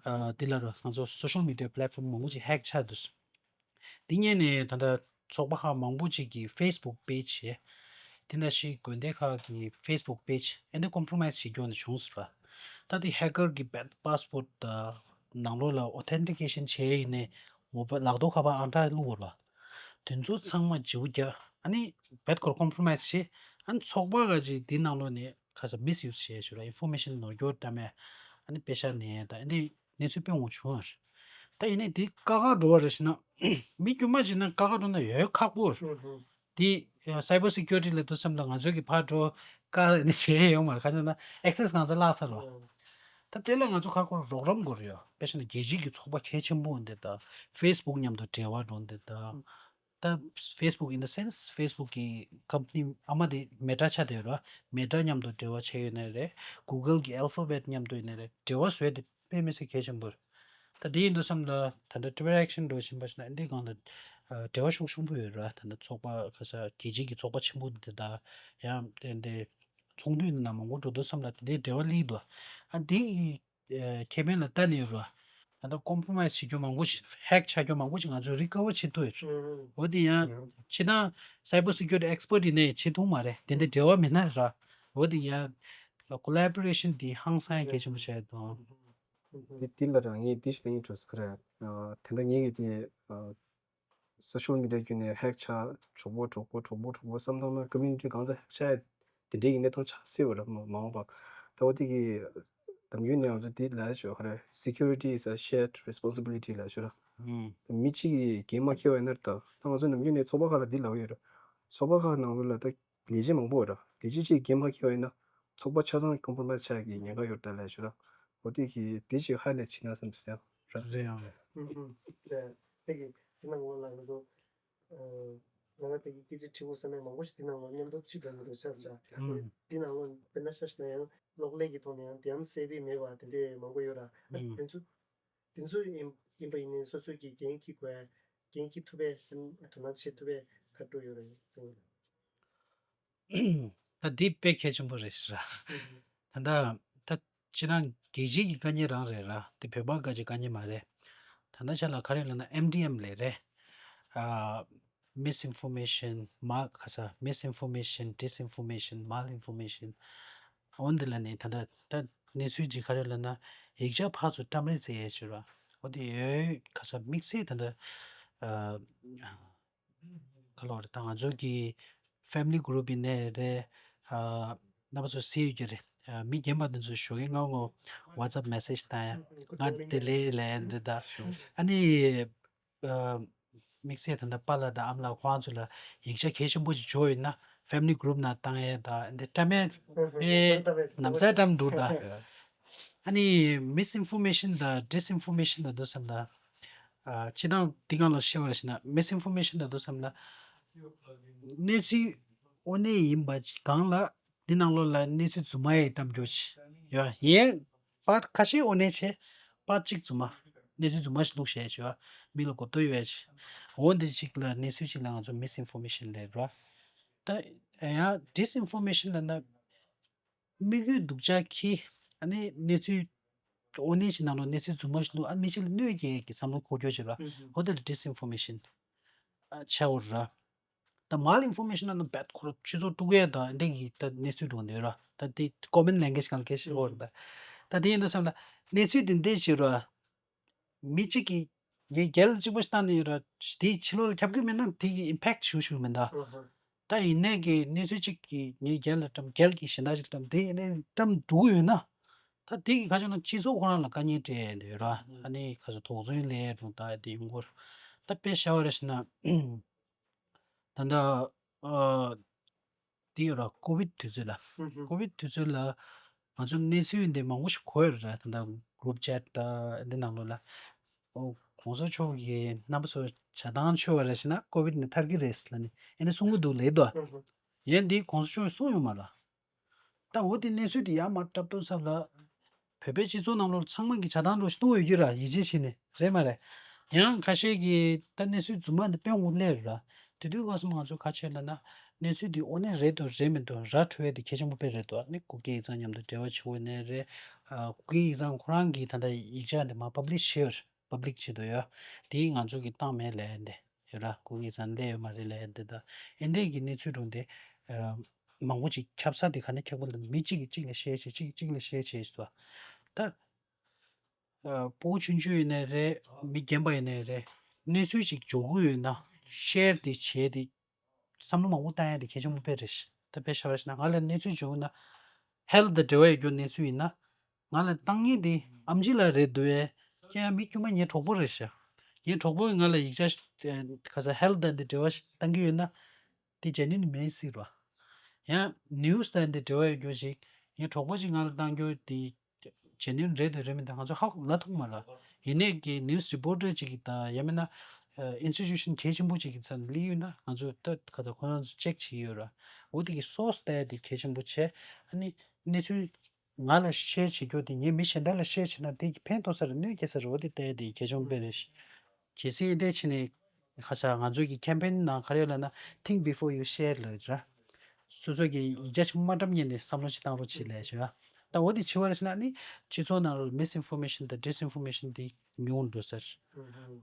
ཨ་དེ་ལ་རོགས་ང་ཚོ་སོ་ཤལ་མི་ཌི་ཡ་པི་ལེ་ཊི་ཕོམ་མང་པོ་ཅིག་ཧེག་ཆགས་འདུག་དེ་ཉིད་ནས་ད་ལྟ་ཚོགས་པ་ཁག་མང་པོ་ཅིག་གི་ཕེ་སི་བུག་པེ་ཇི་བྱས། དེ་ནང་བཞིན་དགོན་སྡེ་ཁག་གི་ཕེ་སི་བུག་པེ་ཇི་ཨེ་འདི་ཀོམ་པོ་རོ་མའི་སི་བྱེད་རྒྱུ་ནི་བྱུང་ཟེར་བ། ད་དེ་ཧེ་ཀར་གྱིས་རྦད་པཱ་སི་ཝར་ཌི་དང་ནང་ལོགས་ལ་ཨོ་ཐེན་ཊི་ཀེ་ཤན་བྱས་ཡིན་ནའི་མོ་བ་ལག་ཐོག་ཁ་པར་ཨང་གྲངས་བླུགས་པ་རེད་བ། དེ་ཚོ་ཚང་མ་བརྗེ་པོ་རྒྱག་ཨ་ནི་རྦད་ཁོ་ར་ཀོམ་པོ་རོ་མའི་སི་བྱས། ཨ་ནི་ཚོགས་པ་ག་ཅིག་དེ་ནང་ལོགས་ནས་ཁ་ས་མིས་ཡུ་སི་བྱས་ཞུ་ར། ཨིན་ཕོར་མེ་ཤན་ནོར་སྐྱོར་འདྲ་མེད། ཨ་ནི་པེ་ཤ་ནས་ད་ཨ་ནི་གནས་ཚུལ་དཔེ་མང་བྱུང་བ་རེད། ད་ཡིན་ནའི་དེ་ཀ་ཁ་འགྲོ་བ་རེད་ཞེ་ན། མི་དཀྱུས་མ་བྱས་ན་ཀ་ཁ་འགྲོ་ན་ཡོད་ཁག་པོ་རེད། དེ་སའི་བར་སི་ཁྱུ་རི་ཊི་ལ་དུ་བསམ་ན་ང་ཚོའི་གི་ཕར་འགྲོ་ཀ་ནི་བྱས་ཡོད་མ་རེད། ག་ཅི་ན་ཨེག་སེ་སི་ང་ཚོ་བརླག་ཚར་བ། ད་དེ་ལ་ང་ཚོ་ཁག་པོ་རོགས་རམ་དགོས་རེད་ཡོད། དཔེ་བྱས་ན་རྒྱལ་སྤྱིའི་གི་ཚོགས་པ་གལ་ཆེན་པོ་འདི་དང་ཕེ་སི་བུག་མཉམ་དུ་འབྲེལ་བ་འགྲོ་འདི་དང་། ད་ཕེ་སི་བུག་in the sense ཕེ་སི་བུག་གི་ཀམ་པ་ནི་ཨ་མ་དེ་མེ་ཊ་ཆགས་བསྡད་ཡོད་རེད་བ། མེ་ཊ་མཉམ་དུ་འབྲེལ་བ་བྱས་ཡོད་ནའི་རེད། གུ་གལ་གི་ཨལ་ཕ་བེཊ་མཉམ་དུ་ཡིན་ནའི་རེད། འབྲེལ་བ་བཟོས་དེ་དཔེ་མི་སྲིད་གལ་ཆེན་པོ་རེད། ད་དེ་ཡིན་དུས་ཙམ་ལ་ད་ལྟ་ཊི་བི་རེག་ཤན་འགྲོ་བཞིན་པ་ཞིག་ན་འདི་སྒང་ལ་འབྲེལ་བ་ཤུགས་ཆེན་པོ་ཡོད་རེད་བ། ད་ལྟ་ཚོགས་པ་ཁ་ཤས་རྒྱལ་སྤྱིའི་གི་ཚོགས་པ་ཆེན་པོ་འདི་དང་ཡང་དེ་འདི་ཚོགས་འདུ་ཡིན་ན་མང་པོ་འགྲོ་དུས་ཙམ་ལ་དེ་འདྲའི་འབྲེལ་བ་སླེབས་འདུག་ཨ་འདི་ཡི་ཨ་ཁེ་ཕན་ལ་ལྟ་ནས་ཡོད་རེད། ད་ལྟ་ཀོམ་པོ་རོ་མའི་སི་བྱེད་རྒྱུ་མང་པོ་ཞིག་ཧེག་ཆགས་རྒྱུ་མང་པོ་ཞིག་ང་ཚོས་རི་ཀ་བར་བྱེད་ཐུབ་ཡོད་རེད། འོ་དེ་ཡང་ཕྱི་ནང་སའི་བར་སི་ཁྱུ་རི་ཊི་ཨེག་སི་པར་ཊི་ཡིན་ནའི་བྱེད་ཐུབ་མ་རེད། དེ་འདྲ་འབྲེལ་བ་མེད་ན་ར། འོ་དེ་ཡང་ཀོ་ལེ་བོ་རེ་ཤན་དེ་ཧང་སང་ཡང་གལ་ཆེན་པོ་ཆགས་ཡོད་དོ། དེ་དེ་ལ་རང་ངས་དེ་ཞིག་ལ་ངས་འགྲོ་ས་ག་རེད། དེ་འདྲ་ངས་ཀྱི་དེ་སོ་ཤལ་མི་ཌི་ཡ་བརྒྱུད་ནས་ཧེག་ཆགས། གྲོགས་པོ་གྲོགས་པོ་གྲོགས་པོ་གྲོགས་པོ་བསམ་བཏང་ན་ཀོ་མིའུ་ནི་ཊི་གང་ཚ་ཧེག་ཆགས་ཡ་དེ་འདྲའི་གི་གནས་སྟངས་ཆགས་སྲིད་པ་རེད། མ་མ་འོངས་པ་ད་འོ་དེ་གི་ནམ་རྒྱུན་ནས་ང་ཚོ་དེ་ལབ་ཡ་ཆོག་ག་རེད། Security is a shared responsibility ལབ་ཆོག་ར། མི་གཅིག་གིས་འགན་མ་འཁྱེར་བ་ཡིན་ན་ད་ད་ང་ཚོ་ནམ་རྒྱུན་ནས་ཚོགས་པ་ཁག་ལ་འདི་ལབ་ཡོད་ར། ཚོགས་པ་ཁག་ནང་ལོགས་ལ་ད་ལས་བྱེད་མང་པོ་ཡོད་ར། ལས་བྱེད་གཅིག་འགན་མ་འཁྱེར་བ་ཡིན་ན་ཚོགས་པ་ཆ་ཚང་ཀོམ་པོ་རོ་མའི་སི་ཆགས་ཀྱི་ཉེན་ཁ་ཡོད་རེད་ད་ལབ་ཆོག་ར། འོ་དེ་གི་དེ་ཅིག་ཧའི་ལའིཊ་བྱེད་ན་བསམ་ཟེར་ཡ། རེད་ཡང་། ཧུམ་ཧུམ། དེ་གི་དེ་ནང་ལོགས་ལ་ང་ཚོ་ང་རང་དེ་གི་སྐད་ཆ་དྲི་བ་བསམ་ཡས་མང་པོ་ཞིག་དེ་ནང་ལོགས་མཉམ་དུ་ཚུད་པ་མི་འདུག་ཤག་ཤག་ཧུམ། དེ་ནང་ལོགས་དཔེར་ན་ཆ་བཞག་ན་ཡང་གློག་ཀླད་ཀྱི་ཐོག་ནས་ཡང་དེའམ་གསལ་པོ་མེད་པ་དེ་འདྲས་མང་པོ་ཡོད་ར། ཧུམ། དེ་ཚོ་དེ་ཚོ་ཡིན་ཡིན་པ་ཡིན་ནའི་སོ་སོ་གི་འགན་འཁྱེར་དགོས་ཡ། འགན་འཁྱེར་ཐུབ་པའི་དོ་སྣང་བྱེད་ཐུབ་པའི་ཐབས་སྒྲུབ་ཡོད་རེད་ཟེར། ད་འདི་དཔེ་གལ་ཆེན་པོ་རེད་ཤག་ར། ད་ལྟ་ད་སྤྱིར་བཏང་རྒྱལ་སྤྱིའི་གི་དཀའ་ངལ་རང་རེད་ར། དེ་བོད་པ་ག་ཅིག་དཀའ་ངལ་མ་རེད། ད་ལྟ་ཆ་ལ་ག་རེ་ལབ་ན་ཨེམ་ཌི་ཨེམ་ལབ་རེད། ཨ། མིས་ཨིན་ཕོར་མེ་ཤན། མ་ག་ས་མིས་ཨིན་ཕོར་མེ་ཤན། ཌིས་ཨིན་ཕོར་མེ་ཤན། མཱལ་ཨིན་ཕོར་མེ་ཤན། འོ་འདི་ལ་ནི་ད་ལྟ་ད་གནས་ཚུལ་ཅིག་ག་རེ་ལབ་ན་ཡིག་ཆ་ཕར་ཚུར་བཀྲམ་རེས་བྱེད་ཡས་ཞུ་ར། འོ་དེ་ཡོད་ག་ས་དམིགས་བསལ་ད་ལྟ་ཨ། ག་ལོ་རེད། ད་ང་ཚོ་གི་ཕེ་མི་ལི་གུ་རུབ་ཡིན་ནའི་རེད། ཨ། རྣམ་པ་ཚོ་གཟིགས་ཡོད་ཀྱི་རེད། ཨ། མི་རྒན་པ་དེ་ཚོ་ཞོགས་ཀས་སྔ་པོ་ཝ་ཊི་སེབ་མེ་སེ་ཇི་བཏང་ཡ། ང་དེ་ལས་ལས་འདི་ད། ཨ་ནི། ཨ། དམིགས་བསལ་ད་ལྟ་པཱ་ལགས་དང་ཨ་མ་ལགས་ཁོང་ཚོ་ལ་ཡིག་ཆ་གལ་ཆེན་པོ་ཅིག་འབྱོར་ཡོད་ན་ཕེ་མི་ལི་གུ་རུབ་ནང་བཏང་ཡས་ད་འདི་བཀྲམ་ཡས་དཔེ་ནམ་ཟླ་བཀྲམ་འདུག་ད། ཨ་ནི་མིས་ཨིན་ཕོར་མེ་ཤན་དང་ཌིས་ཨིན་ཕོར་མེ་ཤན་དང་དུ་བསམ་ན། ཨ། སྤྱིར་བཏང་འདི་སྒང་ལ་བཤད་པར་བྱས་ན་མིས་ཨིན་ཕོར་མེ་ཤན་དང་དུ་བསམ་ན། གནས་ཚུལ་དངོས་གནས་ཡིན་པ་ཅིག་སྒང་ལ་འདི་ནང་ལོགས་ལ་གནས་ཚུལ་རྫུན་མ་ཡི་བཀྲམ་རྒྱུ་ཅིག་ཡོད། ཡིན་པར་ཁ་ཤས་དངོས་གནས་བྱས་པར་གཅིག་རྫུན་མ། གནས་ཚུལ་རྫུན་མ་ཞིག་བླུགས་བྱས་བྱས་པ་མི་ལ་གོ་བརྡ་ཡོད་ཅིག་འོ་འདི་ཅིག་ལ་གནས་ཚུལ་ཅིག་ལ་ང་ཚོ་མིས་ཨིན་ཕོར་མེ་ཤན་ལབ་ར། ད་ཡང་ཌིས་ཨིན་ཕོར་མེ་ཤན་ལབ་ན། དམིགས་ཡུལ་སྡུག་ཅག་གིས་ཨ་ནི་གནས་ཚུལ་དངོས་གནས་ཤིག་ནང་ལོགས་གནས་ཚུལ་རྫུན་མ་ཞིག་བླུགས། ཨ། མི་གཅིག་ལ་གནོད་སྐྱེལ་གྱི་བསམ་བློ་འཁོར་རྒྱུ་ཅིག་ར། ཧུམ་ཧུམ། འོ་དེ་ལ་ཌིས་ཨིན་ཕོར་མེ་ཤན་ཨ་ཆགས་ཡོད་ར། ད་མཱལ་ཨིན་ཕོར་མེ་ཤན་ལབ་ན་རྦད་ཁོ་རང་སྤྱི་ཚོགས་དཀྲུག་ཡས་དང་འདི་གི་ད་གནས་ཚུལ་འགྲོ་འདོད་ར། ད་དེ་ཀོ་མན་ལེང་གུ་ཨེཇ་སྒང་ལ་སྐད་ཆ་བཤད་ཡོད་ར། ད་ད་དེ་ཡིན་དུས་ཙམ་ལ་གནས་ཚུལ་དེ་འདྲས་ཅིག་ར། མི་གཅིག་གིས་ངའི་རྒྱལ་གཅིག་པོ་ཞིག་བཏང་ནས་ར། དེའི་ཕྱི་ལོགས་ལ་ཁྱབ་ཀྱི་མེད་ན་དེ་གི་ཨིམ་པེག་ཊི་ཞུ་ཞུ་མི་འདུག་ཨ་ཧ། ད་ཡིན་ནའི་གི་གནས་ཚུལ་གཅིག་གིས་ངའི་རྒྱལ་ལ་བཀྲམ། རྒྱལ་གྱིས་གཞན་དག་ཅིག་བཀྲམ། དེ་ཡིན་ནའི་བཀྲམ་འགྲོ་གི་ཡོད་ན། ད་དེ་གི་ཁ་ཕྱོགས་ན་སྤྱི་ཚོགས་ཁོ་རང་ལ་དཀའ་ངལ་སྤྲད་ཡས་འདི་ཡོད་ར། ཨ་ནི་ཁ་ཚོ་དོགས་ཟོན་ལས་རུང་ད་དེ་ཡོང་གི་རེད། ད་དཔེ་བཞག་པ་རེད་ཟེར་ན། ད་ལྟ་ཨ། དེ་ཡོད་ར། ཀོ་བིད་དུས་ཚོད་ལ། ཧུམ་ཧུམ། ཀོ་བིད་དུས་ཚོད་ལ་ང་ཚོ་གནས་ཚུལ་འདི་མང་པོ་ཞིག་གོ་ཡོད་ར། ད་ལྟ་གུ་རུབ་ཅེཊ་ད་འདི་ནང་ལོགས་ལ། ཨོ། གོང་ས་མཆོག་གིས་རྣམ་པ་ཚོ་བྱ་བཏང་ཆོག་པ་རེད་ཟེར་ན་ཀོ་བིད་ནས་ཐར་གི་རེད་ལབ་ནས་ཨེ་ནས་གསུང་གི་འདུག་ལབ་དོ། ཧུམ་ཧུམ། ཡན་འདི་གོང་ས་མཆོག་གིས་གསུངས་ཡོད་མ་ར། ད་འོ་དེ་གནས་ཚུལ་དེ་ཡར་མར་བཀྲམ་དུས་ཙམ་ལ། བོད་པའི་སྤྱི་ཚོགས་ནང་ལོགས་ཚང་མ་གིས་བྱ་བཏང་འདྲ་ཞིག་མཐོང་ཡོད་ཀྱི་ར། ཡིད་ཆེས་བྱས་ནས་རེད་མ་རེད། ཡང་ཁ་ཤས་ཀྱིས་ད་གནས་ཚུལ་རྫུན་མ་འདི་དཔེ་ངོ་སླེབས་ར། དེ་དུས་སྐབས་སུ་ང་ཚོ་ག་བྱེད་ལབ་ན། གནས་ཚུལ་འདི་དངོས་གནས་རེད་འདུག་རེད་མི་འདུག་ར་འཕྲོད་ཡས་དེ་གལ་ཆེན་པོ་དཔེ་རེད་འདུག་ཨ་ནི་གུ་གེ་ཡིག་ཚང་མཉམ་དུ་འབྲེལ་བ་བྱེད་དགོས་ནའི་རེད། ཨ། གུ་གེ་ཡིག་ཚང་ཁོ་རང་གིས་ད་ལྟ་ཡིག་ཆ་འདི་མར་པབ་ལིཤ་བྱས་ཡོད་རེད། པབ་ལིག་བྱེད་དུ་ཡོད། དེ་ང་ཚོ་གིས་བཏང་མེད་ལབ་ཡས་འདི་ཡོད་ར། གུ་གེ་ཡིག་ཚང་སླེབས་ཡོད་མ་རེད་ལབ་ཡས་འདི་དང་ཨེ་འདྲས་ཀྱི་གནས་ཚུལ་སྒྲུང་དེ། ཨ། མང་པོ་ཅིག་ཁྱབ་ས་དེ་ག་ནས་ཁྱབ་གི་ལབ་ན་མི་གཅིག་གིས་གཅིག་ལ་ཤེར་བྱས། གཅིག་གིས་གཅིག་ལ་ཤེར་བྱས་ཟེར་བ། ད། ཨ། ཕྲུ་གུ་ཆུང་ཆུང་ཡིན་ནའི་རེད། མི་རྒན་པ་ཡིན་ནའི་རེད། གནས་ཚུལ་ཅིག་འབྱོར་གི་ཡོད་ན་ཤེར་དེ་བྱས་ཏེ་བསམ་བློ་མང་པོ་བཏང་ཡ་དེ་གལ་ཆེན་པོ་དཔེ་རེད་ཤག་ད་དཔེ་བཞག་པ་ཞིག་ན་ང་ལ་གནས་ཚུལ་འབྱོར་ན་ཧེལ་ཐི་དང་འབྲེལ་བ་ཡོད་རྒྱུ་གནས་ཚུལ་ཡིན་ན། ང་ལ་བཏང་མཁན་དེ་ཨེམ་ཆི་ལགས་རེད་འདུག་གས། ཡང་མི་དཀྱུས་མ་ངའི་གྲོགས་པོ་རེད་ཤག་ངའི་གྲོགས་པོས་ང་ལ་ཡིག་ཆ་ཞིག་ཨ། ག་ས་ཧེལ་ཐི་དང་འདི་འབྲེལ་བ་ཞིག་བཏང་གི་ཡོད་ན། དེ་བྱས་ནས་མེད་སྲིད་ར། ཡང་ནིའུ་སི་དང་འདི་འབྲེལ་བ་ཡོད་རྒྱུ་ཞིག་ངའི་གྲོགས་པོ་ཅིག་ང་ལ་བཏང་རྒྱུ་དེ་བྱས་ནས་རེད་དང་རེད་མི་འདུག་ང་ཚོ་ཧ་གོ་ལ་ཐུག་མ་ར། ཡིན་ནའི་གི་ནིའུ་སི་རི་པོར་ཊར་ཅིག་གིས་ད་ཡང་མིན་ན་ཨ། ཨིན་སི་ཊི་ཊུ་ཤན་གལ་ཆེན་པོ་ཅིག་གི་རྩ་ནས་སླེབས་ཡོད་ན་ང་ཚོ་ད་ག་ད་ཁོ་རང་ཚོ་ཅེག་བྱེད་ཀྱི་ཡོད་ར། འོ་དེ་གི་སོར་སི་ལྟ་ཡ་དེ་གལ་ཆེན་པོ་བྱས། ཨ་ནི་གནས་ཚུལ་ང་ལ་ཤེར་བྱེད་རྒྱུ་དེ་ངས་མི་གཞན་དག་ལ་ཤེར་བྱེད་ན་དེ་གི་ཕན་ཐོགས་ས་རེད་གནོད་སྐྱེལ་ས་རེད། འོ་དེ་ལྟ་ཡ་དེ་གལ་ཆེན་པོ་དཔེ་རེད། གལ་སྲིད་འདི་བྱས་ནས་ཁ་ཤས་ང་ཚོའི་གི་ཁེམ་པེན་ནང་ག་རེ་ཡོད་ལབ་ན། Think before you share ལབ་ར། སོ་སོ་གི་ཡིག་ཆ་ཞིག་མ་བཀྲམ་སྔོན་ནས་བསམ་བློ་ཞིག་བཏང་རོགས་བྱེད་ལབ་ཞུ་ཡ། ད་འོ་དེ་བྱེད་པ་རེད་ཟེར་ན་ནི་སྤྱི་ཚོགས་ནང་ལ་མིས་ཨིན་ཕོར་མེ་ཤན་དང་ཌིས་ཨིན་ཕོར་མེ་ཤན་དེ་ཉུང་འགྲོ་ས་རེད།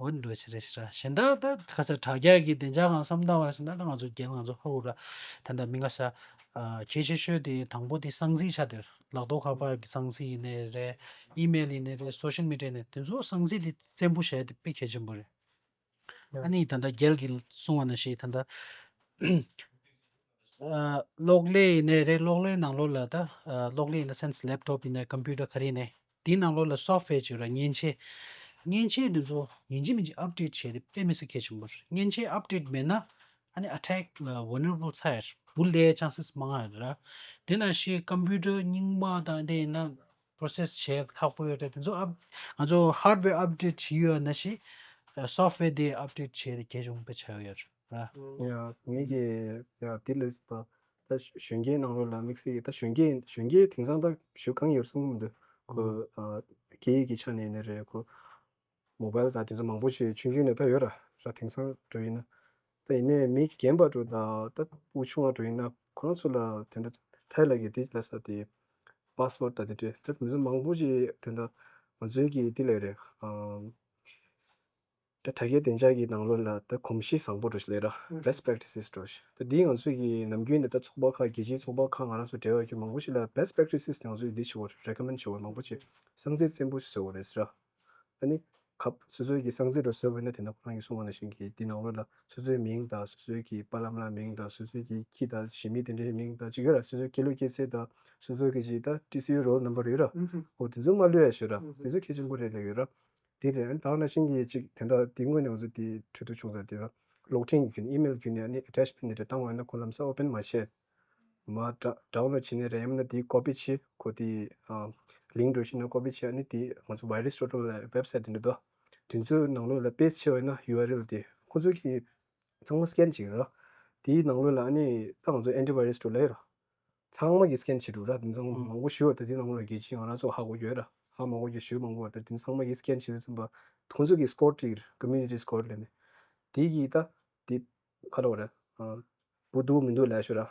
འོ་འགྲོ་ཞིག་རེད་ཤག་ར། གཞན་དག་ད་ཁ་ཤས་དྲ་རྒྱ་གི་བདེ་འཇགས་སྒང་བསམ་བཏང་བ་རེད་ཟེར་ན་ད་ང་ཚོ་རྒྱལ་ང་ཚོ་ཧ་གོ་ར། ད་ལྟ་མི་ཁ་ཤས་ཨ། གལ་ཆེ་ཤོས་དེ་དང་པོ་དེ་གསང་ཚིག་ཆགས་བསྡད་ཡོད་རེད། ལག་ཐོག་ཁ་པར་གྱི་གསང་ཚིག་ཡིན་ནའི་རེད། ཨི་མེལ་ཡིན་ནའི་རེད། སོ་ཤལ་མི་ཌི་ཡ་ནས་དེ་ཚོ་གསང་ཚིག་དེ་བཙན་པོ་བྱས་དེ་དཔེ་གལ་ཆེན་པོ་རེད། ཨ་ནི་ད་ལྟ་རྒྱལ་གྱིས་གསུངས་པ་ནང་བཞིན་ད་ལྟ་ཨ། གློག་ཀླད་ཡིན་ནའི་རེད། གློག་ཀླད་ནང་ལོགས་ལ་ད་ཨ། གློག་ཀླད་in the sense laptop ཡིན་ནའི་ཀམ་པུ་ཊར་ག་རེ་ཡིན་ནའི་དེའི་ནང་ལོགས་ལ་སོབ་ཝེར་ཅིག་ཡོད་ར། མཉེན་ཆས། མཉེན་ཆས་དེ་ཚོ་ཡིན་གཅིག་མིན་གཅིག་ཨབ་ཌེཊ་བྱས་ཏེ་དཔེ་མི་སྲིད་གལ་ཆེན་པོ་རེད། མཉེན་ཆས་ཨབ་ཌེཊ་མེད་ན་ཨ་ནི་ཨ་ཊེག་ལ་ཝལ་ནེ་རེ་བལ་ཚ་ཡ་རེད། བུ་ལས་ཆན་སེ་སི་མང་ང་རེད་ར། དེ་ནང་བཞིན་ཀམ་པུ་ཊར་རྙིང་པ་དང་དེ་ཡིན་ན། process བྱེད་ཁག་པོ་ཡོད་རེད། དེ་ཚོ་up- ང་ཚོ་hardware update བྱེད་ཡོད་ན་ཞིག software་དེ་update བྱེད་གལ་ཆེན་པོ་ཆགས་ཡོད་རེད། ཡ། ངེད་ཀྱི་ཡ་དེ་ལས་པ་ད་གཞོན་སྐྱེས་ནང་ལོགས་ལ་དམིགས་བསལ་གྱི་ད་གཞོན་སྐྱེས་གཞོན་སྐྱེས་དེང་སང་ད་ཞུ་གང་ཡོད་བསམ་གྱི་མི་འདུག་ཁོ་ཨ་སྐད་ཡིག་གི་ཆ་ནས་ཡིན་ནའི་རེད། ཁོ་mobile ད་དེ་ཚོ་མང་པོ་ཞིག་ཆུང་ཆུང་ནས་ད་ཡོད་ར་ར། དེང་སང་འགྲོ་ཡིན་ན་ད་ཡིན་ནའི་མི་རྒན་པ་འགྲོ་ད་ད་ཕྲུ་གུ་ཆུང་བ་འགྲོ་ཡིན་ན་ཁོ་རང་ཚོ་ལ་དེ་འདྲ་ཐའི་ལ་གི་དེ་ལ་ས་དེ་password ད་དེ་འདྲ་ད་མི་ཚོ་མང་པོ་ཞིག་དེ་འདྲ་ང་ཚོའི་གི་དེ་ལས་རེད། ཨམ། ད་དྲ་རྒྱའི་བདེ་འཇགས་ཀྱི་ནང་ལོགས་ལ་ད་གོམས་གཤིས་བཟང་པོ་འགྲོ་ཞིག་ལས་ར། ཨུ། best practices འགྲོ་ཞིག་ད་འདིའི་ང་ཚོའི་གི་ནམ་རྒྱུན་ནས་ད་ཚོགས་པ་ཁག་རྒྱལ་སྤྱིའི་ཚོགས་པ་ཁག་ང་རང་ཚོ་འབྲེལ་བ་རྒྱུ་མང་པོ་ཞིག་ལ་best practices དེ་ང་ཚོས་འདི་བྱེད་དགོས་རེད། recommend བྱེད་དགོས་རེད། མང་པོ་ཅིག་གསང་ཚིག་བཙན་པོ་ཞིག་བཟོ་དགོས་རེད་ཟེར་ར། ཨ་ནི་ཁབ་སོ་སོའི་གི་གསང་ཚིག་འགྲོ་བཟོས་པ་ཡིན་ན་དེ་ནང་ཁོ་རང་གིས་གསུངས་པ་ནང་བཞིན་གི་འདི་ནང་ལོགས་ལ་སོ་སོའི་མིང་དང་སོ་སོའི་གི་པཱ་ལགས་མ་ལགས་མིང་དང་སོ་སོའི་གི་ཁྱི་དང་གཞིས་མི་དེ་འདྲའི་མིང་དང་ཅིག་ཡོད་ར། སོ་སོའི་སྐྱེས་ལོ་སྐྱེས་ཚེས་དང་སོ་སོའི་གི་ཅིག་ད་ཊི་སི་ཡུ་roll number ཡོད་ར། ཨུ་ཧུ། འོ་དེ་ཚོ་མ་བླུག་ཡ་ཞོར་ར། ཨུ་ཧུ། དེ་ཚོ་གལ་ཆེན་པོ་རེད་ལབ་ཡོད་ར། དེ་རེད། ཨ་ནི་ད་ག་ནང་བཞིན་གྱི་ཅིག་དེ་འདྲ་དེ་སྔོན་ནས་ང་ཚོ་དེ་གྲོས་བསྡུར་བྱུང་ཚར། དེ་ལ་གློག་འཕྲིན་གྱི་ཨི་མེལ་བརྒྱུད་ནས་ཨ་ནི་attachment དེ་འདྲ་བཏང་བ་ཡིན་ན་ཁོ་ལམ་སང་open མ་བྱེད། མར་download བྱས་ནས་རེད། ཡང་མིན་ན་དེ་copy བྱེད། ཁོ་དེ་ཨ་link འགྲོ་ཤེས་ན་copy བྱེད། ཨ་ནི་དེ་ང་ཚོ virus dot org ལ་website དེ་འདྲ་འདུག་དེ་ཚོའི་ནང་ལོགས་ལ་paste བྱས་པ་ཡིན་ན་ཡུ་ཨར་ཨེལ་དེ་ཁོ་ཚོ་གི་ཚང་མ་scan བྱེད་ཀྱི་རེད། དེའི་ནང་ལོགས་ལ་ཨ་ནི་ད་ང་ཚོ་antivirus འགྲོ་ལབ་ཡོད་ར། ཚང་མ་གིས་scan བྱེད་འགྲོ་ར། དེ་ཚང་མ་ཨུ། མང་པོ་ཞིག་ཡོད། ད་དེ་ནང་ལོགས་ལ་རྒྱལ་སྤྱིའི་ང་རང་ཚོ་ཧ་གོ་རྒྱུ་ཡོད་ར། ཧ་མ་གོ་རྒྱུ་ཞེ་པོ་མང་པོ་ཡོད། ད་དེ་ཚང་མ་གིས་scan བྱེད་དུས་ཙམ་པ་ཁོང་ཚོ་གིས་score སྤྲད་ཀྱི་རེད། community score ལབ་ནས། དེ་གིས་ད་དེ་ག་རེ་རེད། ཨ། བུ་འདུག་མི་འདུག་ལབ་ཤོད་ར།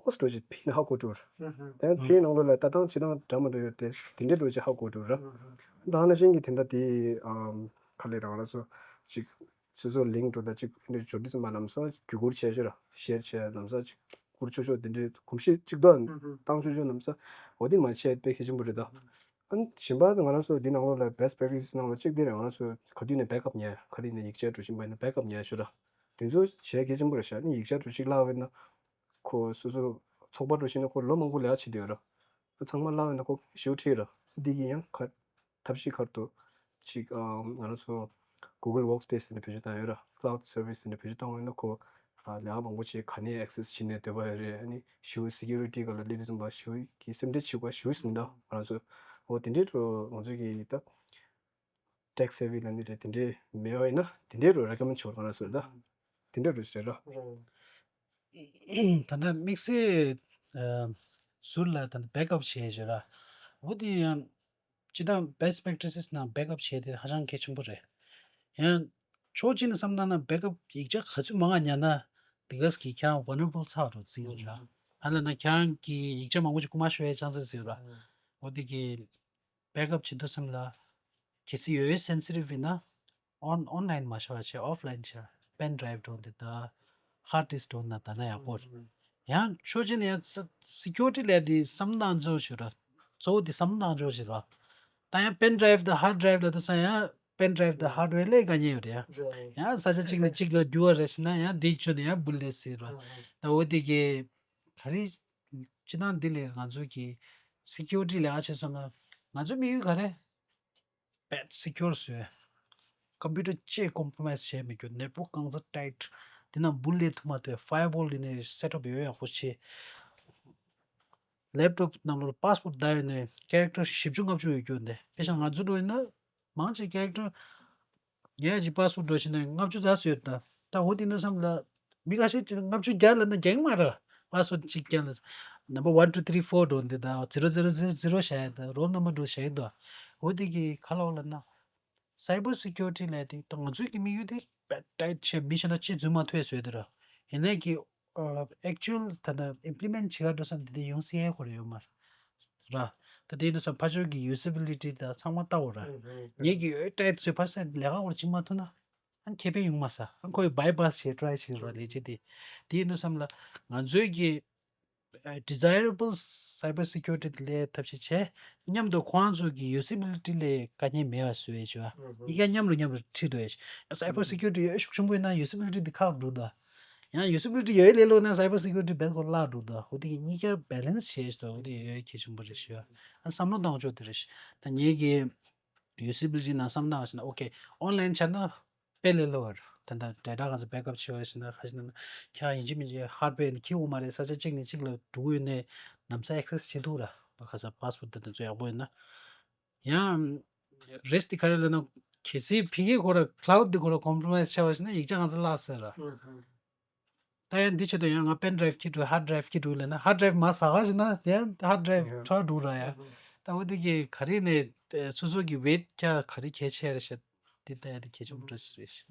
ཨོ་སི་འགྲོ་ཅིག་ཕིའི་ནང་ཧ་གོ་འགྲོ་ར། ཨུ་ཧུ། དེ་ཕིའི་ནང་ལོགས་ལ་ལྟ་སྟངས་བྱེད་སྟངས་འདྲ་མི་འདྲ་ཡོད་དེ་དེ་འདྲའི་འགྲོ་ཅིག་ཧ་གོ་འགྲོ་ར། ཨུ་ཧུ། ད་ག་ནང་བཞིན་གྱི་དེ་འདྲ་དེ་ཨམ་ག་ལེར་རང་རང་ཚོ་ཅིག་སོ་སོ་link འགྲོ་ད་ཅིག་འདི་འབྱོར་དུས་ཙམ་པ་ལམ་སང་བརྒྱུད་བསྐུར་བྱས་ཤོག་ར། share བྱས་ལམ་སང་ཅིག་བསྐུར་ཆོག་ཆོག་དེ་འདྲའི་གོམས་གཤིས་ཅིག་ཏུ་ཨུ་ཧུ། བཏང་ཆོག་ཆོག་ལམ་སང་འོ་དེ་མ་བྱས་དཔེ་གལ་ཆེན་པོ་རེད་ད། ཨ་ནི་གཞན་པ་ང་རང་ཚོ་འདི་ནང་ལོགས་ལ་best practices ནང་ལ་གཅིག་འདི་རེད། ང་རང་ཚོ་ག་དུས་ནས་backup ཉར་ག་རེ་ནས་ཡིག་ཆ་འགྲོ་བཞིན་པ་ཡིན་ན་backup ཉར་ཤོག་ར། དེ་ཚོ་བྱས་གལ་ཆེན་པོ་རེད་ཤག་ཨ་ནི་ཡིག་ཆ་འགྲོ་གཅིག་བརླག་པ་ཡིན་ན་ཁོ་སོ་སོ་ཚོགས་པ་འགྲོ་བཞིན་ན་ཁོ་ལོ་མང་པོ་ལས་ཀ་བྱེད་བསྡད་ཡོད་ར། ཚང་མ་བརླག་པ་ཡིན་ན་ཁོ་ཞེ་པོ་ཁྲིད་ར། འདི་གི་ཡང་ག་ཐབས་ཤེས་ག་རེ་འདུག་ཅིག་ཨ་ང་རང་ཚོ་Google Workspace དེ་འདྲ་བེད་སྤྱོད་བཏང་ཡོད་ར། cloud service དེ་འདྲ་བེད་སྤྱོད་བཏང་བ་ཡིན་ན་ཁོ་ཨ་ལས་ཀ་མང་པོ་བྱེད་ག་ནས་access བྱེད་ནས་སྡོད་པ་ཡོད་རེད། ཨ་ནི་ཞེ་པོ་security སྒང་ལ་སླེབས་དུས་ཙམ་པ་ཞེ་པོ་གི་སེམས་ཁྲལ་བྱེད་དགོས་ཞེ་པོ་མི་འདུག་ང་རང་ཚོ་འོ་དེ་འདྲའི་འགྲོ་ང་ཚོ་གི་ད་tech savvy ལབ་ནི་རེད། དེ་འདྲའི་མེད་པ་ཡིན་ན་དེ་འདྲའི་འགྲོ་recommend བྱེད་དགོས་ང་རང་ཚོ་ད་དེ་འདྲའི་འགྲོ་ཞིག་རེད་ར། ད་ལྟ་དམིགས་བསལ་ཨ་ཟུར་ལ་ད་ལྟ་backup བྱས་བྱས་ར། འོ་དེ་ཡང་སྤྱི་བཏང་best practices ནང་backup བྱས་དེ་ཧ་ཅང་གལ་ཆེན་པོ་རེད། ཡང་ཕྱོགས་གཅིག་ནས་བསམ་བཏང་ན་backup ཡིག་ཆ་ག་ཚོད་མང་ང་ཉར་ན་དེ་ག་ཙམ་གྱིས་ཁྱེད་རང་vulnerable ཚ་བ་འགྲོ་རྩིས་ཡོད་ར། ཨ་ལ་ན་ཁྱེད་རང་གི་ཡིག་ཆ་མང་པོ་ཅིག་རྐུ་མ་ཤོར་ཡའི་chances ཡོད་ར། འོ་དེ་གི backup བྱེད་དུས་སེམས་ལ་གལ་སྲིད་ཡོད་ཡོད་sensitive ཡིན་ན་on- online མ་བྱ་བ་བྱས་offline བྱས་pen drive འགྲོ་འདི་དང་hard disk འགྲོ་ན་ད་ན་ཡག་པོ་རེད། ཡང་ཕྱོགས་གཅིག་ནས་ཡང་security ལས་དེ་བསམ་བཏང་ཆོག་ཞུ་ར། གཙོ་བོ་དེ་བསམ་བཏང་ཆོག་ཞུ་ར། ད་ཡང་pen drive དང་hard drive ལ་དུ་སང་ཡང་pen drive དང་hardware ལས་དཀའ་ཉེན་ཡོད་རེད་ཡ། ཡང་ས་ཆ་གཅིག་ནས་གཅིག་ལ་རྒྱུ་བ་རེད་ཞེ་ན་ཡང་དེའི་ཆོས་ནས་ཡང་འབུལ་ལས་ཟེར་ར། ད་འོ་དེ་གི་ག་རེ་སྤྱི་བཏང་འདི་ལས་ང་ཚོ་གི་security ལས་ཨ་ཆེ་སོང་ན་ང་ཚོ་དམིགས་ཡུལ་ག་རེ། bad secure བཟོས། computer ཅེས་compromise བྱས་མི་རྒྱུ། network གང་ཚ་tight། དེ་ན་འབུ་ལས་ཐུབ་མ་ཐུབ། firewall ཡིན་ནའི་set up ཡོད་ཡག་པོ་བྱས། laptop ནང་ལོགས་password བརྡ་ཡོད་ནའི་character བཞི་བཅུ་ལྔ་བཅུ་ཡོད་རྒྱུ་འདི་དཔེ་ཆ་ང་ཚོ་འགྲོ་ཡིན་ན་མང་ཆེ་character ངས་ཅིག་password འགྲོ་བྱས་ནས་ལྔ་བཅུ་ཙམ་ཡོད་ད། ད་འོ་དེ་འདྲ་བསམ་ལ་མི་ཁ་ཤས་ཅིག་ལྔ་བཅུ་བརྒྱ་ལ་ན་རྒྱང་མ་ར། password གཅིག་རྐྱང་ལ། number one two three four འགྲོ་འདི་དང་zero zero zero zero བྱས་ཡ་དང་roll number འགྲོ་བྱས་ཡ་དང་། འོ་དེ་གི་ཁ་ལོག་ལ་ན། cyber security ལས་དེ་ད་ང་ཚོའི་གི་དམིགས་ཡུལ་དེ་tight བྱས་མི་ཤེས་ན་ཅི་འཛུལ་མ་ཐུབ་བཟོས་དེ་ར། ཡིན་ནའི་གི་actual ད་ལྟ་implement བྱེད་ག་འགྲོ་ས་འདི་དེ་ཡོང་སྲིད་ཡ་ཁོ་རེ་ཡོད་མ་ར། ད་དེ་ཡིན་ན་ས་ཕ་ཆོས་ཀྱི་usability ད་ཚང་མ་ལྟ་འོ་ར། ངེད་ཀྱི་tight བཟོས་ཕ་ས་ལས་ཀ་ཁོ་ར་བྱེད་མ་ཐུབ་ན། ཨང་ཁེ་ཕན་ཡོང་མ་ས། ཨང་ཁོས་bypass བྱེད་try བྱེད་རོགས་ལས་བྱེད་དེ། དེ་ཡིན་ན་བསམ་ལ་ང་ཚོའི་གི་ཨ་desirable cyber security དེ་ལས་ཐབས་ཤེས་བྱས། མཉམ་དུ་ཁོང་ཚོ་གི་usability ལས་དཀའ་ངལ་མེད་པ་བཟོ་ཡས་བྱས་པ། གཉིས་ཀ་མཉམ་རུ་མཉམ་རུ་ཁྲིད་འགྲོ་ཡས་བྱས། cyber security ཡོད་ཤུགས་ཆེན་པོ་ཡིན་ན་usability དེ་ཁག་འགྲོ་ད། ཡང་usability ཡོད་ལས་ལོ་ན་cyber security བེད་ཁོ་བརླག་འགྲོ་ད། འོ་དེ་གི་གཉིས་ཀ་balance བྱས་ཤིག་ད། འོ་དེ་ཡོད་གལ་ཆེན་པོ་རེད་ཤི་ཡ། ཨ་བསམ་བློ་བཏང་ཆོག་དེ་རེད་ཤི། ད་ངེད་ཀྱི་usability ནང་བསམ་བཏང་ཞིག་ན་okay online ཆ་ན། དཔེ་ལས་སླ་བ་རེད། ད་ལྟ་data གང་ཚོད་backup བྱེད་པ་ཞིག་ན་ཁ་ཞིག་ན་ཁྱེད་རང་ཡིན་གཅིག་མིན་གཅིག་hardware ནས་འཁྱེར་དགོས་མ་རེད། ས་ཆ་གཅིག་ནས་གཅིག་ལ་འགྲོ་གི་ཡོད་ནའི་ལམ་སང་access བྱེད་ཐུབ་ར། ཁ་ས་པཱ་སི་ཝརཌ་དེ་དེ་ཚོ་ཡག་པོ་ཡོད་ན། ཡང་རིསྐ་དེ་ག་རེ་ལབ་ན། གལ་སྲིད་ཕ་གི་ཁོ་ར་ཀ་ལའུཌ་དེ་ཁོ་ར་ཀོམ་པོ་རོ་མའེ་སི་བྱས་པ་ཞིག་ན་ཡིག་ཆ་གང་ཚ་བརླག་ཟེར་ར། ད་ཡང་འདི་ཆེད་དུ་ཡང་ང་པེན་ཌ་རའིབ་འཁྱེར་འགྲོ། ཧརཌ་ཌ་རའིབ་འཁྱེར་འགྲོ་ལབ་ན། ཧརཌ་ཌ་རའིབ་མར་ཟ་ག་ཞིག་ན་དེ་ཡང་ཧརཌ་ཌ་རའིབ་ཡང་འཕྲོ་འགྲོ་ར་ཡ། ད་འོ་དེ་གི་ག་རེ་ནས་སོ་སོ་གི་ཝེཊ་ཀྱ་ག་རེ་གལ་ཆེ་རེད་ཤག་དེ་ལྟ་ཡ་དེ་གལ་ཆེན་པོ་འདྲ་ཞིག་རེད་ཤག་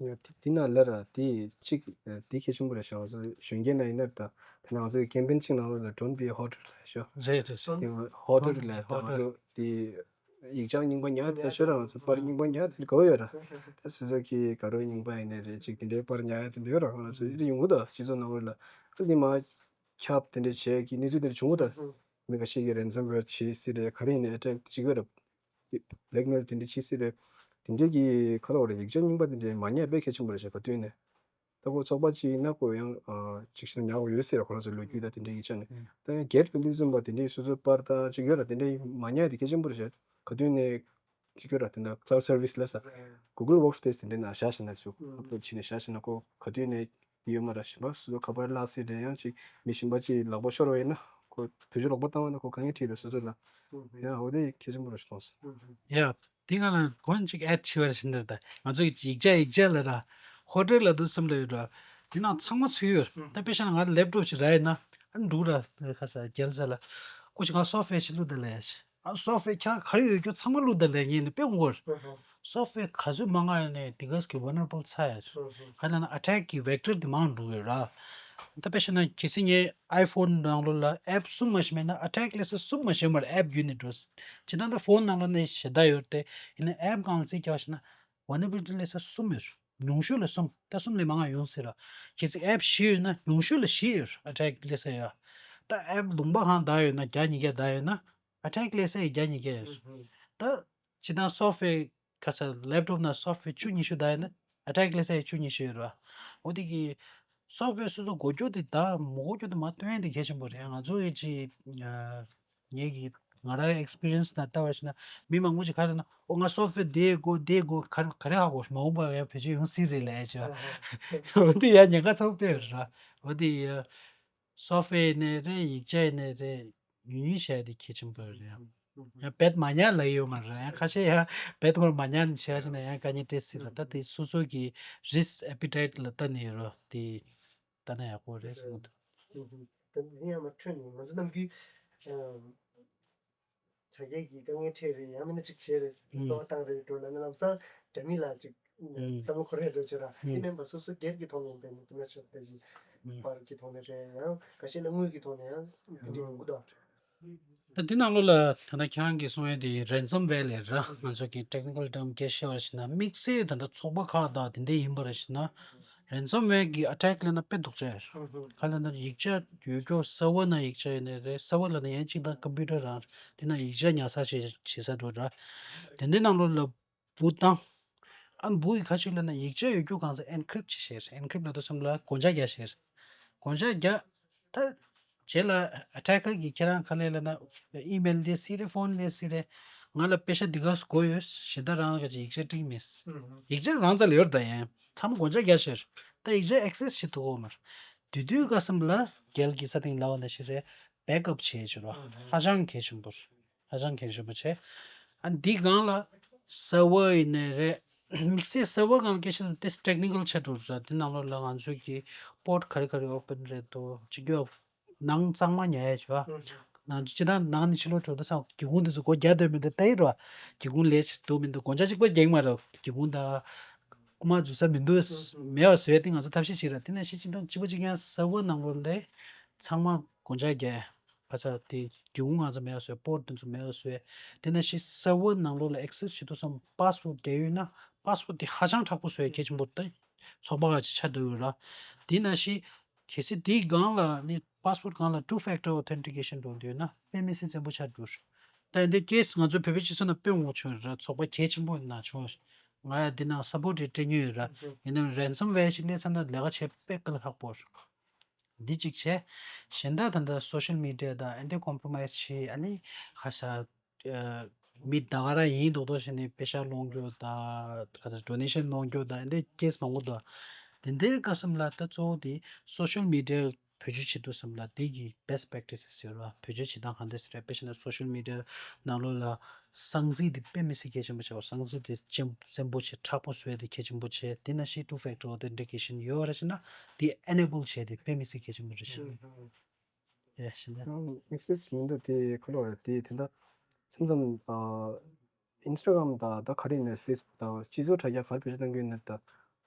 ཡ་དེ་དེ་ན་ལ་ར་དེ་གཅིག་དེ་གལ་ཆེན་པོ་རེད་ཤག་ང་ཚོ་གཞོན་སྐྱེས་ན་ཡིན་ན་ད་དེ་ན་ང་ཚོའི་ཀེམ་པེན་གཅིག་ནང་ལོགས་ལ་Don't be a hoarder ལབ་ཤག་རེད་རེད་ཤག་དེ་ཧོར་ཌར་ལབ་ཧོར་ཌར་དེ། ཡིག་ཆ་རྙིང་པ་ཉར་དེ་ཤོད་ར། ང་ཚོ་པར་རྙིང་པ་ཉར་དེ་དགའ་བོ་ཡོད་ར། ད་སོ་སོ་གི་དགའ་རོགས་རྙིང་པ་ཡིན་ནའི་རེད། ཅིག་དེ་འདྲའི་པར་ཉར་ཡ་དེ་འདྲ་ཡོད་ར། ང་ཚོ་དེ་འདྲ་ཡོང་གི་འདུག་སྤྱི་ཚོགས་ནང་ལོགས་ལ། ཨ་ནི་མར་ཁྱབ་དེ་འདྲ་བྱས་ཀྱི་གནས་ཚུལ་དེ་འདྲ་བྱུང་གི་འདུག་མི་ཁ་ཤས་ཀྱིས་རེན་སམ་ཝེར་བྱེད་སྲིད་རེད། ག་རེ་ཡིན་ནའི་ཨེ་ཊེག་བྱེད་ཀྱི་ཡོད་ར། བྷེ་ལེག་མེལ་དེ་འདྲ་བྱེད་སྲིད་རེད། དེ་འདྲའི་གི་ཁ་ལོ་རེད། ཡིག་ཆ་རྙིང་པ་དེ་འདྲ་མ་ཉར་དཔེ་གལ་ཆེན་པོ་རེད་ཤག་ག་དུས་ནས། ད་ཁོ་ཚོགས་པ་གཅིག་ཡིན་ན་ཁོ་ཡང་ཨ་ཅིག་ཤིན་ཉར་དགོས་ཡོད་ཟེར། ཁོ་རང་ཚོའི་ལོ་རྒྱུས་དང་དེ་འདྲའི་ཡིག་ཆ་ནི། ཨུམ། ད་ཡང་སྒེར་དང་ལས་བརྩོན་པ་དེ་འདྲའི་སོ་སོའི་པར་དང་ཅིག་ཡོད་ར། དེ་འདྲའི་མ་ཉར་དེ་གལ་ཆེན་པོ་རེད་ཤག་ག་དུས་ནས་ཅིག་ཡོད་ར། དེ་འདྲ་ཀ་ལའུཌ་སར་ཝི་སི་ལབ་ས། ཨུམ། གུ་གལ་ཝོརྐ་སི་པེ་སི་དེ་འདྲའི་ནང་བཞག་བཞག་ན་ཅིག་ཨུམ། ཨབ་ལོཌ་བྱས་ནས་བཞག་བཞག་ན་ཁོ་ག་དུས་ནས་དེ་ཡོད་མ་ར། གཞན་པ་སོ་སོ་ཁ་པར་བརླག་སྲིད་རེད། ཡང་ཅིག་མི་གཞན་པ་ཅིག་ལག་པ་ཤོར་བ་ཡིན་ན་ཁོ་བེད་སྤྱོད་ལོག་པ་བཏང་བ་ན་ཁོ་དཀའ་ངལ་འཕྲད་རེད་སོ་སོ་ལ། ཨུམ། ཡང་འོ་དེ་གལ་ཆེན་པོ་རེད་ཤག་མཐོང་སོང་། ཨུམ། ཡ། དེ་སྒང་ལ་གོན་ཅིག་ཨེཌ་བྱས་པ་རེད་ཤག་འདིར། ད་ང་ཚོ་ཡིག་ཆ་ཡིག་ཆ་ལབ་ར། ཧོར་ཌར་ལབ་དུས་སེམས་ལ་ཡོད་ར། དེ་ནང་ཚང་མ་ཚུད་ཡོད། ད་དཔེ་བཞག་ན་ང་ལེབ་ཊོབ་ཅིག་རག་ཡོད་ན། ཨ་ནི་འདུག་ར། ཁ་ས་རྒྱལ་ས་ལ། ཁོ་ཅིག་ང་སོབ་ཝེར་ཅིག་བླུགས་ད་ལབ་ཡ་ཞིག་ཨ་སོབ་ཝེར་ཁྱེད་རང་ག་རེ་ཡོད་རྒྱུ་ཚང་མ་བླུགས་ད་ལབ་ངས་ནི་དཔེ་འོང་གི་རེད། སོབ་ཝེར་ག་ཚོད་མང་ང་ཡོད་ནའི་དེ་ག་ཙམ་གྱི་ཝལ་ནེ་ར་བལ་ཚ་ཡ་རེད། ག་ལབ་ན་ཨ་ཊེག་གི་ཝེག་ཊར་དེ་མང་འགྲོ་གི་ཡོད་ར། ད་དཔེ་བཞག་ན་གལ་སྲིད་ངའི་ཨའི་ཕོན་ནང་ལོགས་ལ་ཨེབ་གསུམ་མ་ཞིག་མེད་ན་ཨ་ཊེག་ལས་ས་གསུམ་མ་ཞིག་མར་ཨེབ་བརྒྱུད་ནས་འགྲོ། ཇི་ལྟར་ད་ཕོན་ནང་ལོགས་ནས་ཞེ་དྲག་ཡོད་རེད་དེ། ཡིན་ན་ཨེབ་སྒང་ལ་རྩིས་རྒྱག་པ་ཞིག་ན་ཝལ་ནེ་ར་བལ་ཊི་ལས་ས་གསུམ་ཡོད་རེད། ཉུང་ཤོས་ལ་གསུམ། ད་གསུམ་ལས་མང་ང་ཡོང་སྲིད་ར། གལ་སྲིད་ཨེབ་བཞི་ཡོད་ན་ཉུང་ཤོས་ལ་བཞི་ཡོད་རེད། ཨ་ཊེག་ལས་ས་ཡོད། ད་ཨེབ་ལུང་པ་གང་བདག་ཡོད་ན་བརྒྱ་ཉིས་བརྒྱ་བདག་ཡོད་ན། ཨ་ཊེག་ལས་ས་ཡི་བརྒྱ་ཉིས་བརྒྱ་ཡོད། ད་ཇི་ལྟར་སོབ་ཝེར་ག་ས་ལེབ་ཊོབ་ནང་སོབ་ཝེར་བཅུ་ཉི་ཤུ་བདག་ཡོད་ན་ཨ་ཊེག་ལས་ས་ཡི་བཅུ་ཉི་ཤུ་ཡོད་ར། འོ་དེ་གི་སོབ་ཝེར་སོ་སོ་དགོས་རྒྱུ་དེ་དང་མི་དགོས་རྒྱུ་དེ་མར་སྟོན་ཡ་དེ་གལ་ཆེན་པོ་རེད། ང་ཚོ་ཡི་ཅི་ཨ་ངེད་ཀྱི་ང་རང་ཨེག་སི་པི་རི་ཡན་སི་ནང་ལྟ་བ་ཞིག་ན་མི་མང་པོ་ཅིག་ག་རེ་ན་ཨོ་ང་སོབ་ཝེར་དེ་དགོས་དེ་དགོས་ག་རེ་ག་རེ་ཧ་གོ་མ་འོངས་པ་ཡང་བེད་སྤྱོད་ཡོང་སྲིད་རེད་ལབ་ཡ་ཅིག་འོ་དེ་ཡ་ཉེན་ཁ་ཚ་པོ་དཔེ་ཡོད་ར། འོ་དེ་ཡ། སོབ་ཝེར་ཡིན་ནའི་རེད། ཡིག་ཆ་ཡིན་ནའི་རེད། ཉུང་ཉུང་བྱས་ཏེ་གལ་ཆེན་པོ་རེད། ཡང་རྦད་མ་ཉར་ལབ་ཡོད་མ་རེད། ཡང་ཁ་ཤས་ཡང་རྦད་ཁོ་རང་མ་ཉར་ནས་བྱས་ཟིན་ན་ཡང་དཀའ་ངལ་འཕྲད་སྲིད་ལ། ད་དེ་སོ་སོ་གི་རིསྐ་ཨེ་པི་ཊའིཊ་ལ་ལྟ་ནས་ཡོད་རོགས་དེ་ལྟ་ན་ཡག་པོ་རེད་བསམ་གྱི་འདུག་ད་དེ་ཡང་མ་འཕྲོད་ནས་ང་ཚོ་ནམ་རྒྱུན་དྲ་རྒྱའི་གི་དཀའ་ངལ་འཕྲད་རེད། ཡང་མིན་ན་ཅིག་བྱས་རེད། ཨུམ། གསོལ་བ་བཏང་རེད་འགྲོ་ལབ་ན་ལམ་སང་རྒྱ་མི་ལ་ཅིག་ཨུམ། བསམ་བློ་འཁོར་རེད་འགྲོ་བྱས་ར། ཨུམ། དེ་མིན་པ་སོ་སོ་སྒེར་གྱི་ཐོག་ནས་བལྟས་ནས་དེ་ན་ཆོས་དེ་བཞིན་ཨུམ། པར་གྱི་ཐོག་ནས་རེད། ཡང་ཁ་ཤས་ལ་དངུལ་གྱི་ཐོག་ནས་ཡང་དེ་འདྲ་ཡོང་གི་འདུག་ད་འདི་ནང་ལོགས་ལ་ད་ལྟ་ཁྱེད་རང་གིས་གསུངས་ཡས་དེ་རེན་སམ་ཝེར་ལབ་ར། ང་ཚོ་གི་ཊེག་ནི་ཀལ་ཊརམ་སྐད་བཤད་པ་ཞིག་ན་དམིགས་བསལ་ད་ལྟ་ཚོགས་པ་ཁག་དང་དེ་འདྲ་ཡིན་པ་ར་ཞིག་ན། རེན་སམ་ཝེར་གྱི་ཨ་ཊེག་ལབ་ན་དཔེ་སྡུག་ཅག་ཡོད། ཧུམ་ཧུམ། ག་ལབ་ན་ཡིག་ཆ་ཡོད་རྒྱུ་སར་ཝར་ནང་ཡིག་ཆ་ཡོད་ནའི་རེད། སར་ཝར་ལབ་ན་ཡང་གཅིག་དང་ཀམ་པུ་ཊར་རང་དེ་ནང་ཡིག་ཆ་ཉར་ས་བྱེད་བྱེད་ས་འགྲོ་ར། དེ་འདྲའི་ནང་ལོགས་ལ་འབུ་བཏང་། ཨ་འབུ་ཡི་ཁ་ཤས་ལབ་ན་ཡིག་ཆ་ཡོད་རྒྱུ་གང་ས་ཨེན་ཀྲིབ་བྱེད་ཤེས། ཨེན་ཀྲིབ་ལབ་དུས་ཙམ་ལ་སྒོ་ལྕགས་རྒྱག་ཤེས། སྒོ་ལྕགས་རྒྱག་ད་རྗེས་ལ་ཨ་ཊེག་གི་ཁྱེད་རང་ག་ལབ་ལབ་ན་ཨི་མེལ་སླེབས་སྲིད་རེད། ཕོན་སླེབས་སྲིད་རེད། ང་ལ་པེ་ཤ་འདི་ག་དགོས་ཡོད། གཞན་དག་རང་ག་ཅིག་ཡིག་ཆ་སྤྲད་མེད། ཧུམ་ཧུམ། ཡིག་ཆ་རང་རྩ་ལ་ཡོད་རེད། ད་ཡང་ཚང་མ་སྒོ་ལྕགས་རྒྱག་ཤེས། ད་ཡིག་ཆ་ཨེག་སེས་བྱེད་ཐུབ་ཀྱི་མ་རེད། དེ་དུས་ཀ་སེམས་ལ་རྒྱལ་གྱི་ས་སྟེང་ལབ་པ་ནང་བཞིན་རེད། བེག་ཨབ་བྱེད་ཆོག་ར། ཧུམ་ཧུམ། ཧ་ཅང་གལ་ཆེན་པོ་རེད། ཧ་ཅང་གལ་ཆེན་པོ་བྱས། ཨ་འདི་སྒང་ལ་སར་ཝར་ཡིན་ནའི་རེད། དམིགས་བསལ་སར་ཝར་སྒང་ལ་སྐད་ཆ་ལ་ཏོག་ཙམ་ཊེག་ནི་ཀལ་ཆགས་འགྲོ་ར། དེ་ནང་ལོགས་ལ་ང་ཚོས་ཀྱི་པོརཊ་ག་རེ་ག་རེ་ཨོ་པན་རེད་འདུག་ཅིག་ཡོད། ནང་གཙང་མ་ཉར་ཡས་བྱས། ནང་ཚོ་སྤྱི་བཏང་ནང་ནས་ཕྱི་ལོགས་འགྲོ་དུས་ཙང་སྒེའུ་ཁུང་དེ་ཚོ་སྒོ་རྒྱག་འདོད་མི་འདུག་ལྟ་ཡི་ར། སྒེའུ་ཁུང་ལས་ཅིག་འདུག་མི་འདུག་སྒོ་ལྕགས་གཅིག་པ་རྒྱག་མ་རེད། སྒེའུ་ཁུང་དང་། རྐུ་མ་འཛུལ་ས་མི་འདུག་མེད་པ་བཟོ་ཡ་དེ་ང་ཚོ་ཐབས་ཤེས་བྱེད་ར། དེ་ནང་བཞིན་སྤྱི་བཏང་གཅིག་པ་གཅིག་རྐྱང་སར་ཝར་ནང་ལོགས་ལ་ཚང་མ་སྒོ་ལྕགས་རྒྱག་ཡ། ཁ་ཚ་དེ་སྒེའུ་ཁུང་ང་ཚོ་མེད་པ་བཟོས། པོརཊ་དེ་ཚོ་མེད་པ་བཟོས། དེ་ནང་བཞིན་སར་ཝར་ནང་ལོགས་ལ་ཨེག་སེས་བྱེད་དུས་ཙམ་པཱ་སི་ཝརཌ་རྒྱག་ཡོད་ན་པཱ་སི་ཝརཌ་དེ་ཧ་ཅང་དྲག་པོ་བཟོ་ཡ་གལ་ཆེན་པོ་རེད། ཚོགས་པ་ཁག་ཅིག་ཆགས་བསྡད་ཡོད་ར། དེ་ནང་བཞིན་གལ་སྲིད་དེའི་སྒང་ལ་ནི་པཱ་སི་ཝརཌ་སྒང་ལ་two factor authentication འགྲོ་འདོད་ན་དཔེ་མི་སྲིད་བཙན་པོ་ཆགས་འགྲོ། ད་འདི་ཀེ་སི་ང་ཚོའི་བོད་པའི་སྤྱི་ཚོགས་ནང་དཔེ་མང་པོ་བྱུང་ཡོད་ར། ཚོགས་པ་གལ་ཆེན་པོ་ནང་བྱུང་། ང་ཡང་འདི་ནང་སབ་པོརཊ་རེ་སྤྲད་མྱོང་ཡོད་ར། ཡིན་ནའང་རེན་སམ་ཝེར་ཞིག་སླེབས་ཚར་ན་ལས་ཀ་བྱེད་དཔེ་དཀའ་ལས་ཁག་པོ་རེད། འདི་གཅིག་བྱས། གཞན་དག་ད་ལྟ་སོ་ཤལ་མི་ཌི་ཡ་དང་ཨེ་འདྲ་ཀོམ་པོ་རོ་མའེ་སི་བྱས། ཨ་ནི་ཁ་ཤས་མི་ད་ག་རང་ཡིན་མདོག་མདོག་བྱས་ནས་པེ་ཤ་སློང་རྒྱུ་དང་ཁ་ཤས་ཌོ་ནེ་ཤན་སློང་རྒྱུ་དང་ཨེ་འདྲ་ཀེ་སི་མང་པོ་འདུག་དེ་འདྲའི་སྐབས་སམ་ལ་ད་གཙོ་བོ་དེ་སོ་ཤལ་མི་ཌི་ཡ་ བེད་སྤྱོད་བྱེད་དུས་ཙམ་ལ་དེ་གི་best practices ཡོད་ར། བེད་སྤྱོད་བྱེད་སྟངས་ག་འདྲ་ཟེར་ར། དཔེ་བཞག་ན་social media ནང་ལོགས་ལ་གསང་ཚིག་དེ་དཔེ་མི་སྲིད་གལ་ཆེན་པོ་ཆགས་པ། གསང་ཚིག་དེ་ཅན་བཙན་པོ་བྱས་མཁྲེགས་པོ་བཟོ་ཡ་དེ་གལ་ཆེན་པོ་བྱས། དེ་ནང་བཞིན་two factor authentication ཡོད་ར་ཤི་ན་དེ་enable བྱས་དེ་དཔེ་མི་སྲིད་གལ་ཆེན་པོ་རེད་ཤི། ཨེ་ཤི་ན། access མི་འདུག་དེ་ཁ་ལོ་ར་དེ་དེ་འདྲ་མཚམས་མཚམས་ཨ། Instagram དང་ད་ག་རེ་ཡིན་ན་Facebook དང་སྤྱི་ཚོགས་དྲ་རྒྱ་ག་རེ་བེད་སྤྱོད་གཏོང་གི་ཡོད་ན་ད།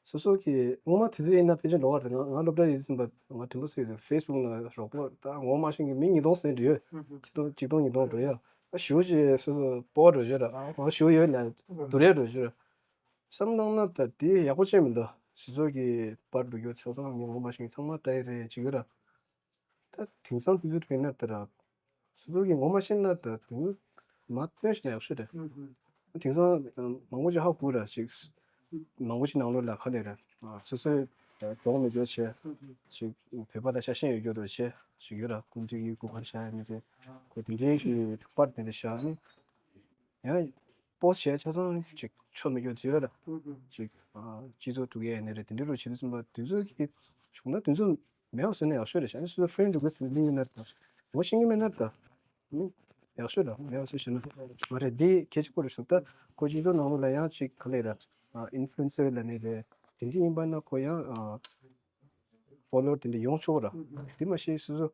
སོ་སོ་གི་སྔོན་མ་དུས་ཚོད་ཡིན་ན་ཕལ་ཆེར་ལོག་པ་རེད། ང་ང་སློབ་གྲྭ་ཡིན་ཟིན་པ་ང་དྲན་པ་སོས་དུས་Facebook ན་རོགས་པ་ད་ངོ་མ་ཤེས་ཀྱི་མི་ཉིས་སྟོང་ཟིན་འགྲོ་ཡོད། ཆིག་སྟོང་ཆིག་སྟོང་ཉིས་སྟོང་འགྲོ་ཡོད། ཨ་ཞུ་ཞེས་སོ་སོ་སྤོ་བ་འགྲོ་ཞོར་ཨ་ཞུ་ཡོད་ལ་དུ་རེ་འགྲོ་ཞོར་བསམ་བཏང་ན་ད་དེ་ཡག་པོ་བྱས་མི་འདུག་སྤྱི་ཚོགས་ཀྱི་པར་འགྲོ་རྒྱུ་ཆ་ཚང་མི་ངོ་མ་ཤེས་ཚང་མ་ལྟ་ཡི་རེད་ཅིག་ཡོད་ར། ད་དེང་སང་དུས་ཚོད་དེ་ན་ད་ར། སོ་སོ་གི་ངོ་མ་ཤེས་ན་ད་དུང་མ་སྟོན་ཞིག་ན་ཡག་ཤོས་རེད། དེང་སང་མང་པོ་ཅིག་ཧ་གོ་ར་ཞིག་མང་པོ་ཅིག་ནང་ལོགས་ལ་ཁ་ནས་ར། སོ་སོའི་གྲོགས་མི་འཇོག་བྱས། ཞིག་བོད་པ་ལ་ཤ་ཞེན་ཡོད་རྒྱུ་ར་བྱས་ཞིག་ཡོད་ར། ཀུན་བཏུས་ཀྱི་སྐུ་པར་བཞག་ཡ་མི་ཚེ་ཁོ་དེ་འདྲའི་གི་པར་དེ་འདྲ་བཞག་ནི། ཡང་པོ་སི་བྱས་ཆ་ཚང་ཅིག་ཆོ་མི་རྒྱུ་ཅིག་ཡོད་ར། ཅིག་སྤྱི་ཚོགས་དཀྲུག་ཡས་ནི་རེད། དེ་འདྲའི་རུ་བྱེད་དུས་ཙམ་པ་དུས་ཚོད་ཀྱི་བྱུང་ན་དུས་ཚོད་མེད་པ་བཟོས་ན་ཡག་ཤོས་རེད་ཤག་ཨ་ནི་སོ་སོ་friend request་དེ་ལིང་ཡོད་ན་ད། ངོ་ཤེས་ཀྱི་མེད་ན་ད། ཨ་ནི་ཡག་ཤོས་རེད། མེད་པ་བཟོས་ཤེས་ན་མ་རེད། འདི་གལ་ཆེན་པོ་རེད་ཤག་ད་ཁོ་སྤྱི་ཚོགས་ནང་ལོགས་ལ་ཡང་ཅིག་ག་ལེ་ར། ཨ་influencer་ལ་ནི་རེད། དེ་འདྲ་ཡིན་པ་ན་ཁོ་ཡང་ཨ་follower་དེ་འདྲ་ཡོང་ཆོག་ར། དེ་མ་ཤེས་སོ་སོ་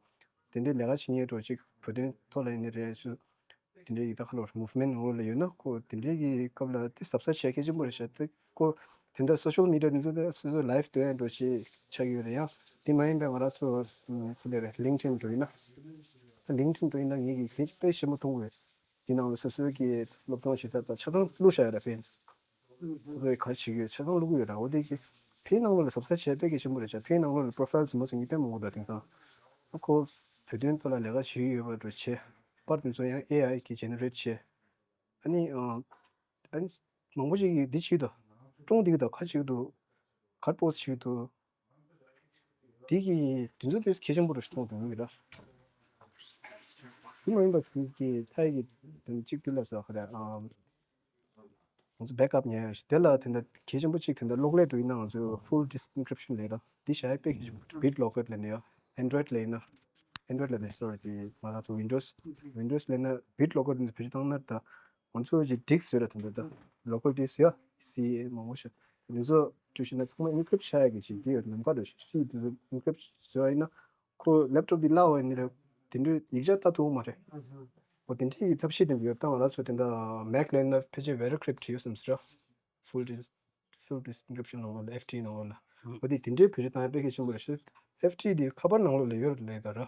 དེ་འདྲའི་ལས་ཀ་བྱེད་མཁན་འགྲོ་ཅིག་བོད་དོན་ཐོག་ལ་ཡིན་ནི་རེད་སུ། དེ་འདྲའི་ཡིག་ཐག་ཁ་ལོ་movement་ནང་ལོགས་ལ་ཡོད་ན་ཁོ་དེ་འདྲའི་གི་སྐབས་ལ་དེ་གཟབ་གཟབ་བྱེད་མཁན་ཆེན་པོ་རེད་ཤག་དེ་ཁོ་དེ་འདྲ་social media་དེ་ཚོ་དེ་སོ་སོ་live་སྟོན་འགྲོ་ཞེས་ཆགས་ཡོད་རེད། ཡང་དེ་མ་ཡིན་པའི་ང་རང་ཚོ་ཁོ་ལས་རེད་LinkedIn་འགྲོ་ཡིན་ན། LinkedIn་འགྲོ་ཡིན་ན་ངེད་ཀྱི་གཞས་དཔེ་ཞིམ་པོ་མཐོང་གི་ཡོད། དེ་ནང་ལ་སོ་སོའི་གི་སློབ་སྦྱོང་བྱེད་ཐབས་དང་ཆ་ཚང་བླུགས་བཞག་ཡོད་རེད་ཕན། ཁོ་ཚོས་ག་རེ་བྱེད་ཀྱི་ཡོད་ཆ་ཚང་བླུགས་ཀྱི་ཡོད་ར། འོ་དེ་གི་ཕན་ནང་ལོགས་ལ་གཟབ་གཟབ་བྱས་དཔེ་གི་ཆེན་པོ་རེད་ཤག་ཕན་ནང་ལོགས་ལ་profile་དེ་མོ་ཚོ་ངེད་དཔེ་མང་པོ་འདུག་དེང་སང་ཁོ་བོད་དོན་ཐོག་ལ་ལས་ཀ་བྱེད་ཀྱི་ཡོད་པ་འདྲ་བྱས། པར་དེ་ཚོ་ཡང་AI་གིས་generate་བྱས། ཨ་ནི་ཨ་ཨ་ནི་མང་པོ་ཞིག་གིས་འདི་བྱེད་དོ། ཀྲུང་འདི་གི་དོ་ཁ་ཅིག་འདུག་གར་པོ་སི་བྱེད་དོ། དེ་གི་དུས་ཚོད་དེ་གལ་ཆེན་པོ་རུ་མཐོང་དུ་ཡོད་ར། དེ་མ་ཡིན་པ་དེ་གི་ཐའི་གི་དེ་གཅིག་དེ་ལ་ཟ་ཁ་ར་ཨ། ང་ཚོ་backup་ཉར་ཡ་ཞིག་དེ་ལ་དེ་འདྲ་གལ་ཆེན་པོ་གཅིག་དེ་འདྲ་གློག་ཀླད་དུ་ཡིན་ན་ང་ཚོས་full disk encryption་ལས་ར། འདི་བྱ་ཡ་དཔེ་གལ་ཆེན་པོ་BitLocker་ལས་ནས་ཡ་Android་ལས་ཡིན་ན། Android་ལས་ནས་sorry་དེ་ང་རང་ཚོ་Windows Windows་ལས་ན་BitLocker་དེ་ཚོ་བེད་སྤྱོད་བཏང་ན་ད་ང་ཚོ་ཅིག་disk་བཟོས་ར་དེ་འདྲ་ད་local disk་ཡ་C A་མང་པོ་ཞིག་དེ་ཚོ་བཅུ་བཞི་ན་ཚང་མ་encrypt་བྱ་ཡ་གི་ཅིག་དེ་ཡོད་ནམ་མཁའ་འགྲོ་ཞིག་C་དེ་ཚོ་encrypt་བཟོས་ཡ་ཡིན་ན། ཁོ་laptop་འདི་བརླག་པ་ཡིན་ནི་རེད། དེ་འདྲའི་ཡིག་ཆ་ལྟ་ཐུབ་མ་རེད། འོ་དེ་འདྲའི་གི་ཐབས་ཤེས་དེ་འདྲ་ཡོད་ད་ང་རང་ཚོ་དེ་འདྲ་Mac་ལེན་ན་ཕལ་ཆེར Veracrypt་ཡོད་བསམ་ཟེར། Full disk Full disk encryption་ནང་ལོགས་ལ་F T ནང་ལོགས་ལ། འོ་དེ་དེ་འདྲའི་བེད་སྤྱོད་བཏང་ཡ་དཔེ་གལ་ཆེན་པོ་རེད་ཤག F T་དེ་ཁ་པར་ནང་ལོགས་ལ་ཡོད་ལས་ད་ར།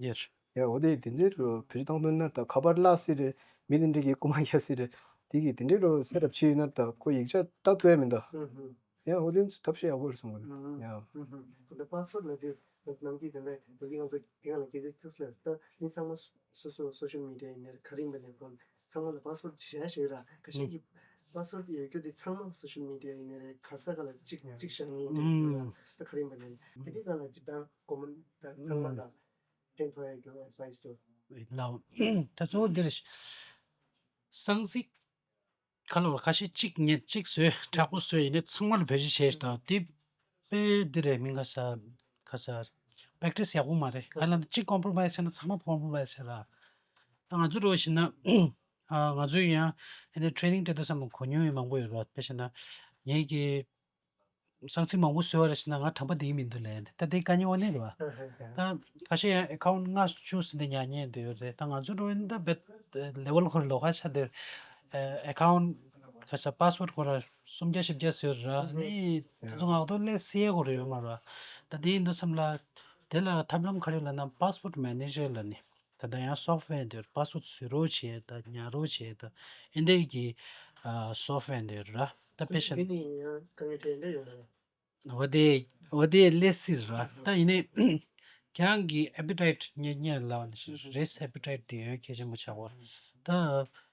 Yes། ཡ་འོ་དེ་དེ་འདྲའི་རུ་བེད་སྤྱོད་བཏང་ཐུབ་ན་ད་ཁ་པར་བརླག་སྲིད་རེད། མི་དེ་འདྲའི་གི་རྐུ་མ་རྒྱག་སྲིད་རེད། དེ་གི་དེ་འདྲའི་རུ་set up་བྱས་ཡོད་ན་ད་ཁོ་ཡིག་ཆ་ལྟ་ཐུབ་ཡ་མི་འདུག་ཡ་འོ་དེ་ཚོ་ཐབས་ཤེས་ཡག་པོ་རེད་བསམ་གི་འདུག་ཡ། ད་password་ལ་དེ་ནམ་རྒྱུན་དེ་འདྲ་དེ་གི་ང་ཚོ་དེ་ག་ལ་སྐད་ཆ་ཁྱོད་ལ་ད་མི་ཚང་མ་སོ་སོ་social media་ཡིན་ནའི་ག་རེ་ཡིན་པ་ནས་ཁོ་ཚང་མ་ལ་password་བྱས་ཤེས་ར་ཁ་ཤས་ཀྱི་password་ཡོད་རྒྱུ་དེ་ཚང་མ་social media་ཡིན་ནའི་རེད་ག་ས་ག་ལ་གཅིག་གཅིག་བཞག་ནི་ཡིན་ད་ག་རེ་ཡིན་པ་ནས་དེ་གི་ག་ལ་ཅི་ད་common་ད་ཚང་མ་ལ་ཕན་ཐོགས་ཡ་གི་advice་དུ། ལའོ། ད་གཙོ་བོ་འདི་རེད། གསང་ཚིག་ཁ་ལོ་ཁ་ཤས་གཅིག་ཉན་གཅིག་བཟོས་མཁྲེགས་པོ་བཟོས་ཡིན་ནའི་ཚང་མ་ལ་བེད་སྤྱོད་བྱས་ཤག་ད་དེ་དཔེ་འདི་རེད་མིན་ག་ས་ག་ས་practice་ཡག་པོ་མ་རེད་ག་ལ་ན་གཅིག་compromise་བྱས་ན་ཚང་མ་compromise་བྱས་ར། ད་ང་ཚོ་འགྲོ་བཞིན་ན་ང་ཚོས་ཡང་ཨ་ནི་training་སྤྲད་དུས་ཙམ་གོ་མྱོང་ཡོད་མང་པོ་ཡོད་ར་དཔེ་བྱས་ན་ངེད་ཀྱི་གསང་ཚིག་མང་པོ་བཟོས་པ་རེད་ཟེར་ན་ང་དྲན་པ་འདི་མི་འདུག་ལན་ད་དེ་དཀའ་ངལ་དངོས་གནས་རེད་བ། ད་ཁ་ཤས་ཡང་account་ལྔ་བཅུ་ཟིན་ཏེ་ཉར་མཁན་འདི་ཡོད་རེད་ད་ང་ཚོ་འགྲོ་ཡིན་ད་བེད་level་ཁོ་རེ་ལོགས་ཁ་ཆ་དེར་account་ཁ་ས་password་ཁོ་ར་སུམ་བརྒྱ་བཞི་བརྒྱ་བཟོས་ར་ནི་དེ་ཚོ་ངག་ཐོག་ལས་སེ་ཁོ་རེ་ཡོད་མ་རེད་བ། ད་དེ་ཡིན་དུས་ཙམ་ལ་དེ་ལ་ཐབས་ལམ་ག་རེ་ལབ་ན་password manager་ལབ་ནི། ད་ལྟ་ཡང་software་འདིར་password་བཟོ་རོགས་བྱེད་དང་ཉར་རོགས་བྱེད་དང་ཨེ་འདྲའི་གི་software་འདིར་ར་ད་དཔེ་བཞག་ན། འོ་དེ་འོ་དེ་ལས་སྲིད་ར་ད་ཡིན་ནའི་ཁྱེད་རང་གི་appetite་ཉེ་ཉེ་ལ་risk appetite་དེ་ཡོད་གལ་ཆེན་པོ་ཆགས་པ་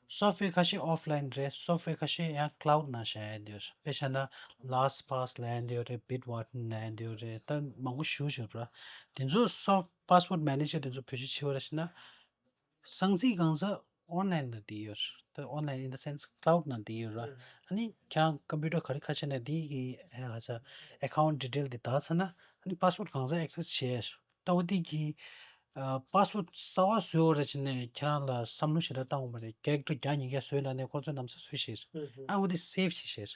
ད་software་ཁ་ཤས་offline་རེད། software་ཁ་ཤས་ཡང་cloud་ནང་བཞག་ཡ་འདིར་དཔེ་བཞག་ན་LastPass་ལབ་ཡ་འདི་ཡོད་རེད། Bitwarden་ལབ་ཡ་འདི་ཡོད་རེད། ད་མང་པོ་ཞུ་ཞུ་ར་དེ་ཚོ་soft password manager་དེ་ཚོ་བེད་སྤྱོད་བྱེད་པ་རེད་ཟེར་ན། གསང་ཚིག་གང་ཟག་online་ནང་དེ་ཡོད། ད་online in the sense cloud་ནང་དེ་ཡོད་ར། ཨ་ནི་ཁྱེད་རང་computer་ག་རེ་ཁ་ཕྱེ་ནས་དེ་གི་ཧ་ཧ་ས་account detail་དེ་དག་ཚར་ན་ཨ་ནི་password་གང་ཟག་access་བྱས། ད་འོ་དེ་གི་པ་སི་ཝར་ཌི་གསར་པ་བཟོས་འོ་ར་བྱས་ནས་ཁྱེད་རང་ལ་བསམ་བློ་ཞེ་དྲག་བཏང་དགོས་མ་རེད། ཀེ་རེག་ཊར་བརྒྱ་ཉིས་བརྒྱ་བཟོས་ལབ་ནས་ཁོ་ཚོས་ལམ་སང་བཟོས་ཤེར། ཨ་འོ་དེ་སེབ་བྱས་ཤེར།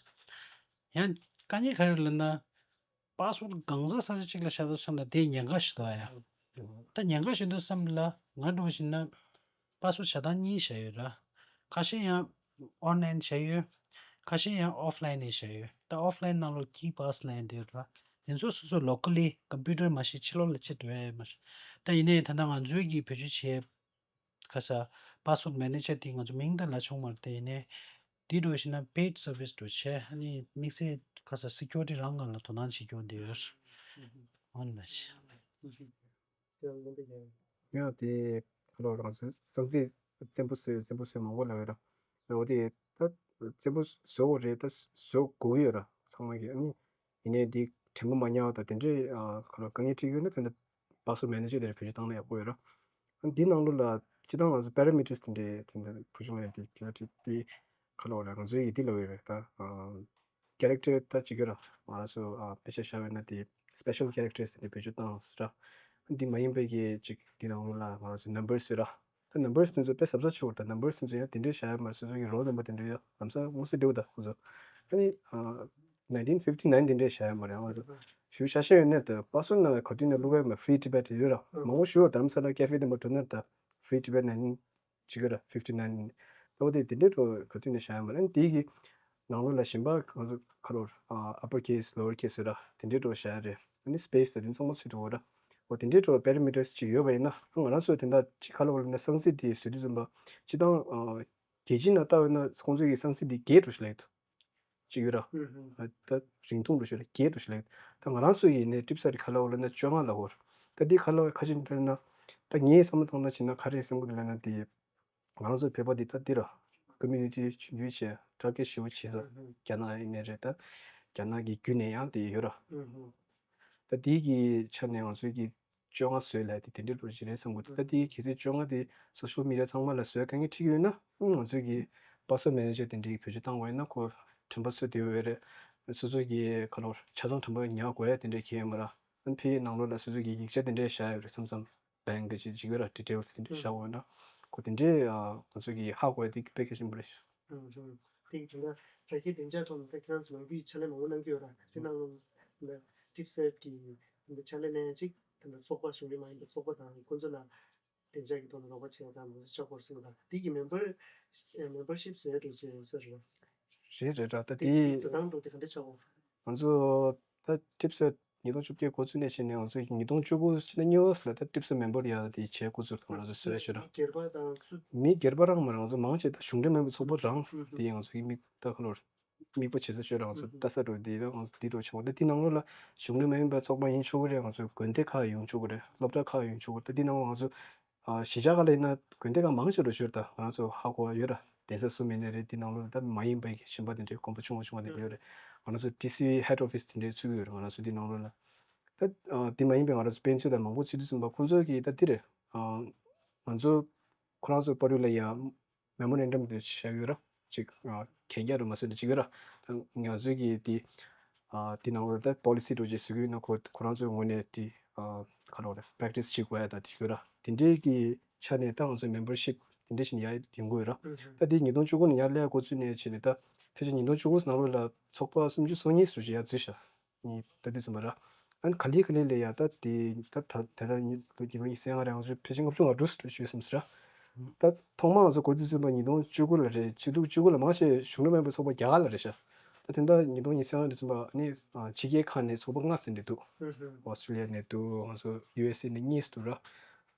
ཡང་དཀའ་ངལ་ག་རེ་ལབ་ན། པ་སི་ཝར་ཌི་གང་ཟག་ས་ཆ་གཅིག་ལ་བཞག་འདུག་བསམ་ལ་དེ་ཉེན་ཁ་ཞིག་འདུག་ཨ་ཡ། ད་ཉེན་ཁ་ཞིག་འདུག་བསམ་ལ་ང་འདྲ་བོ་ཞིག་ན་པ་སི་ཝར་ཌི་བཞག་སྟངས་གཉིས་བཞག་ཡོད་ར། ཁ་ཤས་ཡང་ཨོན་ལན་བཞག་ཡོད། ཁ་ཤས་ཡང་ཨོཕ་ལན་ནས་བཞག་ཡོད། ད་ཨོཕ་ལན་ནང་ལོགས་ཀི་པ་སི་ལན་དེ་ཡོད་ར། དེ་ཚོ་སོ་སོ་ལོ་ཀལ་ལི་ཀམ་པུ་ཊར་མ་གཞི་ཕྱི་ལོགས་ལ་ཕྱིར་འགྲོ་ཡ་མ་རེད། ད་ཡིན་ནའི་ད་ལྟ་ང་ཚོའི་གི་བེད་སྤྱོད་བྱེད་ཁ་ས་པ་སི་ཝར་ཌི་མེ་ནེ་ཇར་དེ་ང་ཚོ་མིང་དང་ལ་ཆུང་མར་དེ་ཡིན་ནའི་དེ་འགྲོ་ཞིག་ན་པེ་ཌི་སར་བིས་འགྲོ་ཆེ། ཨ་ནི་དམིགས་བསལ་ཁ་ས་སི་ཀུ་རི་ཊི་རང་སྒང་ལ་དོ་སྣང་བྱེད་རྒྱུ་འདི་ཡོད། ཨོན་ལ་ཆེ། ཡང་དེ་ཁ་ལོ་རང་ཚོ་གཙང་རྩིས་བཙན་པོ་བཟོས་བཙན་པོ་བཟོས་མང་པོ་ལབ་ཡོད་ར། འོ་དེ་ད་བཙན་པོ་བཟོ་དགོས་རེད། ད་བཟོ་དགོས་ཀྱི་ཡོད་ར་ཚང་མ་གི། ཨ་ནི་ཡིན་ནའི་འདི་དྲན་པ་མ་ཉར་བ་དང་དེ་འདྲའི་ཁ་ལོ་དཀའ་ངལ་འཕྲད་ཀྱི་ཡོད་ན་དེ་འདྲ་པ་སི་ཝར་ཌི་མེ་ནེ་ཇར་དེ་ལ་བེད་སྤྱོད་བཏང་ན་ཡག་པོ་ཡོད་ར། ཨ་ནི་འདི་ནང་ལོགས་ལ་སྤྱིར་བཏང་ང་ཚོ་པེ་ར་མི་ཊར་སི་དེ་འདྲའི་དེ་འདྲ་བེད་སྤྱོད་ཡོད་དེ་གལ་ཏེ་དེ་ཁ་ལོ་ར་ང་ཚོའི་ཡི་དེ་ལ་ཡོད་རེད་ད། ཀེ་རེག་ཊར་ད་གཅིག་གི་ར་ང་རང་ཚོ་དཔེ་ཆ་བཞག་པ་ཡིན་ན་དེ་སི་པེ་ཤལ་ཀེ་རེག་ཊར་དེ་བེད་སྤྱོད་བཏང་ཟེར་ར། འདི་མ་ཡིན་པའི་གི་ཅིག་འདི་ནང་ལོགས་ལ་ང་རང་ཚོ་ནམ་བར་ཟེར་ར། ད་ནམ་བར་དེ་ཚོ་དཔེ་གཟབ་གཟབ་བྱེད་དགོས་རེད། ད་ནམ་བར་དེ་ཚོ་ཡང་དེ་འདྲས་བཞག་ཡ་མ་རེད། སོ་སོ་གི་རོལ་ནམ་བར་དེ་འདྲས་ཡ་ལམ་སང་མངོན་གསལ་འདྲ་བོ་ད་ཁོ་ཚོ་ཨ་ནི་ནའིན་ཊིན་ཕིབ་ཊི་ནའིན་དེ་འདྲས་བཞག་ཡ་མ་རེད། ང་ཚོ་ཞུ་ཤ་ཤ་ཡོད་ནས་ད་པ་སི་ཝར་ཌི་ནང་ག་དུས་ནས་བླུག་ཡ་མ་ཧྥི་རི་ཊི་བེཊ་ཡོད་ར། མང་པོ་ཞུ་བ་དྷ་རམ་ས་ལ་ཀེ་ཧྥེ་དེ་མ་འགྲོ་ན་ད་ཧྥི་རི་ཊི་བེཊ་ནའིན་ཊིན་བྱེད་ཀྱི་ར། ཕིབ་ཊི་ནའིན་ནི། ད་འོ་དེ་དེ་འདྲའི་འགྲོ་ག་དུས་ནས་བཞག་ཡ་མ་རེད། དེ་གི་ནང་ལོགས་ལ་གཞན་པ་ང་ཚོ་ཁ་ལོར་ཨ་པར་ཀེ་སི་ལོ་ཝར་ཀེ་སི་ཟེར་ར་དེ་འདྲའི་འགྲོ་བཞག་ཡ་རེད། ཨ་ནི་སི་པེ་སི་དང་དེ་ཚང་མ་ཚུད་འགྲོ་བ་ར། འོ་དེ་འདྲའི་འགྲོ་པེ་ར་མི་ཊར་སི་ཅིག་ཡོད་པ་ཡིན་ན་ང་རང་ཚོ་དེ་འདྲ་ཅིག་ཁ་ལོར་ལ་གསང་ཚིག་དེ་བཟོ་དུས་ཙམ་པ་སྤྱིར་བཏང་ཨ་རྒྱལ་སྤྱིའི་ནང་ལྟ་བ་ཡིན་ན་ཁོང་ཚོའི་གི་གསང་ཚིག་དེ་བརྒྱད་འགྲོ་ཞིག་ལ་ཡོད་དོ། གཅིག་ཡོད་ར། ཨ་ད་རིང་ཐུང་འགྲོ་ཞིག་ལ་བརྒྱད་འགྲོ་ཞིག་ལ་ཡོད། ད་ང་རང་ཚོ་ཡིན་ནའི་ཊིབ་སེཊ་ཁ་ལོར་ལ་ན་བཅོ་ལྔ་ལ་འོར། ད་འདི་ཁ་ལོར་ཁ་ཅིག་འདྲ་ན་ད་ངས་བསམ་བློ་བཏང་ན་བྱས་ན་ག་རེ་སེམས་ཁུར་ལ་ན་དེ་ང་རང་ཚོ་བོད་པ་འདི་ད་འདི་ར་ཀོ་མིའུ་ནི་ཊི་ཆུང་ཆུང་བྱས་དྲག་སྐད་ཞེ་པོ་བྱས་ས་རྒྱ་ནག་ཡིན་ནའི་རེད། ད་རྒྱ་ནག་གི་བརྒྱུད་ནས་ཡང་དེ་ཡོད་ར། ད་དེའི་གི་ཆ་ནས་ང་ཚོའི་གི་བཅོ་ལྔ་བཟོས་ལབ་དེ་དེ་འདྲའི་འགྲོ་ཞིག་རེད་བསམ་གི་འདུག་ད་དེའི་གལ་སྲིད་བཅོ་ལྔ་དེ་སོ་ཤལ་མི་ཌི་ཡ་ཚང་མ་ལ་བཟོས་དཀའ་ངལ་འཕྲད་ཀྱི་ཡོད་ན་ང་ཚོའི་གི་པ་སི་ཝར་ཌི་མེ་ནེ་ཇར་དེ་འདྲའི་བེད་སྤྱོད་བཏང་བ་ཡིན་ན་ཁོ་དྲན་པ་གསོ་བདེ་བོ་ཡོད་རེད། སོ་སོ་གི་ཁ་ལོར་ཆ་ཚང་དྲན་པ་ཉར་དགོས་ཡ་དེ་འདྲའི་གལ་ཡོད་མ་ར། ཨ་ཕའི་ནང་ལོགས་ལ་སོ་སོ་གི་ཡིག་ཆ་དེ་འདྲའི་བཞག་ཡོད་རེད་བསམ་བསམ། བེང་གི་ཅིག་ཅིག་ཡོད་ར་ཌི་ཊེལ་སི་དེ་འདྲ་བཞག་འོ་ན། ཁོ་དེ་འདྲའི་ང་ཚོ་གི་ཧ་གོ་ཡ་དེ་དཔེ་གལ་ཆེན་པོ་རེད། དེ་གི་དེ་འདྲ་དྲ་རྒྱའི་བདེ་འཇགས་ཐོག་ནས་ད་ཁྱེད་རང་ཚོ་ནང་ཁུལ་ཕྱག་ལས་མང་པོ་གནང་གི་ཡོད་ར། དེ་ནང་ལོགས་ལ་ཊིབ་སེཊ་གི་དེ་འདྲ་ཕྱག་ལས་གནང་ཡ་ཅིག་དེ་འདྲ་ཚོགས་པ་གཞུང་འབྲེལ་མ་ཡིན་པའི་ཚོགས་པ་དང་ཁོང་ཚོ་ལ་བདེ་འཇགས་ཀྱི་ཐོག་ནས་རོགས་པ་བྱེད་ཡ་དང་མང་ཚོགས་ཕྱག་སྐོར་སོང་དང་དེ་གི་མེམ་བར་མེམ་བར་ཤིབ་བཟོ་ཡ་འགྲོ་བྱེད་ཡོད་ས་རེད། རེད་རེད་ར། ད་དེ་དེ་འགྲོ་སྟངས་འགྲོ་དེ་ག་འདྲ་ཆགས་འོང་། ང་ཚོ་ད་ཊིབ་སེཊ་ཉིས་སྟོང་བཅོ་བརྒྱད་འགོ་ཚུགས་ནས་བྱས་ནས་ང་ཚོ་ཉིས་སྟོང་བཅུ་དགུ་ཕྱི་ཟླ་གཉིས་པ་ལ་ད་ཊིབ་སེཊ་མེམ་བར་ཡ་དེ་བྱས་འགོ་ཚུགས་དང་ང་ཚོ་བཟོས་ཡ་ཤོད་ར། སྒེར་པ་དང་ཚུ། མི་སྒེར་པ་རང་མ་རེད། ང་ཚོ་མང་ཆེ་ད་གཞུང་འབྲེལ་མེད་པའི་ཚོགས་པ་རང་དེ་ང་ཚོ་ཡི་མིག་ད་ཁ་ལོར་དམིགས་པ་བྱེད་ས་ཤོད་ར། ང་ཚོ་ལྟ་ས་འགྲོ་དེ་ད་ང་ཚོ་དེ་འགྲོ་ཆོག་ད་དེ་ནང་ལོགས་ལ་གཞུང་འབྲེལ་མ་ཡིན་པའི་ཚོགས་པ་ཡིན་ཆོག་གི་རེད། ང་ཚོ་དགོན་སྡེ་ཁག་ཡོང་ཆོག་གི་རེད། སློབ་གྲྭ་ཁག་ཡོང་ཆོག་གི་རེད། ད་དེ་ནང་ལོགས་ང་ཚོ་ཨ་གཞིས་ཆགས་ཁག་ལ་ཡིན་ན་དགོན་སྡེ་ཁག་མང་ཆེ་འགྲོ་ཤོད་ད་ང་ཚོ་ཧ་གོ་བ་ཡོད་ར། གདན་ས་གསུམ་ཡིན་ནའི་རེད། དེ་ནང་ལོགས་ལ་ད་མ་ཡིན་པའི་གཞན་པ་དེ་འདྲའི་དགོན་པ་ཆུང་བ་ཆུང་བ་དེ་འདྲ་ཡོད་རེད། ང་རང་ཚོ་ཌི་སི་ཧེཌ་ཨོ་ཕི་སི་དེ་འདྲའི་ཚུགས་ཀྱི་ཡོད་རེད། ང་རང་ཚོ་དེ་ནང་ལོགས་ལ་ད་ཨ་དེ་མ་ཡིན་པའི་ང་རང་ཚོ་དཔེ་མཛོད་དང་མང་པོ་ཚུགས་དུས་ཙམ་པ་ཁོང་ཚོ་གིས་ད་འདི་རེད། ཨ་ང་ཚོ་ཁོ་རང་ཚོ་པར་རུ་ལ་ཡ་མེ་མོ་རན་ཌམ་དེ་བཞག་ཡོད་ར། ཅིག་ཨ་གན་རྒྱ་རུ་མ་བཟོས་ནས་ཅིག་ཡོད་ར། ད་ང་ཚོའི་གི་དེ་ཨ་དེ་ནང་ལོགས་ད་པོ་ལི་སི་འགྲོ་རྗེས་ཟེར་གི་ཡོད་ན་ཁོ་ཁོ་རང་ཚོའི་ངོས་ནས་དེ་ཨ་ག་རེ་རེད་པེ་རེག་ཊི་སི་བྱེད་དགོས་ཡ་ད་དེ་ཡོད་ར། དེ་འདྲའི་གི་ཆ་ནས་ད་ང་ཚོའི་མེམ་བར་ཤིབ་དེ་འདྲ་ཞིག་ཡ་ཡོང་གི་ཡོད་ར། ད་དེ་ཉིས་སྟོང་བཅུ་དགུ་ནས་ཡར་སླེབས་འགོ་བཙུགས་ནས་བྱས་ནས་ད་ཕལ་ཆེར་ཉིས་སྟོང་བཅུ་དགུ་ནང་ལོགས་ལ་ཚོགས་པ་སུམ་ཅུ་སོ་གཉིས་ཙམ་ཞིག་ཡར་འཛུལ་ཤག་ནི་ད་དུས་ཙམ་པ་ར། ཨ་ནི་ག་ལེ་ག་ལེ་ལས་ཡ་ད་དེ་ད་ད་དེ་ར་ཉི་ལོ་ཉི་ཤུ་རྩ་ལྔ་རེད། ང་ཚོ་ཕལ་ཆེར་ལྔ་བཅུ་ང་དྲུག་ཙམ་ཞུས་སམ་ཟེར་ར། ད་ཐོག་མ་ང་ཚོ་འགོ་འཛུགས་ཟིན་པ་ཉིས་སྟོང་བཅུ་དགུ་ལ་རེད། བཅུ་དྲུག་བཅུ་དགུ་ལ་མང་ཆེ་གཞུང་འབྲེལ་མ་ཡིན་པའི་ཚོགས་པ་བརྒྱ་ལ་རེད་ཤག་ད་དེ་འདྲ་ཉིས་སྟོང་ཉི་ཤུ་རྩ་ལྔ་དུས་ཙམ་པ་ནི་ཕྱི་རྒྱལ་ཁག་ནས་ཚོགས་པ་ལྔ་ཟིན་འདུག་ཨོ་སི་ཀྲི་ལི་ཡ་ནས་འདུག་ང་ཚོ་ཡུ་ཨེ་སི་ཨེ་ནས་གཉིས་འདུག་ར།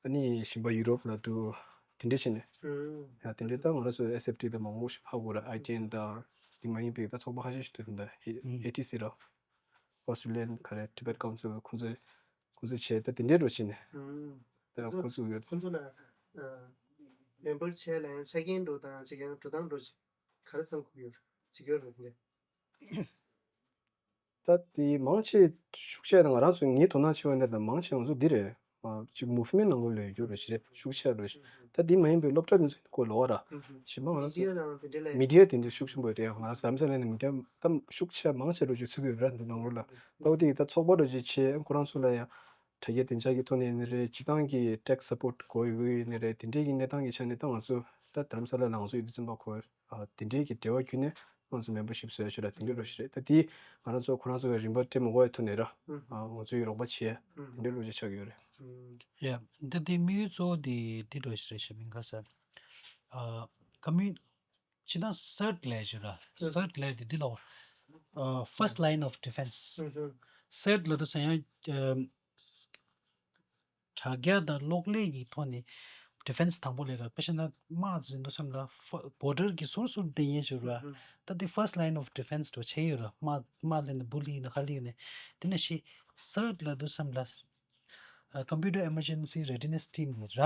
ཨ་ནི་གཞན་པ་ཡུ་རོབ་ལ་འདུག་དེ་འདྲ་བྱས་ནས་ཡ་དེ་འདྲ་ད་ང་རང་ཚོ་ཨེ་སི་ཨེཕ་ཊི་ད་མང་པོ་ཞིག་ཧ་གོ་ར། ཨའི་ཊི་ཨེན་དང་དེ་མ་ཡིན་པའི་ད་ཚོགས་པ་ཁ་ཤས་ཤིག་འདུག་ད་ཨེ་ཊི་སི་ར། ཨོ་སི་ཀྲི་ལི་ཡན་ག་རེ་ཊི་བེཊ་ཀའུན་སིལ་ཁོང་ཚོས་ཁོང་ཚོས་བྱས་ད་དེ་འདྲའི་འགྲོ་བྱས་ནས་ད་ཁོ་ཚོ་འགོ་ཚུགས་ཡོད། ཁོང་ཚོ་ལ་མེམ་བར་བྱས་ལ་ཡང་ཆ་རྐྱེན་འགྲོ་དང་ཅིག་ཡང་འགྲོ་སྟངས་འགྲོ་ཅིག་ག་རེ་བསམ་གྱི་ཡོད་ཅིག་ཡོད་རེད་དེ། ད་དེ་མང་ཆེ་ཤུགས་ཆེ་ང་རང་ཚོ་ངའི་དོ་སྣང་ཆེ་བ་ནས་ད་མང་ཆེ་ང་ཚོ་འདི་རེད། ཅིག་མུབ་མེན་ནང་ལོགས་ལ་ཡོད་རྒྱུ་རེད་ཤི་རེད་ཤུགས་ཆེ་རེད་ཤི། ད་འདི་མ་ཡིན་པའི་སློབ་གྲྭ་དེ་ཚོ་ཡིན་ཁོ་ལོག་ར། གཞན་པ་ང་རང་ཚོ་མི་ཌི་ཡ་དེ་འདྲ་ཤུགས་ཆེན་པོ་རེད། ང་རང་ཟམ་ས་ལ་ནས་མི་ཌི་ཡ་ད་ཤུགས་ཆེ་མང་ཆེ་འགྲོ་རྒྱུ་ཚུགས་ཡོད་ར་འདི་ནང་ལོགས་ལ། ད་འོ་དེ་ད་ཚོགས་པ་འགྲོ་རྒྱུ་ཆེ་ཁོ་རང་ཚོ་ལ་ཡང་ དྲ་རྒྱའི་བདེ་འཇགས་ཀྱི་ཐོག་ནས་ཡིན་ནའི་རེད། སྤྱི་བཏང་གི་tech support་དགོས་ཡོད་ཡིན་ནའི་རེད། དེ་འདྲའི་གི་གནས་སྟངས་ཀྱི་ཆ་ནས་ད་ང་ཚོ་ད་རྡ་རམ་ས་ལ་ལ་ང་ཚོ་ཡོད་དུས་ཙམ་པ་ཁོ་ཨ་དེ་འདྲའི་གི་འབྲེལ་བ་བརྒྱུད་ནས་ང་ཚོ་membership་བཟོ་ཡ་ཆོག་ལ་དེ་འདྲའི་རོ་ཞིག་རེད། ད་དེ་ང་རང་ཚོ་ཁོ་རང་ཚོ་གི་རིན་པ་སྤྲད་མ་དགོས་ཡ་ཐོག་ནས་ར་ཨ་ང་ཚོ་ཡི་རོགས་པ་བྱེད་ཡ་དེ་འདྲའི་རོ་ཞིག་ཆགས་ཀྱི་ཡོད་རེད། ཡ། ད་དེ་དམིགས་ཡུལ་གཙོ་བོ་དེ་དེ་རོ་ཞིག་རེད་ཤ་མིན་ག་ས། ཨ་commu- སྤྱིར་བཏང་cert་ལབ་ཞུ་ར། cert་ལབ་དེ་འདི་ལ། ཨ་first line of defense། cert་ལབ་དུས་ཙམ་ཡང་། དྲ་རྒྱ་དང་གློག་ཀླད་ཀྱི་ཐོག་ནས་defense་དང་པོ་ལས་ར། དཔེ་བཞག་ན་དམག་འཛིན་དུས་ཙམ་ལ་border་གི་ཟུར་ཟུར་བསྡད་ཡས་ཞུ་ར། ད་དེ་first line of defense་འདྲ་བྱས་ཡོད་ར། དམག་དམག་ལས་ནས་བུ་ལི་ནས་ཧ་ལི་ནས། དེ་ནས་ཤི་cert་ལབ་དུས་ཙམ་ལ། ཨ་Computer Emergency Readiness Team་ནི་ར།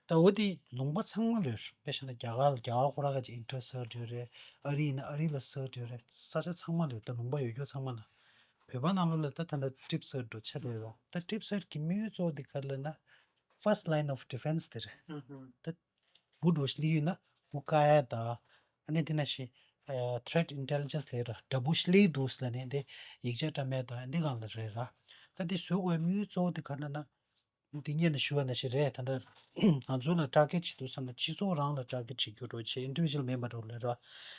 ད་འོ་དེ་ལུང་པ་ཚང་མ་ལོས་དཔེ་བཞག་ན་རྒྱ་གར་རྒྱ་གར་ཁོ་ར་ག་ཅིག་inter cert་ཡོད་རེད། ཨ་རི་ཡིན་ན་ཨ་རི་ལ་cert་ཡོད་རེད། ས་ཆ་ཚང་མ་ལོས་ད་ལུང་པ་ཡོད་རྒྱུ་ཚང་མ་ལ། བོད་པ་ནང་ལོགས་ལ་ད་ད་ལྟ་trip cert་འགྲོ་ཆ་དེ་ར། ད་trip cert་གི་དམིགས་ཡུལ་གཙོ་བོ་དེ་ག་རེ་ལབ་ན་first line of defense་དེ་རེད། ད་བུ་འགྲོ་ལི་ཡོད་ན་བུ་ཀ་ཡ་ད། ཨ་ནི་དེ་ན་ཤི། ཨ་threat intelligence་ལས་ར་དྲ་བུ་ཤི་ལི་དུས་ལ་ནི་དེ་ཡིག་ཆ་འདྲ་མེད་ད་འདི་གང་ལ་རེད་ར། ད་དེ་བཟོ་དགོས་དམིགས་ཡུལ་གཙོ་བོ་དེ་ག་རེ་ལབ་ན། འདི་སྔོན་ནས་ཞུ་བ་ནང་བཞིན་རེད། ད་ལྟ་ང་ཚོ་ལ་target་བྱེད་དུས་ཙམ་ལ་སྤྱི་ཚོགས་རང་ལ་target་བྱེད་རྒྱུ་འགྲོ་བྱེད་individual་མིན་པ་འགྲོ་ལེ་ར།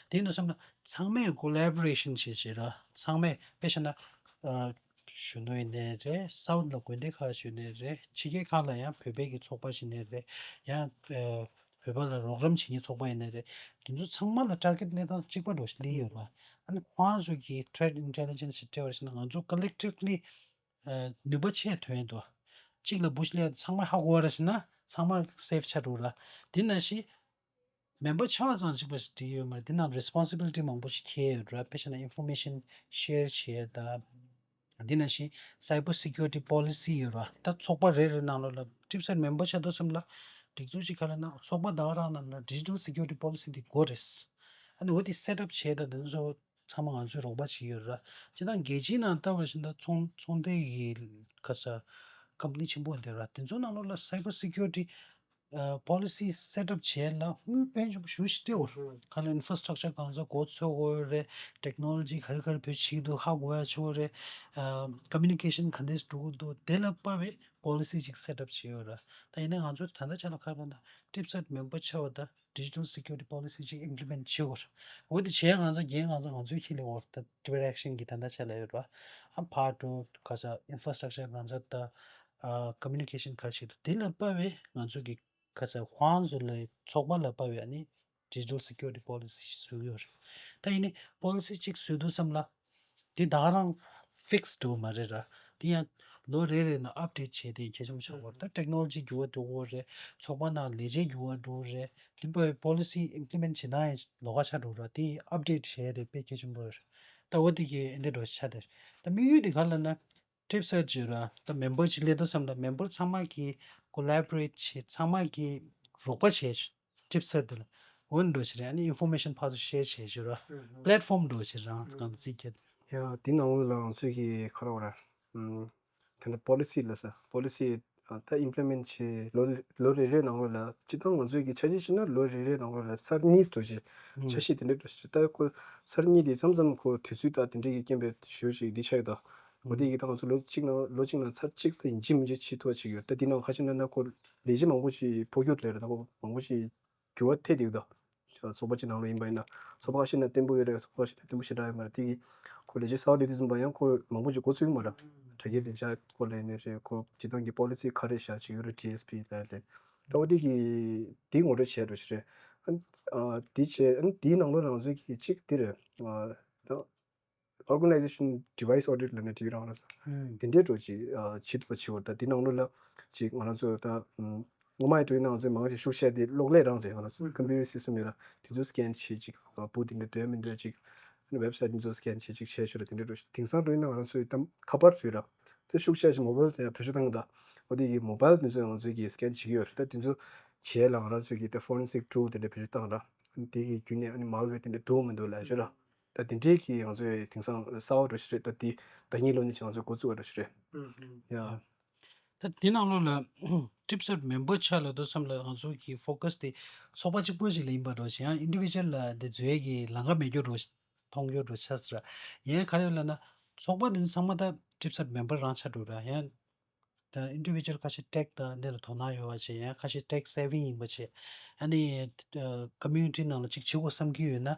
དེ་ཡིན་དུས་ཙམ་ལ་ཚང་མས་collaboration་བྱེད་བྱེད་ར། ཚང་མས་དཔེ་བཞག་ན་ཨ་གཞོན་ནུ་ཡིན་ནའི་རེད། South་ལ་དགོན་སྡེ་ཁག་ཞུ་ནའི་རེད། ཕྱི་རྒྱལ་ཁག་ལ་ཡང་བོད་པའི་གི་ཚོགས་པ་ཞུ་ནའི་རེད། ཡང་ཨ་བོད་པ་ལ་རོགས་རམ་བྱེད་མཁན་ཚོགས་པ་ཡིན་ནའི་རེད། དེ་ཚོ་ཚང་མ་ལ་target་གནས་སྟངས་གཅིག་པ་འགྲོ་བཞིན་ལི་ཡོད་པ། ཨ་ནི་ཁོང་ཚོ་གི་threat intelligence་ཞིག་སྤྲད་པ་ཞིག་ན་ང་ཚོ་collectively་ཨ་ནུས་པ་ཆེ་ཐོན་འདུག་གཅིག་ལ་བུ་ཤི་ལ་ཚང་མ་ཧ་གོ་བ་ར་ཞིག་ན་ཚང་མ་safe་ཆགས་འགྲོ་ར། དེ་ན་ཤི་member་ཆགས་ཙང་གཅིག་པ་ཞིག་བྲིས་ཡོད་མ་རེད། དེ་ནང་responsibility་མང་པོ་ཞིག་འཁྱེར་ཡོད་ར། དཔེ་བཞག་ན་information share་བྱེད་ཡ་ད། དེ་ནང་བཞིན་cyber security policy་ཡོད་ར། ད་ཚོགས་པ་རེ་རེ་ནང་ལོགས་ལ་trip cert་member་ཆགས་དུས་ཙམ་ལ་སྒྲིག་འཛུགས་ཅིག་ག་རེ་ན་ཚོགས་པ་ད་ག་རང་ནང་ལ་digital security policy་འདི་དགོས་རེད། ཨ་ནི་འོ་དེ་set up་བྱས་ད་དེ་ཚོ་ཚང་མ་ང་ཚོས་རོགས་པ་བྱེད་ཡོད་ར། སྤྱིར་བཏང་རྒྱལ་སྤྱིའི་ནང་ལྟ་བ་བཞིན་ད་ཚོང་ཚོང་སྡེ་གི་ག་ས་company་ཆེན་པོ་འདི་ར། དེ་ཚོ་ནང་ལོགས་ལ་cyber security་ཨ་policy set up་བྱས་ལ་དངུལ་དཔལ་འབྱོར་ཞུ་ཞིག་སྤྲད་འོ། ག་ལ་infrastructure་གང་ཚོ་གོ་ཚོད་འོ་རེད། technology་ག་རེ་ག་རེ་བེད་སྤྱོད་དུ་ཧ་གོ་ཡ་ཆོ་རེད། ཨ་communication་ག་འདྲས་འགྲོ་གི་འདུག་དེ་ལ་དཔག་པའི་policy་ཅིག་set up་བྱས་ཡོད་ར། ད་ཡིན་ན་ང་ཚོ་ད་ལྟ་ཆ་ལ་ཁ་པར་ན་trip cert་member་ཆགས་པ་ད་digital security policy་ཅིག་implement་བྱེད་དགོས་ར། འོ་དེ་བྱས་ང་ཚོ་འགན་ང་ཚོ་ང་ཚོའི་ཁྱི་ལས་འོར་ད་direct action་གི་ད་ལྟ་ཆ་ལ་ཡོད་ར། ཨ་ཕར་འགྲོ་ག་ས་infrastructure་གང་ཚ་ད་ཨ་communication་ག་རེ་བྱེད་དུ་དེ་ལ་དཔག་པའི་ང་ཚོ་གི་ཁ་ཚ་ཁོང་ཚོ་ལ་ཚོགས་པ་ལ་དཔག་པའི་ཨ་ནི་digital security policy་ཞིག་བཟོས་ཡོད་རེད། ད་ཡིན་ནའི་policy་གཅིག་བཟོས་དུས་ཙམ་ལ་དེ་ད་ག་རང་fix་འགྲོ་མ་རེད་ར། དེ་ཡང་ལོ་རེ་རེ་ནང་update་བྱས་ཏེ་གལ་ཆེན་པོ་ཆགས་པ་རེད། ད་technology་འགྱུར་བ་འགྲོ་གི་རེད། ཚོགས་པ་ནང་ལས་བྱེད་འགྱུར་བ་འགྲོ་གི་རེད། དེ་པ་policy implement་བྱེད་སྟངས་ཡང་ལོགས་ཀ་ཆགས་འགྲོ་ར། དེ་update་བྱས་ཏེ་དཔེ་གལ་ཆེན་པོ་རེད། ད་འོ་དེ་གི་ཨེ་འདྲ་འགྲོ་ཆགས་དེ་རེད། ད་དམིགས་ཡུལ་དེ་ག་རེ་ལབ་ན། trip cert་བྱེད་ར། ད་member་ཅིག་སླེབས་དུས་ཙམ་ལ་member་ཚང་མ་གིས་collaborate་བྱེད། ཚང་མ་གིས་རོགས་པ་བྱེད། trip cert་དེ་ལ་འོ་འདྲ་བྱེད་ར། ཨ་ནི་information་ཕར་ཚུར་share་བྱེད་བྱེད་ར། platform་འདྲ་བྱེད་ར་གང་ཚིག་གི། ཡ་དེ་ནང་ལོགས་ལ་ང་ཚོས་ཀྱི་ཁ་རོག་ར། ད་ལྟ་policy་ལ་ས་policy་ད་implement་བྱེད་ལོ་ལོ་རེ་རེ་ནང་ལོགས་ལ་སྤྱིར་བཏང་ང་ཚོས་ཀྱི་འཆར་གཞི་བྱས་ན་ལོ་རེ་རེ་ནང་ལོགས་ལ་ཚར་གཉིས་འགྲོ་བྱེད་འཆར་གཞི་དེ་འདྲ་འགྲོ་བྱེད། ད་ཁོ་ཚར་གཉིས་དེ་མཚམས་མཚམས་ཁོ་དུས་ཚོད་དང་དེ་འདྲ་གི་རྐྱེན་པས་ཞུ་ཞིག་འདི་ཆགས་ཡོད་དོ། འོ་དེ་ཡིག་ད་ང་ཚོ་ལོ་གཅིག་ནང་ལོ་གཅིག་ནང་ཚར་གཅིག་ད་ཡིན་གཅིག་མིན་གཅིག་བྱེད་ཐུབ་པ་ཅིག་ཡོད། ད་འདི་ནང་ཁ་ཤས་ན་ན་ཁོ་ལས་གཞི་མང་པོ་ཞིག་འཕོ་འགྱུར་ལས་རེད། ད་ཁོ་མང་པོ་ཞིག་འགྱུར་བ་ཐེབས་བསྡད་ཡོད་དོ། ཚོགས་པ་ཅིག་ནང་ལ་ཡིན་པ་ཡིན་ན་ཚོགས་པ་ཁ་ཤས་ན་བརྟན་པོ་ཡོད་རེད། ཚོགས་པ་ཁ་ཤས་ན་བརྟན་པོ་ཞེ་དྲག་ཡོད་མ་རེད། དེ་གི་ཁོ་ལས་གཞི་གསར་པ་དེ་དུས་ཙམ་པ་ཡང་ཁོ་མང་པོ་ཅིག་འགོ་ཚུགས་ཡོད་མ་རེད། དྲ་རྒྱའི་བདེ་འཇགས་སྐོར་ལ་ཡིན་ནའི་རེད། ཁོ་སྤྱིར་བཏང་གི་policy་ག་རེ་བཞག་ཅིག་ཡོད་རེད། ཌི་ཨེས་པི་ལ་ལས་ད་འོ་དེ་གི་དེ་ངོ་སྤྲོད་བྱས་འགྲོ་ཞིག་རེད། ཨ་དེ་བྱས་ཨ་དེའི་ནང་ལོགས་ང་ཚོ་གི་གཅིག་དེ་རེད། ད་organization device audit་ལབ་ནས་དེ་རང་ལ་ས་ཨུམ། དེ་འདྲའི་འགྲོ་ཅིག་ཨ་བྱེད་ཐུབ་པ་བྱེད་འོ། ད་དེ་ནང་ལོགས་ལ་ཅིག་ང་རང་ཚོ་ད་ཨུམ་སྔོན་མ་ཡི་འགྲོ་ཡིན་ན་ང་ཚོས་མང་ཆེ་ཤུགས་བཞག་དེ་གློག་ཀླད་རང་རེད། ང་རང་ཚོ་computer system་ཡོད་ལ་དེ་ཚོ་scan་བྱེད་ཅིག་ཨ་བུ་དེ་འདྲ་འདོད་མི་འདོད་ཅིག་ཨ་ནི་website་དེ་ཚོ་scan་བྱེད་ཅིག་བྱས་ཤོར་དེ་འདྲ་འགྲོ་ཞིག་དེང་སང་འགྲོ་ཡིན་ན་ང་རང་ཚོའི་ད་ཁ་པར་ཡོད་ར་དེ་ཤུགས་བཞག་ཅིག་mobile་དེ་ཡང་བེད་སྤྱོད་བཏང་གི་ད་འོ་དེ་གི་mobile་དེ་ཚོ་ང་ཚོས་གི་scan་བྱེད་ཀྱི་ཡོད་རེད། ད་དེ་ཚོ་བྱས་ལ་ང་རང་ཚོས་གི་ད་forensic tool་དེ་འདྲ་བེད་སྤྱོད་བཏང་ར་ཨ་ནི་དེ་གི་བརྒྱུད་ནས་ཨ་ནི་malware་དེ་འདྲ་འདུག་མི་འདུག་ལབ་ཤོད་ར། ད་དེ་འདྲའི་གི་ང་ཚོའི་དེང་སང་གསར་བ་འདྲ་ཞིག་རེད། ད་དེ་ཟླ་ཉིན་ལོ་ནས་ང་ཚོས་འགོ་བཙུགས་པ་འདྲ་ཞིག་རེད། ཨུ་ཧུམ། ཡ། ད་དེ་ནང་ལོགས་ལ་ཊིབ་སེཊ་མེམ་བར་ཆགས་ལབ་དུས་ཙམ་ལ་ང་ཚོ་གི་ཕོ་ཁ་སི་དེ་ཚོགས་པ་གཅིག་པོ་ཞིག་ལ་ཡིན་པ་འདྲ་ཞིག་ཡང་ཨིན་ཌི་བི་ཇུ་ཨལ་ལ་དེ་འཛུལ་ཡས་ཀྱི་ལམ་ཁ་མེད་རྒྱུ་འདྲ་ཞིག་མཐོང་རྒྱུ་འདྲ་ཆགས་སྲིད་ར། ཡང་ག་རེ་ལབ་ན་ཚོགས་པ་དེ་ཚོ་ཚང་མ་ད་ཊིབ་སེཊ་མེམ་བར་རང་ཆགས་འགྲོ་ར། ཡང་ ད་individual ཁ་ཤས་tech དང་འདི་ལ་དོ་སྣང་ཡོད་པ་བྱས། ཡང་ཁ་ཤས་tech savvy ཡིན་པ་བྱས། ཨ་ནི་community ནང་ལ་ཅིག་བྱེད་དགོས་བསམ་གྱི་ཡོད་ན།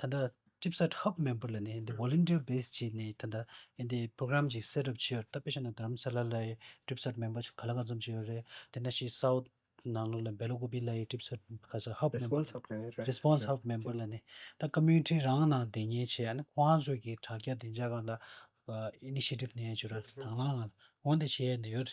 ད་ལྟ་TipSAT Hub member ལ་ནི་འདི་volunteer base བྱས་ནས་ད་ལྟ་འདི་program ཅིག་set up བྱས་ཡོད། ད་དཔེ་བཞག་ན་རྡ་རམ་ས་ལ་ལ་TipSAT member ག་ལ་ག་ཚོམ་ཅིག་ཡོད་རེད། དེ་ནས་ཤི་South ནང་ལོགས་ལ་Belagupy ལ་ཡི་TipSAT ག་ས་Hub member response hub ལ་ནི་response hub member ལ་ནི་ད་community རང་ནང་བསྡད་མཁན་བྱས། ཨ་ནི་ཁོང་ཚོ་གི་དྲ་རྒྱ་བདེ་འཇགས་སྒང་ལ་initiative ནས་ཡང་བྱོས་ར་དང་བླངས་ངང་འོང་དེ་བྱས་ནས་ཡོད།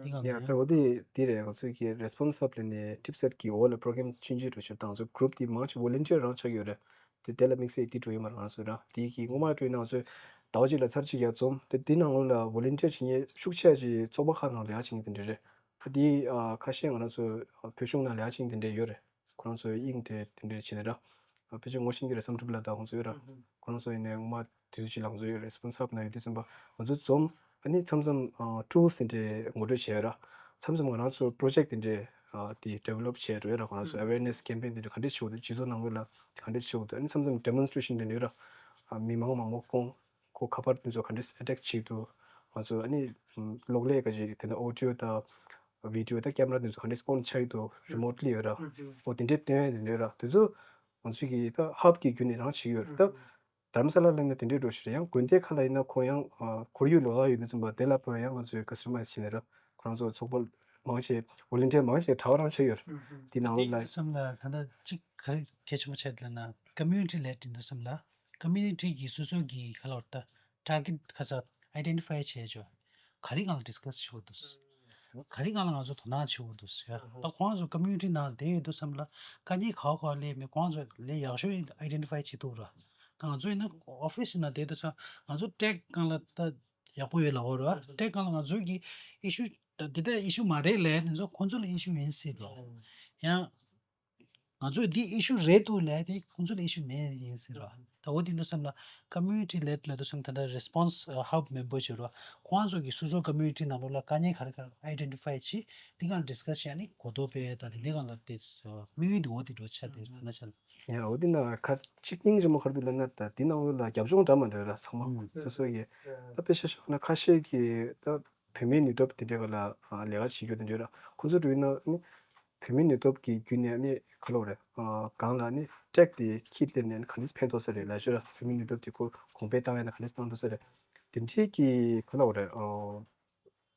འདི་གང་ཡང་ལ་ད་འོ་དེ་དེ་རེད། ང་ཚོའི་གི་response hub ལ་ནི་TipSAT གི་འོག་ལ་program ཆུང་ཆུང་འགྲོ་ཆོག་དང་ཚོ་group དེ་མང་ཆེ་volunteer རང་ཆགས་ཡོད་རེད། དེ་དེ་ལ་དམིགས་བསལ་དེ་འགྲོ་ཡོད་མ་རེད། ང་ཚོ་ར་དེ་གི་སྔོན་མ་འགྲོ་ཡིན་ན་ང་ཚོས་ཟླ་བ་གཅིག་ལ་ཚར་གཅིག་ཡར་འཛོམས། དེ་དེ་ནང་ལོགས་ལ་volunteer བྱེད་མཁན་ཤུགས་ཆེ་ཆེ་ཚོགས་པ་ཁག་ནང་ལས་ཀ་བྱེད་མཁན་དེ་འདྲ་རེད། ད་དེ་ཁ་ཤས་ང་རང་ཚོ་བོད་གཞུང་ནང་ལས་ཀ་བྱེད་མཁན་དེ་འདྲ་ཡོད་རེད། ཁོ་རང་ཚོའི་དབྱིངས་དེ་དེ་འདྲ་བྱས་ནས་ར། ཕལ་ཆེར་ངོ་ཤེས་ཀྱི་རེད། བསམ་གྲུབ་ལགས་དང་ཁོང་ཚོ་ཡོད་ར། ཁོ་རང་ཚོ་ཡིན་ནའི་སྔོན་མ་དུས་ཚོད་ཅིག་ལ་ང་ཚོ་ཡོད་response hub ནང་ཡོད་དུས་ཙམ་པ་ང་ཚོ་འཛོམས། ཨ་ནི་མཚམས་མཚམས་tools དེ་འདྲའི་ངོ་སྤྲོད་བྱས་ཡོད་ར། མཚམས་མཚམས་ང་རང་ཚོ་project དེ་འདྲའི་དེ་develop བྱས་འགྲོ་ཡོད་ར། ཁོ་རང་ཚོ་awareness campaign དེ་འདྲ་ག་འདྲས་བྱེད་དགོས་འདུག་སྤྱི་ཚོགས་ནང་ལོགས་ལ་ག་འདྲས་བྱེད་དགོས་འདུག་ཨ་ནི་མཚམས་མཚམས་demonstration དེ་འདྲ་ཡོད་ར། མི་མང་མང་པོ་བསྐོང་། ཁོ་ཁ་པར་དེ་ཚོ་ག་འདྲས་attack བྱེད་ཀྱི་འདུག་ང་ཚོ་ཨ་ནི་གློག་ཀླད་ག་ཅིག་དེ་ནས་audio དང་video དང་camera དེ་ཚོ་ག་འདྲས་on བྱ་ཡི་འདུག remotely ཡོད་ར། འོ་དེ་འདྲས་སྟོན་ཡ་དེ་འདྲས་ར། དེ་ཚོ་ང་ཚོ་གི་ད་hub གི་བརྒྱུད་ནས་རང་བྱེད་ཀྱི་ཡོད་རེད། ད་རྡ་རམ་ས་ལ་ལ་ཡིན་ན་དེ་འདྲས་འགྲོ་ཞིག་རེད། ཡང་དགོན་སྡེ་ཁག་ལ་ཡིན་ན་ཁོ་ཡང་ཁོར་ཡུག་ལོགས་ཀ་ཡོད་དུས་ཙམ་པ་དེ་ལ་ཕར་ཡང་ང་ཚོས་customize བྱས་ནས་ར། ཁོ་རང་ཚོ་ཚོགས་པ་མང་ཆེ་volunteer མང་ཆེ་གྲྭ་པ་རང་ཆགས་ཡོད་རེད། དེ་ནང་ལོགས་ལ་བསམ་ལ་ད་ལྟ་གཅིག་ག་རེ་གལ་ཆེན་པོ་ཆགས་འདུག་ལབ་ན་community led ཡིན་དུས་ཙམ་ལ། community གི་སོ་སོ་གི་ག་ལབ་ད་target ག་ས་identify བྱས་ཆོག་ག་རེ་སྒང་ལ་discuss བྱེད་དགོས་འདུག་ག་རེ་སྒང་ལ་ང་ཚོ་དོ་སྣང་བྱེད་དགོས་འདུག་ཟེར། ད་ཁོང་ཚོ་community ནང་བསྡད་ཡོད་དུས་ཙམ་ལ་དཀའ་ངལ་ག་བ་ག་བ་སླེབས་མེད། ཁོང་ཚོ་ལས་ཡག་ཤོས་identify བྱེད་ཐུབ་ར། ད་ང་ཚོ་ཡིན་ན་office ནང་བསྡད་དུས་ཙམ་ང་ཚོ་tech སྒང་ལ་ད་ཡག་པོ་ཡོད་ལབ་དགོས་ར། tech སྒང་ལ་ང་ཚོ་གི་issue ད་འདི་ད་issue མ་རེད་ལབ་ནས་ཚོ་ཁོང་ཚོ་ལ་issue ཡིན་སྲིད་ར། ཡང་ང་ཚོས་འདི་issue རེད་འདུག་ལབ་དེ་ཁོང་ཚོ་ལ་issue མེད་ཡིན་ཟེར་བ། ད་འོ་དེ་འདུག་བསམ་ལ་community led ལ་འདུག་བསམ། ད་ལྟ་response hub member ཞིག་ར། ཁོང་ཚོ་གི་སོ་སོ་community ནང་ལོགས་ལ་དཀའ་ངལ་ག་རེ་ག་རེ་identify བྱེད། འདི་གང་discuss བྱས་ནས་གོ་རྟོགས་སྤེལ། ད་དེ་འདི་གང་ལ་དེ་དམིགས་ཡུལ་དེ་འོ་དེ་འགྲོ་ཆ་དེ་ར་ན་ཆ་ལ། ཡ་འོ་དེ་ན་ཁ་ཅིག་སྙིང་རྗེ་མོ་ག་རེ་འདུག་ལབ་ན་ད་དེ་ནང་ལོགས་ལ་རྒྱབ་ལྗོངས་འདྲ་མི་འདྲ་ར་ཚང་མ་སོ་སོ་གི་ད་དཔེ་ཆ་བཞག་ན་ཁ་ཤས་ཀྱི་ད་བོད་མིའི་ནུས་སྟོབས་དེ་འདྲའི་སྒང་ལ་ལས་ཀ་བྱེད་རྒྱུ་དེ་འདྲ་ར། ཁོང་ཚོ་འགྲོ་ཡིན་ན་ནི། བོད་མིའི་ནུས་སྟོབས་ཀྱི་བརྒྱུད་ནས་ནི་ག་ལབ་རེད། ཨ་གང་ལ་ནི་tech དེ་ཁྱི་སླེབས་ནས་ག་འདྲས་ཕན་ཐོགས་ས་རེད་ལབ་ཤོད་ར། བོད་མིའི་ནུས་སྟོབས་དེ་ཁོ་གོང་འཕེལ་བཏང་ཡ་ན་ག་འདྲས་བཏང་ཐུབ་ས་རེད། དེ་འདྲས་ཀྱི་ག་ལབ་རེད། ཨ་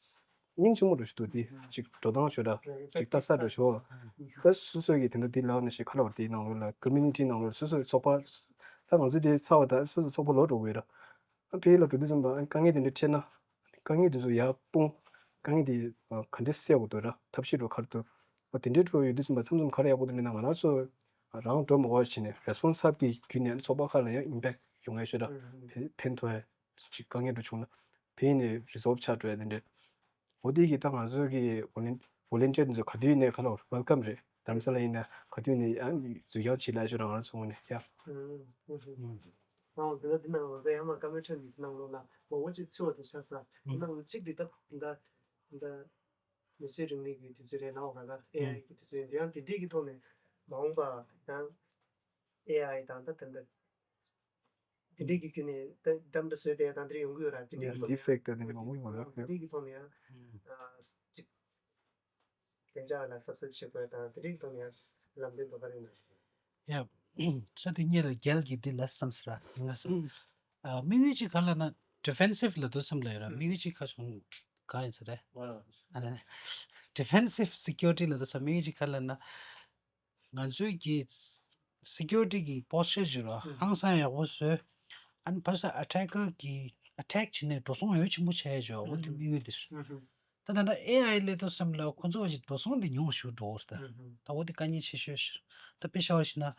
སྙིང་རྗེ་མོ་འདྲ་ཞིག་འདུག་དེ་ཅིག་འགྲོ་སྟངས་ཤོད་ར་ཅིག་ལྟ་ས་འདྲ་ཞིག་ད་སོ་སོ་གི་དེ་འདྲ་དེ་ལབ་ན་ཞིག་ག་ལབ་རེད། དེའི་ནང་ལོགས་ལ་community ནང་ལོགས་སོ་སོའི་ཚོགས་པ་ད་ང་ཚོ་དེ་ཚར་བ་ད་སོ་སོའི་ཚོགས་པ་ལོག་འགྲོ་དགོས་ར། ཨ་ཕ་གི་ལ་འགྲོ་དུས་ཙམ་པ་ཨ་དཀའ་ངལ་དེ་འདྲ་འཕྲད་ན། དཀའ་ངལ་དེ་ཚོ་ཡར་སྤུངས། དཀའ་ངལ་དེ་ཨ་ག་འདྲས་སེལ་དགོས་འདུག་ར། ཐབས་ཤེས་འགྲོ་ག་རེ་འདུག་ཨ་དེ་འདྲས་འགྲོ་ཡོད་དུས་ཙམ་པ་མཚམས་མཚམས་ག་རེ་ཡག་པོ་འདུག་ལབ་ན་ང་རང་ཚོ་རང་འགྲོ་མ་དགོས་པ་བྱས་ནས་response hub གི་བརྒྱུད་ནས་ཚོགས་པ་ཁག་ལ་ཡང་impact ཡོང་ངེས་ཤོད་ར། ཕན་ཕན་ཐོགས་ཡ་ཅིག་དཀའ་ངལ་འགྲོ་བྱུང་ན་ཕ་གི་ནས་resolve ཆགས་འགྲོ་ཡ་དེ་འདྲས། འོ་དེ་གི་ད་ང་ཚོ་གི་volun- volunteer དེ་ཚོ་ག་དུས་ཡིན་ནའི་ག་ལབ་welcome རེད། རྡ་རམ་ས་ལ་ཡིན་ན་ག་དུས་ཡིན་ནའི་ཨ་འཛུལ་ཡག་བྱེད་ལབ་ཤོད་ར། ང་རང་ཚོ་ངོས་ནས་ཡ། ཨང་། དེ་ལ་དེ་ནང་ལོགས་ཡང་མ་ཀམ་པུ་ཊར་ནི་དེ་ནང་ལོགས་ལ་ངོ་བོ་གཅིག་ཚུད་པ་དེ་ཆགས་ས། དེ་ནང་གཅིག་དེ་ད་ད་ད་མིས་བཟོས་རིང་ལུགས་ཀྱི་དུས་ཚོད་རེད། ནང་ལ་ད་ཨེ་ཨའི་གི་དུས་ཚོད་ཡིན། དེ་ཡང་དེ་འདྲས་ཀྱི་ཐོག་ནས་མ་འོངས་པ་ཡང་ཨེ་ཨའི་དང་ད་དེ་འདྲ་དེ་འདྲས་ཀྱི་བརྒྱུད་ནས་ད་འགྲམ་འདྲ་བཟོས་ཏེ་ཡང་ད་འདྲས་ཡོང་གི་ཡོད་ར། དེ་འདྲས་ཀྱི་ཐོག་ནས་deepfake དང་དེ་འདྲས་མང་པོ་ཡོང་གི་ཡོད་ར། དེ་འདྲས་ཀྱི་ཐོག་ནས་ཡང་ཨ་གཅིག་བདེ་འཇགས་ལ་གཟབ་གཟབ་བྱེད་དགོས་དང་དེ་རིགས་ཐོག་ནས་ཡང་ལམ་སྟོན་འདྲ་ག་རེ་ཡོད་ན། ཡ། ས་དེ་གཉིས་ལ་རྒྱལ་གྱི་འདི་ལ་བསམ་ཟེར་ར་ང་བསམ། ཨ་དམིགས་ཡུལ་གཅིག་ག་ལབ་ན་defensive ལ་འདུག་བསམ་ལ་ཡོད་ར། དམིགས་ཡུལ་གཅིག་ཁ་བྱུང་གང་ཡིན་ཟེར་རེད། ཨ་ནི་defensive security ལ་འདུག་ས་དམིགས་ཡུལ་གཅིག་ག་ལབ་ན། ང་ཚོའི་གི་security གི་posture ཞིག་ར་ཧང་སང་ཡག་པོ་བཟོས། ཨ་ནི་ཕར་ས་attacker གི་attack བྱས་ནས་འགྲོ་སོང་ཡོད་ཆེན་པོ་བྱས་ཡོད་ཅོ། འོ་དེ་དམིགས་ཡུལ་དེ་རེད། ད་ད་ལྟ་ཨེ་ཨའི་སླེབས་དུས་ཙམ་ལ་ཁོ་ཚོ་བ་ཞིག་འགྲོ་སོང་དེ་ཉུང་ཞུ་འགྲོ་བར་ད། ད་འོ་དེ་དཀའ་ངལ་ཆེ་ཤོས་ཤིག་ད་དཔེ་བཞག་པ་ཞིག་ན།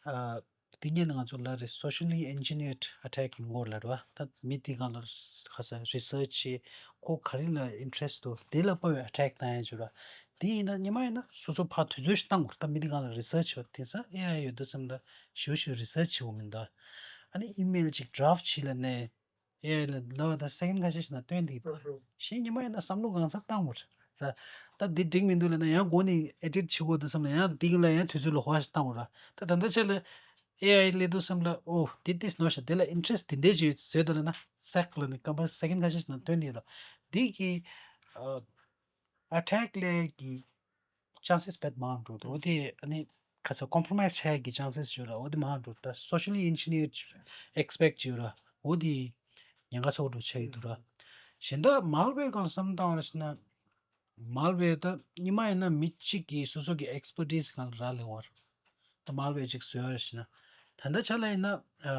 ཨ་དེ་ཉིད་ནི་ང་ཚོ་ལ་རེ་socially engineered attack ཡིན་སྐོར་ལ་རེད་བ། ད་མི་དེ་གང་ལ་ཁ་ས་research བྱེད། ཁོ་ག་རེ་ལ་interest འདུག་དེ་ལ་དཔག་པའི་attack བཏང་ཡ་ཅིག་ར། དེ་ཡིན་ན་ཉི་མ་ཡིན་ན་སོ་སོ་ཕར་དུས་ཚོད་ཞིག་བཏང་དགོས། ད་མི་དེ་གང་ལ་research བྱེད་དེང་སང་ཨེ་ཨའི་ཡོད་དུས་ཙམ་ལ་ཞུ་ཞུ་research བྱེད་དགོས་མི་འདུག་ཨ་ནི་email ཅིག་draft བྱེད་ལ་ནས། ཨེ་ཨའི་ལ་ལབ་ད་second ཁ་ཤས་ཤིག་ན་སྟོན་འདུག་གི་ད། གཞན་ཉི་མ་ཡིན་ན་བསམ་བློ་གང་ཚར་བཏང་བར་ར། ད་འདི་འགྲིག་མི་འདུག་ལབ་ན་ཡང་མགོ་ནས་edit བྱེད་དགོས་འདུག་བསམ་ན་ཡང་འདི་ལ་ཡང་དུས་ཚོད་ལོག་པ་ཞིག་བཏང་བར་ར། ད་ད་ལྟ་ཆ་ལ་ཨེ་ཨའི་སླེབས་དུས་ཙམ་ལ་ཨོ་འདི་འདི་ནོར་ཤག་དེ་ལ་interest འདི་འདྲས་ཞིག་ཡོད་ཟེར་ད་ལབ་ན་ཟེག་ལ་ནི་སྐམ་པ་second ཁ་ཤས་ཤིག་ན་སྟོན་འདུག་གི་ད། འདི་གི་ attack ལས་ཀྱི་chances དཔེ་མང་འགྲོ་འདུག་འོ་དེ་ཨ་ནི་ཁ་ས་compromise བྱ་ཡག་གི་chances ཡོད་ར། འོ་དེ་མང་འགྲོ། ད་socially engineered aspect ཡོད་ར། འོ་དེ་ཉེན་ཁ་ཚ་པོ་འགྲོ་ཆགས་ཡོད་འདུག་ར། གཞན་དག་malware སྒང་བསམ་བཏང་བ་ཞིག་ན། malware ད་སྔོན་མ་ཡིན་ན་མི་གཅིག་གིས་སོ་སོ་གི་expertise སྒང་ལ་རག་ལས་པ་ར། ད་malware གཅིག་བཟོས་པ་ཞིག་ན། ད་ལྟ་ཆ་ལ་ཡིན་ན་ཨ་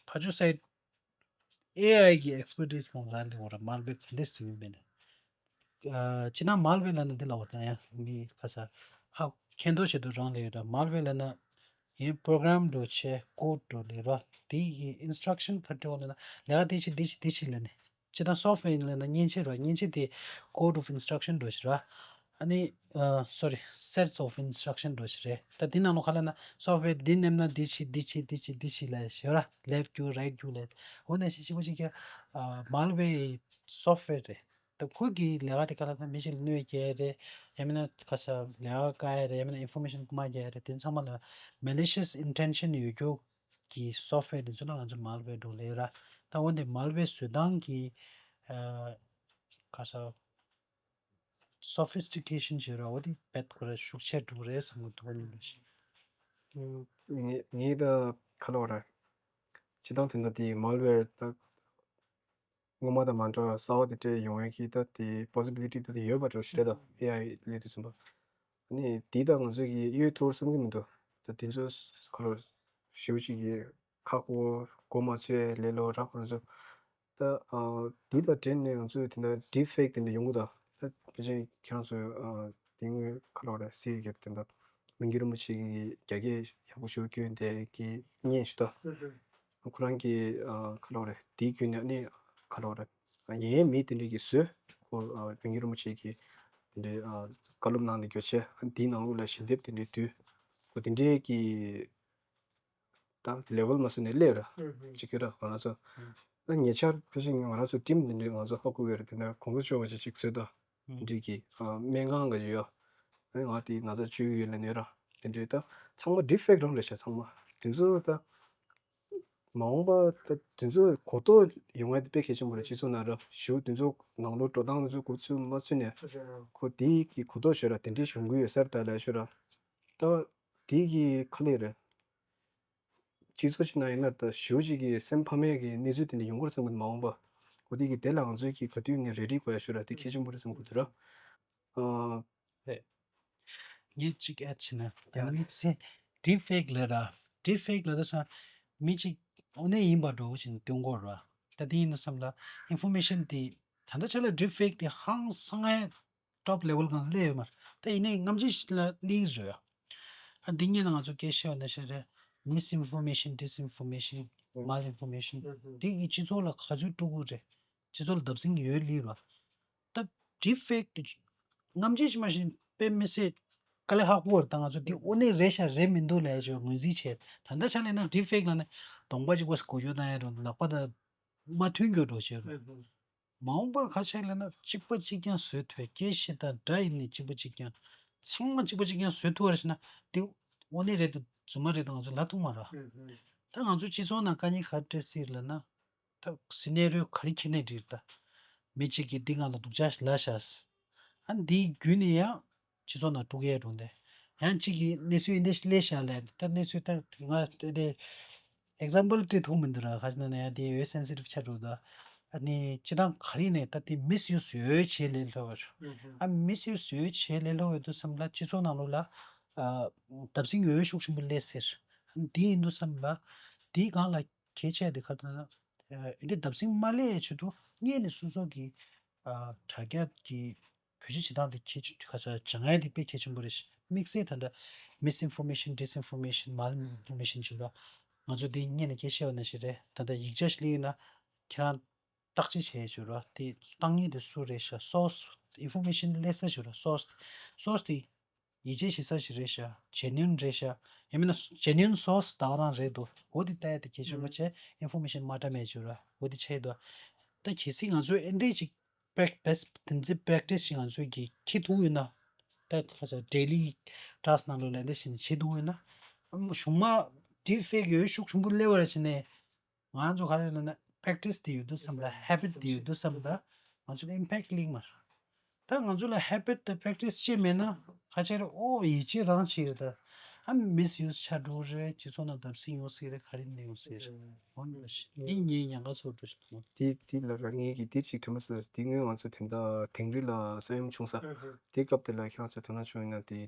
ཕར་ཕྱོགས་side AI གི་expertise སྒང་རག་ལས་པ་ར། malware ག་འདྲས་བཟོས་ཡིན་པས་ན། ཨ་ཅི་ན་malware ལབ་ན་འདི་ལབ་པ་དང་ཡང་མི་ཁ་ས་ཧ་མཁྱེན་རྟོགས་བྱེད་དུ་རང་ལས་ཡོད་ར། malware ལབ་ན་ཡིན་program འགྲོ་བྱས་code འགྲོ་ལས་ར། དེ་ཡི་instruction ག་འདྲ་ལབ་ན་ལས་ཀ་དེ་བྱེད་དེ་བྱེད་དེ་བྱེད་ལབ་ནས། ཅི་ད་software ཡིན་ལབ་ན་མཉེན་ཆས་ར། མཉེན་ཆས་དེ་code of instruction འགྲོ་ཞིག་ར། ཨ་ནི་ཨ་sorry, sets of instruction འགྲོ་ཞིག་རེད། ད་འདི་ནང་ལོགས་ཁ་ལ་ན་software འདི་མནན་ན་འདི་བྱེད་འདི་བྱེད་འདི་བྱེད་འདི་བྱེད་ལབ་ཞིག་ར། left click right click ལབ། འོ་ན་ཞིག་ཞིག་པོ་ཞིག་གི་ཨ་malware software རེད། ད་ཁོ་གི་ལས་ཀ་དེ་ག་ལ་ན་མི་ཞིག་ལ་གནོད་སྐྱེལ་རེད། ཡང་མིན་ན་ཁ་ས་ལས་ཀ་བཀག་ཡ་རེད། ཡང་མིན་ན་information རྐུ་མ་རྒྱག་ཡ་རེད། དེ་ཚང་མ་ལ་malicious intention ཡོད་རྒྱུ་གི་software དེ་ཚོ་ལ་ང་ཚོ་malware འགྲོ་ལས་ར། ད་འོན་ཏེ་malware བཟོ་སྟངས་ཀྱི་ཨ་ཁ་ས་sophistication བྱེད་ར། འོ་དེ་བེད་ཁོ་ར་ཤུགས་ཆེ་འགྲོ་རེད་བསམ་གི་འདུག་ནི་ལ་ཞིག་ངེད་ངེད་ད་ཁ་ལོ་ར་སྤྱི་བཏང་དེ་འདྲ་དེ་malware ད་སྔོན་མ་དང་མ་འདྲ་བ་གསར་བ་དེ་འདྲས་ཡོང་ཡས་ཀྱི་ད་དེ་possibility ད་དེ་ཡོད་པ་འདྲ་ཞིག་རེད་ད། AI སླེབས་དུས་ཙམ་པ། ཨ་ནི་དེ་ད་ང་ཚོས་ཀྱི་གཡོལ་ཐུབ་བསམ་གྱི་མི་འདུག་ད་དེ་ཚོ་ཁ་ལོ་ཞེ་པོ་ཅིག་གི་ཁག་པོ་མགོ་མ་ཚོས་ལས་སླ་པོ་རག་ཁོ་ཚོ། ད་ཨ་དེ་ད་དྲན་ནས་ང་ཚོས་དེ་འདྲ་deepfake དེ་འདྲ་ཡོང་གི་ད། ད་ཕལ་ཆེར་ཁྱེད་རང་ཚོས་ཨ་དེ་སྔོན་ཁ་ལོ་རེད་སྲིད་ཀྱི་དེ་འདྲ་མི་འགྱུར་རིན་པོ་ཆེ་གི་རྒྱ་སྐད་ཡག་པོ་ཞེ་པོ་སྐྱོན་དེ་གི་བརྙན་ཞིག་ད། ཁོ་རང་གིས་ཨ་ཁ་ལོ་རེད་དེའི་བརྒྱུད་ནས་ཨ་ནི་ཁ་ལོ་རེད་ཡེ་མི་དེ་འདྲ་གི་བཟོས། ཁོ་ཨ་མི་འགྱུར་རིན་པོ་ཆེ་གི་དེ་འདྲའི་ཨ་བཀའ་སློབ་གནང་ནས་གྱོད་བྱས། དེའི་ནང་ལོགས་ལ་ཞལ་འདེབས་དེ་འདྲའི་བསྡུས། ཁོ་དེ་འདྲའི་གི་ད་level མ་སོན་ནས་སླེབས་ར། ཅིག་གི་ར་ང་རང་ཚོ་ད་ཉེ་ཆར་ཕལ་ཆེར་ང་རང་ཚོ་team དེ་འདྲའི་ང་ཚོ་ཧ་གོ་གི་རེད། དེ་འདྲ་གོང་ས་མཆོག་བ་ཅིག་བཟོས་ད། དེ་འདྲའི་གི་ཨ་སྨན་ཁང་གི་ཡོད། ཨ་ནི་ང་དེ་ན་ཚ་བཅོས་ཀྱི་ཡོད་ལབ་ནས་ར། དེ་འདྲའི་ད་ཚང་མ་deepfake རང་རེད་ཤག་ཚང་མ་དེ་ཚོ་ད། མ་འོངས་པ་ད་དེ་ཚོ་གོ་རྟོགས་ཡོང་ཡ་དེ་དཔེ་གལ་ཆེན་པོ་རེད། སྤྱི་ཚོགས་ནང་ར་ཞུ་དེ་ཚོ་ནང་ལོགས་འགྲོ་སྟངས་དེ་ཚོ་གོ་ཚུལ་མ་ཚུད་ནས་ཁོ་དེ་གི་གོ་རྟོགས་ཤོར་ར་དེ་འདྲའི་བྱུང་གི་ཡོད་ས་རེད་ད་ལབ་ཤོར་ར། ད་དེ་གི་ཁ་ལས་རེད། སྤྱི་ཚོགས་ཅིག་ནང་ཡིན་ན་ད་ཞུ་ཅིག་གི་སེམས་ཕམ་ཡ་གི་གནས་ཚུལ་དེ་འདྲ་ཡོང་གི་རེད་བསམ་གི་མ་འོངས་པ། གོ་དེ་གི་དེ་ལ་ང་ཚོས་ཀྱི་ག་དུས་ནས་རེ་ཌི་དགོས་ཡ་ཤོར་ར་དེ་གལ་ཆེན་པོ་རེད་བསམ་གི་འདུག་ར། ཨ། རེད། ངས་གཅིག་add བྱས་ན་དེ་ནི་དམིགས་བསལ་deepfake ལབ་ར། deepfake ལབ་དུས་ཙང་མི་གཅིག་དངོས་གནས་ཡིན་པ་འདྲ་བོ་ཅིག་སྟོན་གྱི་ཡོད་ར། ད་དེ་ཡིན་དུས་ཙམ་ལ་information དེ་ད་ལྟ་ཆ་ལ་deepfake དེ་ཧང་སང་ངའི་top level སྒང་སླེབས་ཡོད་མ་རེད། ད་ཡིན་ནའི་རྔམ་བརྗིད་ཞིག་ལ་སླེབས་བཟོ་ཡ། ཨ་འདི་སྔོན་ང་ཚོ་སྐད་ཆ་བཤད་པ་ནང་བཞིན་རེད། misinformation, disinformation, malinformation དེ་གི་སྤྱི་ཚོགས་ལ་ག་ཚོད་དཀྲུག་གི་རེད། སྤྱི་ཚོགས་ལ་བརྡབ་གསིག་ཡོད་ལེ་ར། ད་deepfake དེ་རྔམ་བརྗིད་ཅིག་མ་ཤེས་དཔེ་མི་སྲིད་དཀའ་ལས་ཁག་པོ་རེད། ད་ང་ཚོ་འདི་དངོས་གནས་རེད་ཤག་རེད་མི་འདུག་ལབ་ཡ་ཅིག་ངོས་འཛིན་བྱས། ད་ལྟ་ཆ་ལས་ན་deepfake ལབ་ནས་གདོང་པ་གཅིག་པོ་གོ་ཡོད་ན་ཡ་རུ་ལག་པ་དང་མ་མཐུན་རྒྱུ་འགྲོ་བྱས་རུ། མ་འོངས་པར་ག་ཆགས་ལབ་ན་གཅིག་པ་གཅིག་རྐྱང་བཟོས་ཐུབ། སྐད་བཤད་སྟངས་འདྲ་ཡིན་ནའི་གཅིག་པ་གཅིག་རྐྱང་། ཚང་མ་གཅིག་པ་གཅིག་རྐྱང་བཟོས་ཐུབ་པ་རེད་ཟེར་ན་འདི་དངོས་གནས་རེད་འདུག་རྫུན་མ་རེད་འདུག་ང་ཚོ་ལབ་ཐུབ་མ་རེད། ད་ང་ཚོ་སྤྱི་ཚོགས་ནང་དཀའ་ངལ་ག་རེ་འཕྲད་སྲིད་ལབ་ན། ད་སི་ནེ་རི་ཡོ་ག་རེ་འཁྱེར་ནའི་འགྲིག་རེད་ད། མི་གཅིག་གིས་འདི་སྒང་ལ་སྡུག་ཅག་ལབ་བཞག་ཨ་འདིའི་བརྒྱུད་ནས་ཡང་སྤྱི་ཚོགས་ནང་དཀྲུག་ཡས་འགྲོ་འདི། ཡང་གཅིག་གིས་གནས་ཚུལ་འདི་འདྲ་ཞིག་སླེབས་ཤག་ལབ་ད་གནས་ཚུལ་ད་ང་དེ་དེ་example སྤྲད་ཐུབ་མི་འདུག་ར། ག་ཅི་ན་ན་ཡང་དེ་འོས་sensitive ཆགས་འགྲོ་འདུག་ཨ་ནི་སྤྱི་བཏང་ག་རེ་ནས་ད་དེ་misuse འོས་བྱེད་ལས་སླ་བ་རེད། ཨ་misuse འོས་བྱེད་ལས་སླ་བ་འདུག་བསམ་ལ་སྤྱི་ཚོགས་ནང་ལོགས་ལ་ཨ་བརྡབ་གསིག་འོས་ཤུགས་ཆེན་པོ་སླེབས་སྲིད། ཨ་ནི་དེ་ཡིན་འདུག་བསམ་ལ་དེའི་སྒང་ལ་གལ་ཆེ་དེ་ག་རེ་ན་ཨ་འདི་བརྡབ་གསིག་མ་སླེབས་ཡའི་ཆེད་དུ་སྔོན་ནས་སོ་སོ་གི་ཨ་དྲ་རྒྱ་གི་བེད་སྤྱོད་བྱེད་སྟངས་དེ་གལ་ཆེ་ཁ་ཚ་བྱ་ངན་དེ་དཔེ་གལ་ཆེན་པོ་རེད། དམིགས་བསལ་ད་ལྟ་misinformation, disinformation, malinformation བྱེད་རོགས། ང་ཚོ་དེ་སྔོན་ནས་སྐད་ཆ་བཤད་པ་ནང་བཞིན་རེད། ད་ལྟ་ཡིག་ཆ་ཞིག་སླེབས་ཡོད་ན་ཁྱེད་རང་བརྟག་དཔྱད་བྱས་བྱེད་རོགས། དེ་བཏང་མཁན་དེ་སུ་རེད་ཤག source, information སླེབས་ས་བྱེད་རོགས། source, source དེ་ཡིད་ཆེས་བྱེད་ས་ཞིག་རེད་ཤག genuine རེད་ཤག་ཡང་མིན་ན་genuine source ད་ག་རང་རེད་འདུག་འོ་དེ་ལྟ་ཡ་དེ་གལ་ཆེན་པོ་བྱས། information མ་འདྲ་མེད་བྱེད་རོགས། འོ་དེ་ཆགས་ཡོད་འདུག་ད་གལ་སྲིད་ང་ཚོས་ཨེ་འདྲས་ཅིག་practice དེ་འདྲའི་practice ཞིག་ང་ཚོས་ཀྱིས་འཁྱེར་ཐུབ་ཡོད་ན། ད་ཁ་ཚ་daily task ནང་ལོགས་ལ་ཨེ་འདྲས་ཞིག་བྱེད་ཐུབ་ཡོད་ན། ཨ་མ་གཞུག་མ་deepfake འོས་ཤུགས་ཆེན་པོ་སླེབས་པ་རེད་བྱས་ནས། ང་ཚོ་ག་རེ་ལབ་ན་practice དེ་ཡོད་དུས་ཙམ་ལ་habit དེ་ཡོད་དུས་ཙམ་ལ་ང་ཚོ་ལ་impact སླེབས་མ་རེད། ད་ང་ཚོ་ལ་habit་དང་practice་བྱས་མེད་ན་ཁ་ཆེར་ཨོ་ཡིད་ཆེས་རང་བྱེད་རེད་ད། ཨ་misuse་ཆགས་འགྲོ་རེད། སྤྱི་ཚོགས་ནང་བརྡབ་གསིག་ཡོང་སྲིད་རེད། ག་རེ་ནས་ཡོང་སྲིད་རེད། འོ་ན་འདི་ངའི་ཉེན་ཁ་ཚོར་འགྲོ་ཞིག་འདུག་དེ་དེ་ལ་རང་ངེད་ཀྱིས་དེ་ཅིག་དྲན་པ་སོང་། དེ་སྔོན་ང་ཚོ་དེ་འདྲ་དིང་རི་ལ་ས་ཡོམ་བྱུང་ས་དེ་སྐབས་དེ་ལ་ཁྱེད་རང་ཚོ་དོ་སྣང་བྱུང་ཡོད་ན། དེ་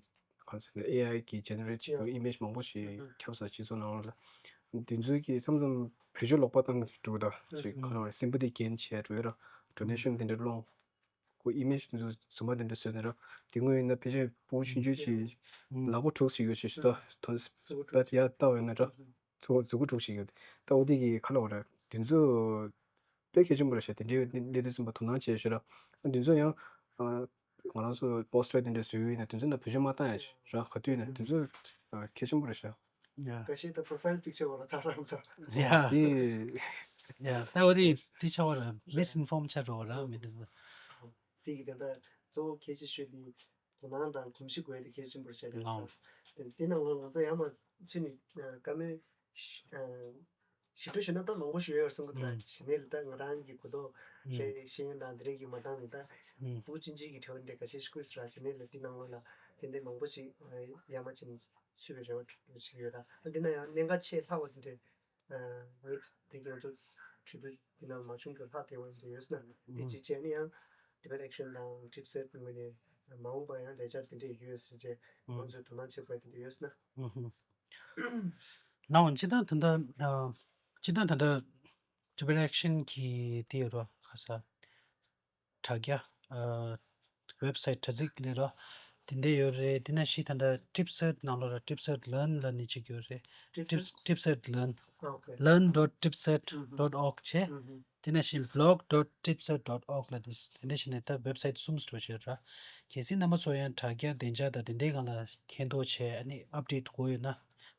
ག་ཚོད་ཨེ་ཨའི་གིས་generate་བྱེད་དགོས་image་མང་པོ་ཞིག་ཁྱབ་ས་སྤྱི་ཚོགས་ནང་ལ། དེ་ཚོའི་གིས་མཚམས་མཚམས་བེད་སྤྱོད་ལོག་པ་བཏང་གི་འདུག་ད་ཅིག་ག་རེ་sympathy་gain་བྱས་འགྲོ་ཡོད་ར། donation་དེ་འདྲ་སློང་། ཁོ་image་དེ་ཚོ་རྫུན་མ་དེ་འདྲ་བཟོས་ནས་ར། དེ་སྔོན་ཡིན་ན་ཕལ་ཆེར་ཕྲུ་གུ་ཆུང་ཆུང་ཞིག་ལག་པ་དྲུག་ཞིག་ཡོད་ཞིག་ཞུ་ད་ཐོན་པད་ཡར་ལྟ་བས་ན་ར། ཚོ་མཛུ་གུ་དྲུག་ཞིག་ཡོད། ད་འོ་དེ་གི་ཁ་ལོ་ར་དེ་ཚོ་དཔེ་གལ་ཆེན་པོ་རེད་ཤག་དེ་འདྲའི་གནད་དོན་གསུམ་པ་དོ་སྣང་བྱས་ཤག་ར། དེ་ཚོ་ཡང་ཨ་ང་རང་ཚོ་poster་དེ་འདྲ་བཟོས་ཡོད་ན་དེ་ཚོ་ན་བེད་སྤྱོད་མ་བཏང་ཡ་ཞིག་ར། ག་དུས་ན་དེ་ཚོ་ཨ་གལ་ཆེན་པོ་རེད་ཤག་ཡ། འགའ་ཤས་ད་profile picture་བ་ལ་ད་རང་ད། ཡ། དེ་ཡ། ད་འོ་དེ་དེ་ཆགས་པ་ར་misinform་ཆགས་འགྲོ་བ་ར་མི་དེ་ཚོ། དེ་གི་དེ་འདྲ་གཙོ་བོ་གལ་ཆེ་ཤོས་དེ་དོ་སྣང་དང་གོམས་གཤིས་དགོས་ཡ་དེ་གལ་ཆེན་པོ་རེད་ཤག་དེ། ལགས། དེ་དེ་ནང་ལོགས་ང་ཚོ་ཡང་མ་ཚུད་ནས་བཀའ་མོལ་ཞིབ་ཕྲ་ཞུས་ན་ད་མང་པོ་ཞུ་ཡ་ཡོད་བསམ་གི་འདུག་ར། ཨང་། ཞི་ནས་ལ་ད་ང་རང་གི་གོ་རྟོགས་ཨང་རེད་ཤེས་ཡོན་དང་དེ་རིགས་ཀྱི་མ་འདང་ནས་ད་ཨང་། ཕྲུ་གུ་ཆུང་ཆུང་གི་དྲི་བ་འདྲ་འགའ་ཤས་ཤིག་བཀོད་ཟེར་ར། ཞི་ནས་ལ་དེ་ནང་ལོགས་ལ་དེ་འདྲའི་མང་པོ་ཞིག་ཡར་མར་ཕྱིན་ཚུད་པའི་རེ་བ་ཞིག་ཡོད་ར། ཨ་དེ་ན་ཡང་གནད་འགག་ཆེས་ལྷག་པ་དེ་འདྲ་ངས་དེ་གི་ང་ཚོ་གྲོས་བསྡུར་འདི་ནང་མ་བྱུང་རྒྱུ་ལྷག་བསྡད་པ་འདི་ཡོད་ན་དེ་ཨང་། གཅིག་བྱས་ནས་ཡང་Tibet Action་དང་TripSet་ངོས་ནས་མ་འོངས་པ་ཡང་ལས་འཆར་དེ་འདྲ་ཡོད་ཟེར་བྱས་ང་ཚོས་དོ་སྣང་བྱེད་དགོས་དེ་འདྲ་ཡོད་ན། ཨང་། ནའོ་སྤྱིར་བཏང་ད་ལྟ་ཨ་སྤྱིར་བཏང་ད་ལྟ་Tibet Action་གི་དེ་ཡོད་རོ་ཁ་ས་དྲ་རྒྱ་ཨ་website་དྲ་ཚིགས་ལས་རོ་དེ་འདྲ་ཡོད་རེད། དེ་ན་ཤི་ད་ལྟ་TripSet་ནང་ལོགས་ལ་TripSet Learn་ལ་ནི་གཅིག་ཡོད་རེད། Trips- TripSet Learn okay learn dot tripset dot org་བྱས། དེ་ནས་ཤིང་blog dot tripset dot org་ལ་དེ་དེ་འདྲ་ཞིག་ནས་ད་website་གསུམ་འགྲོ་བྱས་ར། གལ་སྲིད་རྣམ་པ་ཚོ་ཡང་དྲ་རྒྱ་བདེ་འཇགས་དང་དེ་འདྲའི་སྒང་ལ་མཁྱེན་རྟོགས་བྱས་ཨ་ནི་update་དགོས་ཡོད་ན་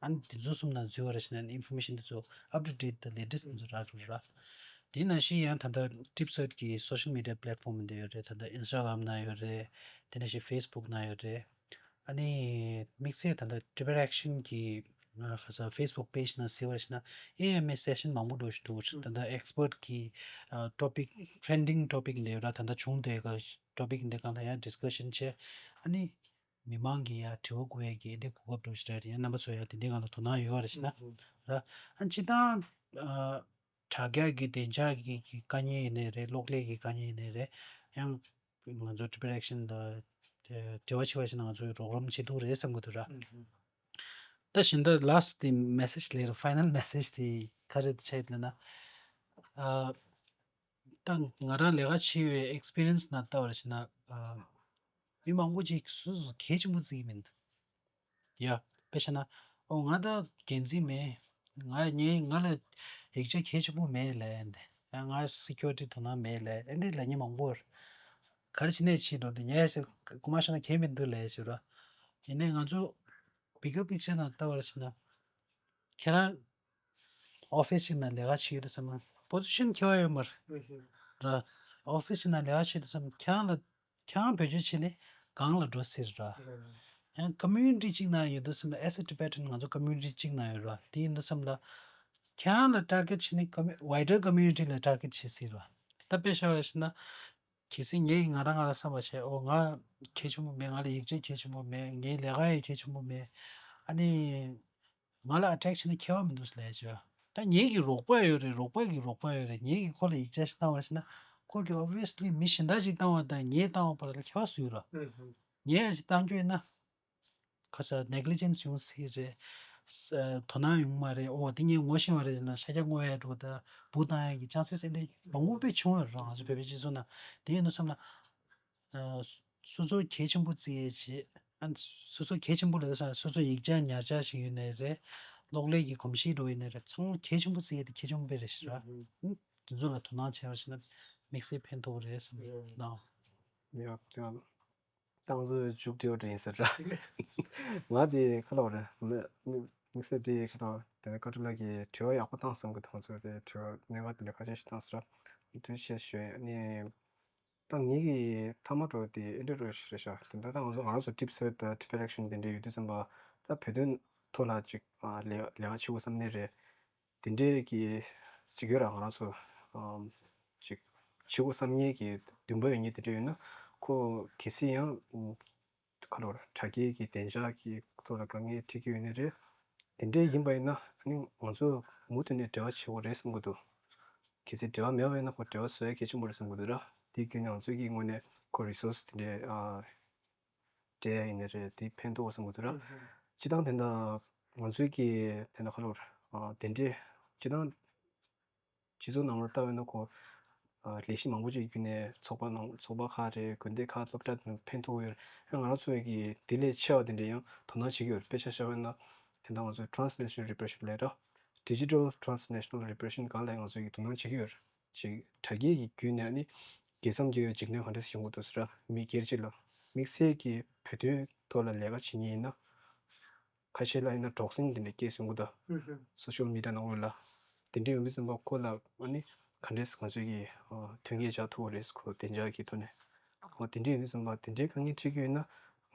ཨ་ནི་དེ་ཚོ་གསུམ་ནང་འཛུལ་བ་ར་ཞིག་ན་information་དེ་ཚོ་up to date་དང་latest་དེ་ཚོ་རག་འགྲོ་ར། དེ་ནང་བཞིན་ཡང་ད་ལྟ་TripSet་གི་social media platform་འདི་ཡོད་རེད། ད་ལྟ་Instagram་ནང་ཡོད་རེད། དེ་ནང་བཞིན་Facebook་ནང་ཡོད་རེད། ཨ་ནི་དམིགས་བསལ་ད་ལྟ་Tibet Action་གི་ཁ་ས་Facebook page་ནང་གཟིགས་པར་ཞིག་ན་ཨེ་ཨེམ་ཨེ་session་མང་པོ་འགྲོ་ཞིག་འདུག་ད་ལྟ་expert་གི་topic trending topic་འདི་ར་ད་ལྟ་བྱུང་བསྡད་ག་topic་འདི་སྒང་ལ་ཡང་discussion་བྱས། ཨ་ནི་མི་མང་གི་ཡང་དྲི་བ་བཀོད་ཡས་ཀྱི་འདི་གོ་སྐབས་འགྲོ་ཞིག་རེད། ཡང་རྣམ་པ་ཚོ་ཡང་དེ་འདི་སྒང་ལ་དོ་སྣང་ཡོད་པ་རེད་ཞིག་ན་ར། ཨ་ནི་སྤྱིར་བཏང་དྲ་རྒྱ་གི་བདེ་འཇགས་ཀྱི་གི་དཀའ་ངལ་ཡིན་ནའི་རེད། གློག་ཀླད་ཀྱི་དཀའ་ངལ་ཡིན་ནའི་རེད། ཡང་ང་ཚོ་Tibet Action་དང་འབྲེལ་བ་བྱེད་པ་ཞིག་ན་ང་ཚོས་རོགས་རམ་བྱེད་ཐུབ་རེད་བསམ་གྱི་འདུག་ར། ད་བཞིན་ད་last་དེ་message་ལས་ར་final message་དེ་ག་རེ་བྱས་ལབ་ན། ཨ་ད་ང་རང་ལས་ཀ་བྱེད་པའི་experience་ནང་ལྟ་བར་ཞིག་ན་ཨ་མི་མང་པོ་ཅིག་སོ་སོ་གལ་ཆེན་པོ་བརྩི་གི་མིན། ཡ། དཔེ་བྱས་ན། ཨོ་ང་ད་འགན་འཛིན་མེད། ང་ངའི་ང་ལ་ཡིག་ཆ་གལ་ཆེན་པོ་མེད་ལབ་ཡ་འདི། ཡང་ང་security་དོ་སྣང་མེད་ལབ་ཡ་འདི་ལབ་མཁན་མང་པོ་ཡོད་རེད། ག་རེ་བྱས་ནས་བྱེད་འགྲོ་འདི་ངས་ཞེ་དགོངས་པ་ཞུ་ན་གལ་མི་འདུག་ལབ་ཡ་ཞིག་རེད། ཡིན་ནའི་ང་ཚོ་bigger picture་ནང་ལྟ་བར་ཞིག་ན། ཁྱེད་རང་office་ཞིག་ནང་ལས་ཀ་བྱེད་ཀྱི་འདུག་བསམ་ན་position་ཁྱད་པར་ཡོད་མ་རེད། ར། office་ཞིག་ནང་ལས་ཀ་བྱེད་འདུག་བསམ་ན་ཁྱེད་རང་ལ། ཁྱེད་རང་བེད་སྤྱོད་བྱས་ནས་གང་ལ་འགྲོ་སྲིད་ར། ཡང་community་གཅིག་ནང་ཡོད་འདུག་བསམ་ན་as a Tibetan་ང་ཚོ་community་གཅིག་ནང་ཡོད་ར། དེ་ཡིན་འདུག་བསམ་ལ། ཁྱེད་རང་ལ་target་བྱས་ནས་commu- wider community་ལ་target་བྱེད་སྲིད་ར། ད་དཔེ་བཞག་པ་ཞིག་ན། གལ་སྲིད་ངས་ང་རང་ང་རང་བསམ་པ་བྱས་ཨོ་ང་གལ་ཆེན་པོ་མེད། ང་ལ་ཡིག་ཆ་གལ་ཆེན་པོ་མེད། ངའི་ལས་ཀ་ཡི་གལ་ཆེན་པོ་མེད། ཨ་ནི། ང་ལ་attack་བྱས་ན་ཁྱད་པར་མི་འདུག་ལབ་བྱས། ད་ངེད་ཀྱི་རོགས་པ་ཡོད་རེད། རོགས་པ་གི་རོགས་པ་ཡོད་རེད། ངེད་ཀྱིས་ཁོ་ལ་ཡིག་ཆ་ཞིག་བཏང་བ་ཞིག་ན་ཁོ་གིས་obviously་མི་གཞན་དག་ཅིག་བཏང་བ་དང་ངས་བཏང་བ་བར་ལ་ཁྱད་པར་སུ་ཡོད་ར། ངས་ཡང་ཞིག་བཏང་རྒྱུ་ཡིན་ན་ཁ་ས་negligence་ཡོང་སྲིད་རེད། ས- དོ་སྣང་ཡོང་མ་རེད། ཨོ་དེ་ངས་ངོ་ཤེས་པ་རེད་ཟེར་ན་ཤ་རྒྱགས་རྔོག་ཡ་འགྲོ་ད་འབུ་བཏང་ཡ་གི་chances་ཨེ་འདྲ་མང་པོ་དཔེ་བྱུང་བ་རེད་ར། ང་ཚོ་བོད་པའི་སྤྱི་ཚོགས་ནང་དེ་ཡིན་ནོ་བསམ་ན། ཨ་སོ་སོ་གལ་ཆེན་པོ་བརྩི་ཡས་བྱེད། ཨ་སོ་སོ་གལ་ཆེན་པོ་ལབ་ས་སོ་སོ་ཡིག་ཆ་ཉར་ཆ་ཞིག་ཡོད་ནའི་རེད། གློག་ཀླད་ཀྱི་གོམས་གཤིས་འགྲོ་ཡོད་ནའི་རེད། ཚང་མ་གལ་ཆེན་པོ་བརྩི་ཡས་དེ་གལ་ཆེན་པོ་དཔེ་རེད་ཤག་ར། ཨ་དེ་ཚོ་ལ་དོ་སྣང་བྱས་པ་ཞིག་ན་དམིགས་བསལ་ཕན་ཐོགས་རེད་བསམ་གྱི་འདུག་ཡ་དེ་ལ་ཏང་ཙུའུ་མཇུག་སྒྲིལ་བ་འདྲ་ཡིན་ཟེར་ར། ང་དེ་ཁ་ལོ་རེད། དམིགས་བསལ་དེ་ཁ་ལོ་དེ་ནས་ཀ་ཀྲུ་ལགས་ཀྱིས་དྲི་བ་ཡག་པོ་བཏང་བསམ་གྱི་འདུག་ང་ཚོ་དེ་དྲི་བ་གནད་འགག་དེ་འདྲ་ཁ་ཤས་ཤིག་བཏང་ཟེར་ར། དུས་ཆེ་ཞུ་ནས། ད་ངེད་ཀྱི་མཐའ་མ་འགྲོ་དེ་ཨེ་འདྲ་རོ་ཞིག་རེད་ཤག་དེ་འདྲ་ད་ང་ཚོ་ང་རང་ཚོ་TripSet་དང་Tibet Action་དེ་འདྲ་ཡོད་དུས་ཙམ་པ་ད་བོད་དོན་ཐོག་ལ་ཅིག་ལས་ལས་ཀ་བྱེད་དགོས་བསམ་ནི་རེད། དེ་འདྲའི་གི་ཅིག་ཡོད་ར། ང་རང་ཚོ་ཅིག་བྱེད་དགོས་བསམ་ངེས་ཀྱི་འདུན་པ་ཡོད་ངེས་དེ་འདྲ་ཡོད་ན་ ཁོ་གལ་སྲིད་ཡང་ཁ་ལོར་དྲ་རྒྱའི་གི་བདེ་འཇགས་ཀྱི་ཐོག་ལ་དཀའ་ངལ་འཕྲད་ཀྱི་ཡོད་ནི་རེད། དེ་འདྲའི་ཡིན་པ་ཡིན་ན་ཨ་ནི་ང་ཚོ་མུ་མཐུད་ནས་འབྲེལ་བ་བྱེད་དགོས་རེད་བསམ་གྱི་འདུག་གལ་སྲིད་འབྲེལ་བ་མེད་པ་ཡིན་ན་ཁོ་འབྲེལ་བ་བཟོ་ཡ་གལ་ཆེན་པོ་རེད་བསམ་གྱི་འདུག་ར། དེའི་བརྒྱུད་ནས་ང་ཚོའི་གི་ངོས་ནས་ཁོ་རི་སོར་སི་དེ་འདྲའི་ཨ་སྤྲད་ཡ་ཡིན་ནི་རེད། དེ་ཕན་ཐོགས་བསམ་གྱི་འདུག་ར། སྤྱི་བཏང་དེ་འདྲ་ང་ཚོའི་གི་དེ་འདྲ་ཁ་ལོར་ཨ་དེ་འདྲའི་སྤྱི་བཏང་སྤྱི་ཚོགས་ནང་ལ་ལྟ་བས་ན་ཁོ་ཨ་ལས་གཞི་མང་པོ་ཅིག་བརྒྱུད་ནས་ཚོགས་པ་ནང་ཚོགས་པ་ཁག་རེད། དགོན་སྡེ་ཁག་སློབ་གྲྭ་དེ་ཕན་ཐོགས་ཡོད་རེད། ང་རང་ཚོ་གི་དེ་ལས་ཆེ་བ་དེ་འདྲ་ཡང་དོ་སྣང་བྱེད་ཀྱི་ཡོད་རེད། དཔེ་ཆ་བཞག་པ་ན་དེ་འདྲ་ང་ཚོ་transnational repression ལབ་ར། Digital transnational repression སྒང་ལ་ང་ཚོ་གི་དོ་སྣང་བྱེད་ཀྱི་ཡོད་རེད། ཅིག་དྲ་རྒྱའི་གི་བརྒྱུད་ནས་ནི་རྒྱལ་མཚམས་བརྒལ་བའི་འཇིགས་སྣང་ག་འདྲ་ཞིག་ཡོང་གི་འདུག་ཟེར་ར། མི་སྒེར་གཅིག་ལ་དམིགས་བསལ་གྱི་བོད་དོན་ཐོག་ལ་ལས་ཀ་བྱེད་མཁན་ཡིན་ན། ཁ་ཤས་ལ་ཡིན་ན་འབྲོག་སྲིན་དེ་འདྲ་སྐྱེས་སོང་གི་འདུག་ཨུ་ཧུ། སོ་ཤལ་མི་ཌི་ཡ་ནང་ལོགས་ལ། དེ་འདྲ་ཡོང་དུས་ཙམ་པ་ཁོ་ལ་ཨ་ནི་ག་འདྲས་ང་ཚོས་ཀྱི་ཨ་མཐུན་རྐྱེན་སྦྱར་ཐུབ་པ་རེད། ཁོ་བདེ་འཇགས་ཀྱི་ཐོག་ནས་ཨ་དེ་འདྲ་ཡོང་དུས་ཙམ་པ་དེ་འདྲའི་དཀའ་ངལ་འཕྲད་ཀྱི་ཡོད་ན་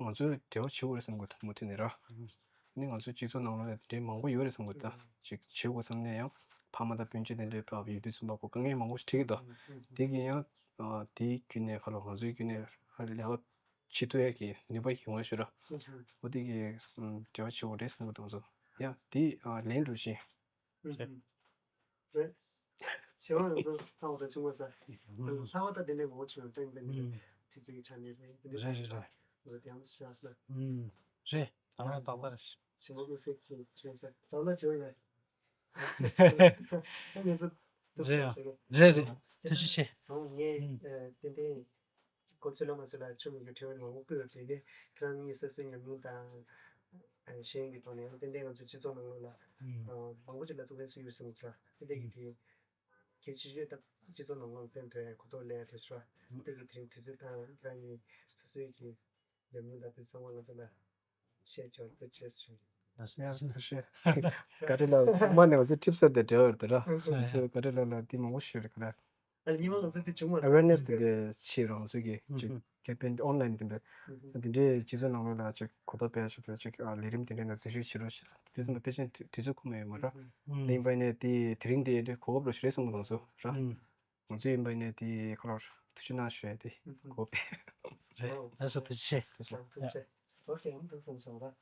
ང་ཚོས་འབྲེལ་བ་བྱེད་དགོས་རེད་བསམ་གི་འདུག་མུ་མཐུད་ནས་ར། ཨ་ནི་ང་ཚོའི་སྤྱི་ཚོགས་ནང་ལོགས་ལ་དེ་འདྲའི་མང་པོ་ཡོད་རེད་བསམ་གི་འདུག་ད་ཅིག་བྱེད་དགོས་བསམ་ནས་ཡང་ཕ་མ་དང་སྤུན་མཆེད་དེ་འདྲའི་ཕར་ཡོང་དུས་ཙམ་པ་ཁོ་དཀའ་ངལ་མང་པོ་ཞིག་འཕྲད་ཀྱི་འདུག་དེ་གི་ཡང་ཨ་དེའི་བརྒྱུད་ནས་ཁ་ལོ་ང་ཚོའི་བརྒྱུད་ནས་ལས་ཀ་བྱེད་ཐུབ་ཡ་གི་ནུས་པ་ཡོང་བ་ཞུ་ར། ཨོ་དེ་གི་ཨམ་འབྲེལ་བ་བྱེད་དགོས་རེད་བསམ་གི་འདུག་ཚོ། ཡ་དེ་ཨ་ལན་འགྲུབ་ཤིང་། རེད། རེད། ཞེ་བ་ང་ཚོ་ཐང་བ་དང་ཆུང་བ་ས། ལྷག་པ་དང་དེ་ནས་མང་པོ་བྱུང་བའི་སྟེང་དེ་ནས་དུས་ཚོད་ཀྱི་ཆ་ནས་རེད། དེ་འདྲ་རེད་རེད་རེད། ང་ཚོ་དེ་ཡང་བྱ་ས། རེད། ད་ང་ཏག་ཏག་རེད། ཞེ་བ་དངོས་གསལ་གྱི་ཆུང་ས་ད་ལ་བྱོས་ཡ། ད་ང་ཚོ་རེད་ཡ། རེད་རེད། ཐུགས་རྗེ་ཆེ། ཨང་ངས་ཨ་ཏན་ཏན་གོ་ཚོད་ལ་མ་ཚོད་ལ་ཆུ་མིག་གི་དྲི་བ་མང་པོ་བཀོད་པ་དེ་ནས་ཁྱེད་རང་གཉིས་སོ་སོའི་ཉམས་མྱོང་དང་ཨ་ཤེས་ཡོན་གྱི་ཐོག་ནས་ཡང་ཏན་ཏན་ང་ཚོའི་སྤྱི་ཚོགས་ནང་ལོགས་ལ་ཨ་མང་པོ་ཅིག་ལ་ཐུགས་ཕན་གསོས་ཡོད་བསམ་གྱི་འདུག་ཏན་ཏན་གྱི་དེ་གལ་ཆེ་ཤོས་ད་སྤྱི་ཚོགས་ནང་ལོགས་ལ་ཕན་ཐོགས་ཡ་གོ་རྟོགས་སླེབས་ཡ་དེ་ཚོ་ཏན་ཏན་གྱི་དེ་རིང་དུས་ཚོད་དང་ཁྱེད་རང་གཉིས་སོ་སོའི་གི་ཉམས་མྱོང་དང་དེ་ཚང་མ་ང་ཚོ་ལ་བཤད་ཆོག་ཐུགས་རྗེ་ཆེ་ཞུ། ཡ་ཐུགས་རྗེ་ཆེ། བཀའ་དྲིན་ལ་མ་ནས་ང་ཚོའི་ཊིབ་སི་དེ་འབྲེལ་བ་ཡོད་དེ་ར། ང་ཚོའི་བཀའ་དྲིན་ལ་ལ་དེ་མང་པོ་ཞུ་རེད་ག་ར། ཨ་ལ་ཉི་མ་ང་ཚོ་དེ་བྱུང་བ་ཨ་ཝེར་ནེ་སི་དེ་འདྲ་བྱེད་རོགས་ང་ཚོའི་གི་ཅིག་ཀེམ་པེན་ཨོན་ལ་ཡིན་དེ་འདྲ་དེ་འདྲའི་སྤྱི་ཚོགས་ནང་ལོགས་ལ་ཅིག་གོ་རྟོགས་སྤེལ་ཞིག་དང་ཅིག་ལས་རིམ་དེ་འདྲ་ནང་འཛུལ་ཞུགས་བྱེད་རོགས་ཞེས་དེ་ཙམ་པ་ཕལ་ཆེར་དུས་ཚོད་ཁོམ་ཡོད་མ་ར། ཡིན་པ་ཡིན་ནས་དེ་དེ་རིང་དེ་ཡིན་དུས་གོ་སྐབས་རོགས་ཞིག་རེད་བསམ་གི་ང་ཚོ་ར། ང་ཚོ་ཡིན་པ་ཡིན་ནས་དེ་ཁ་ལོར་ཐུགས་རྗེ་གནང་ཞུ་ཡ་དེ་གོ་བས། རེད། ལགས་སོ་ཐུགས་རྗེ་ཆེ། ཐུགས་རྗེ་ཆེ། ཨོ་ཁེ་ཨམ་ཐུགས་སམ་སོང་ར།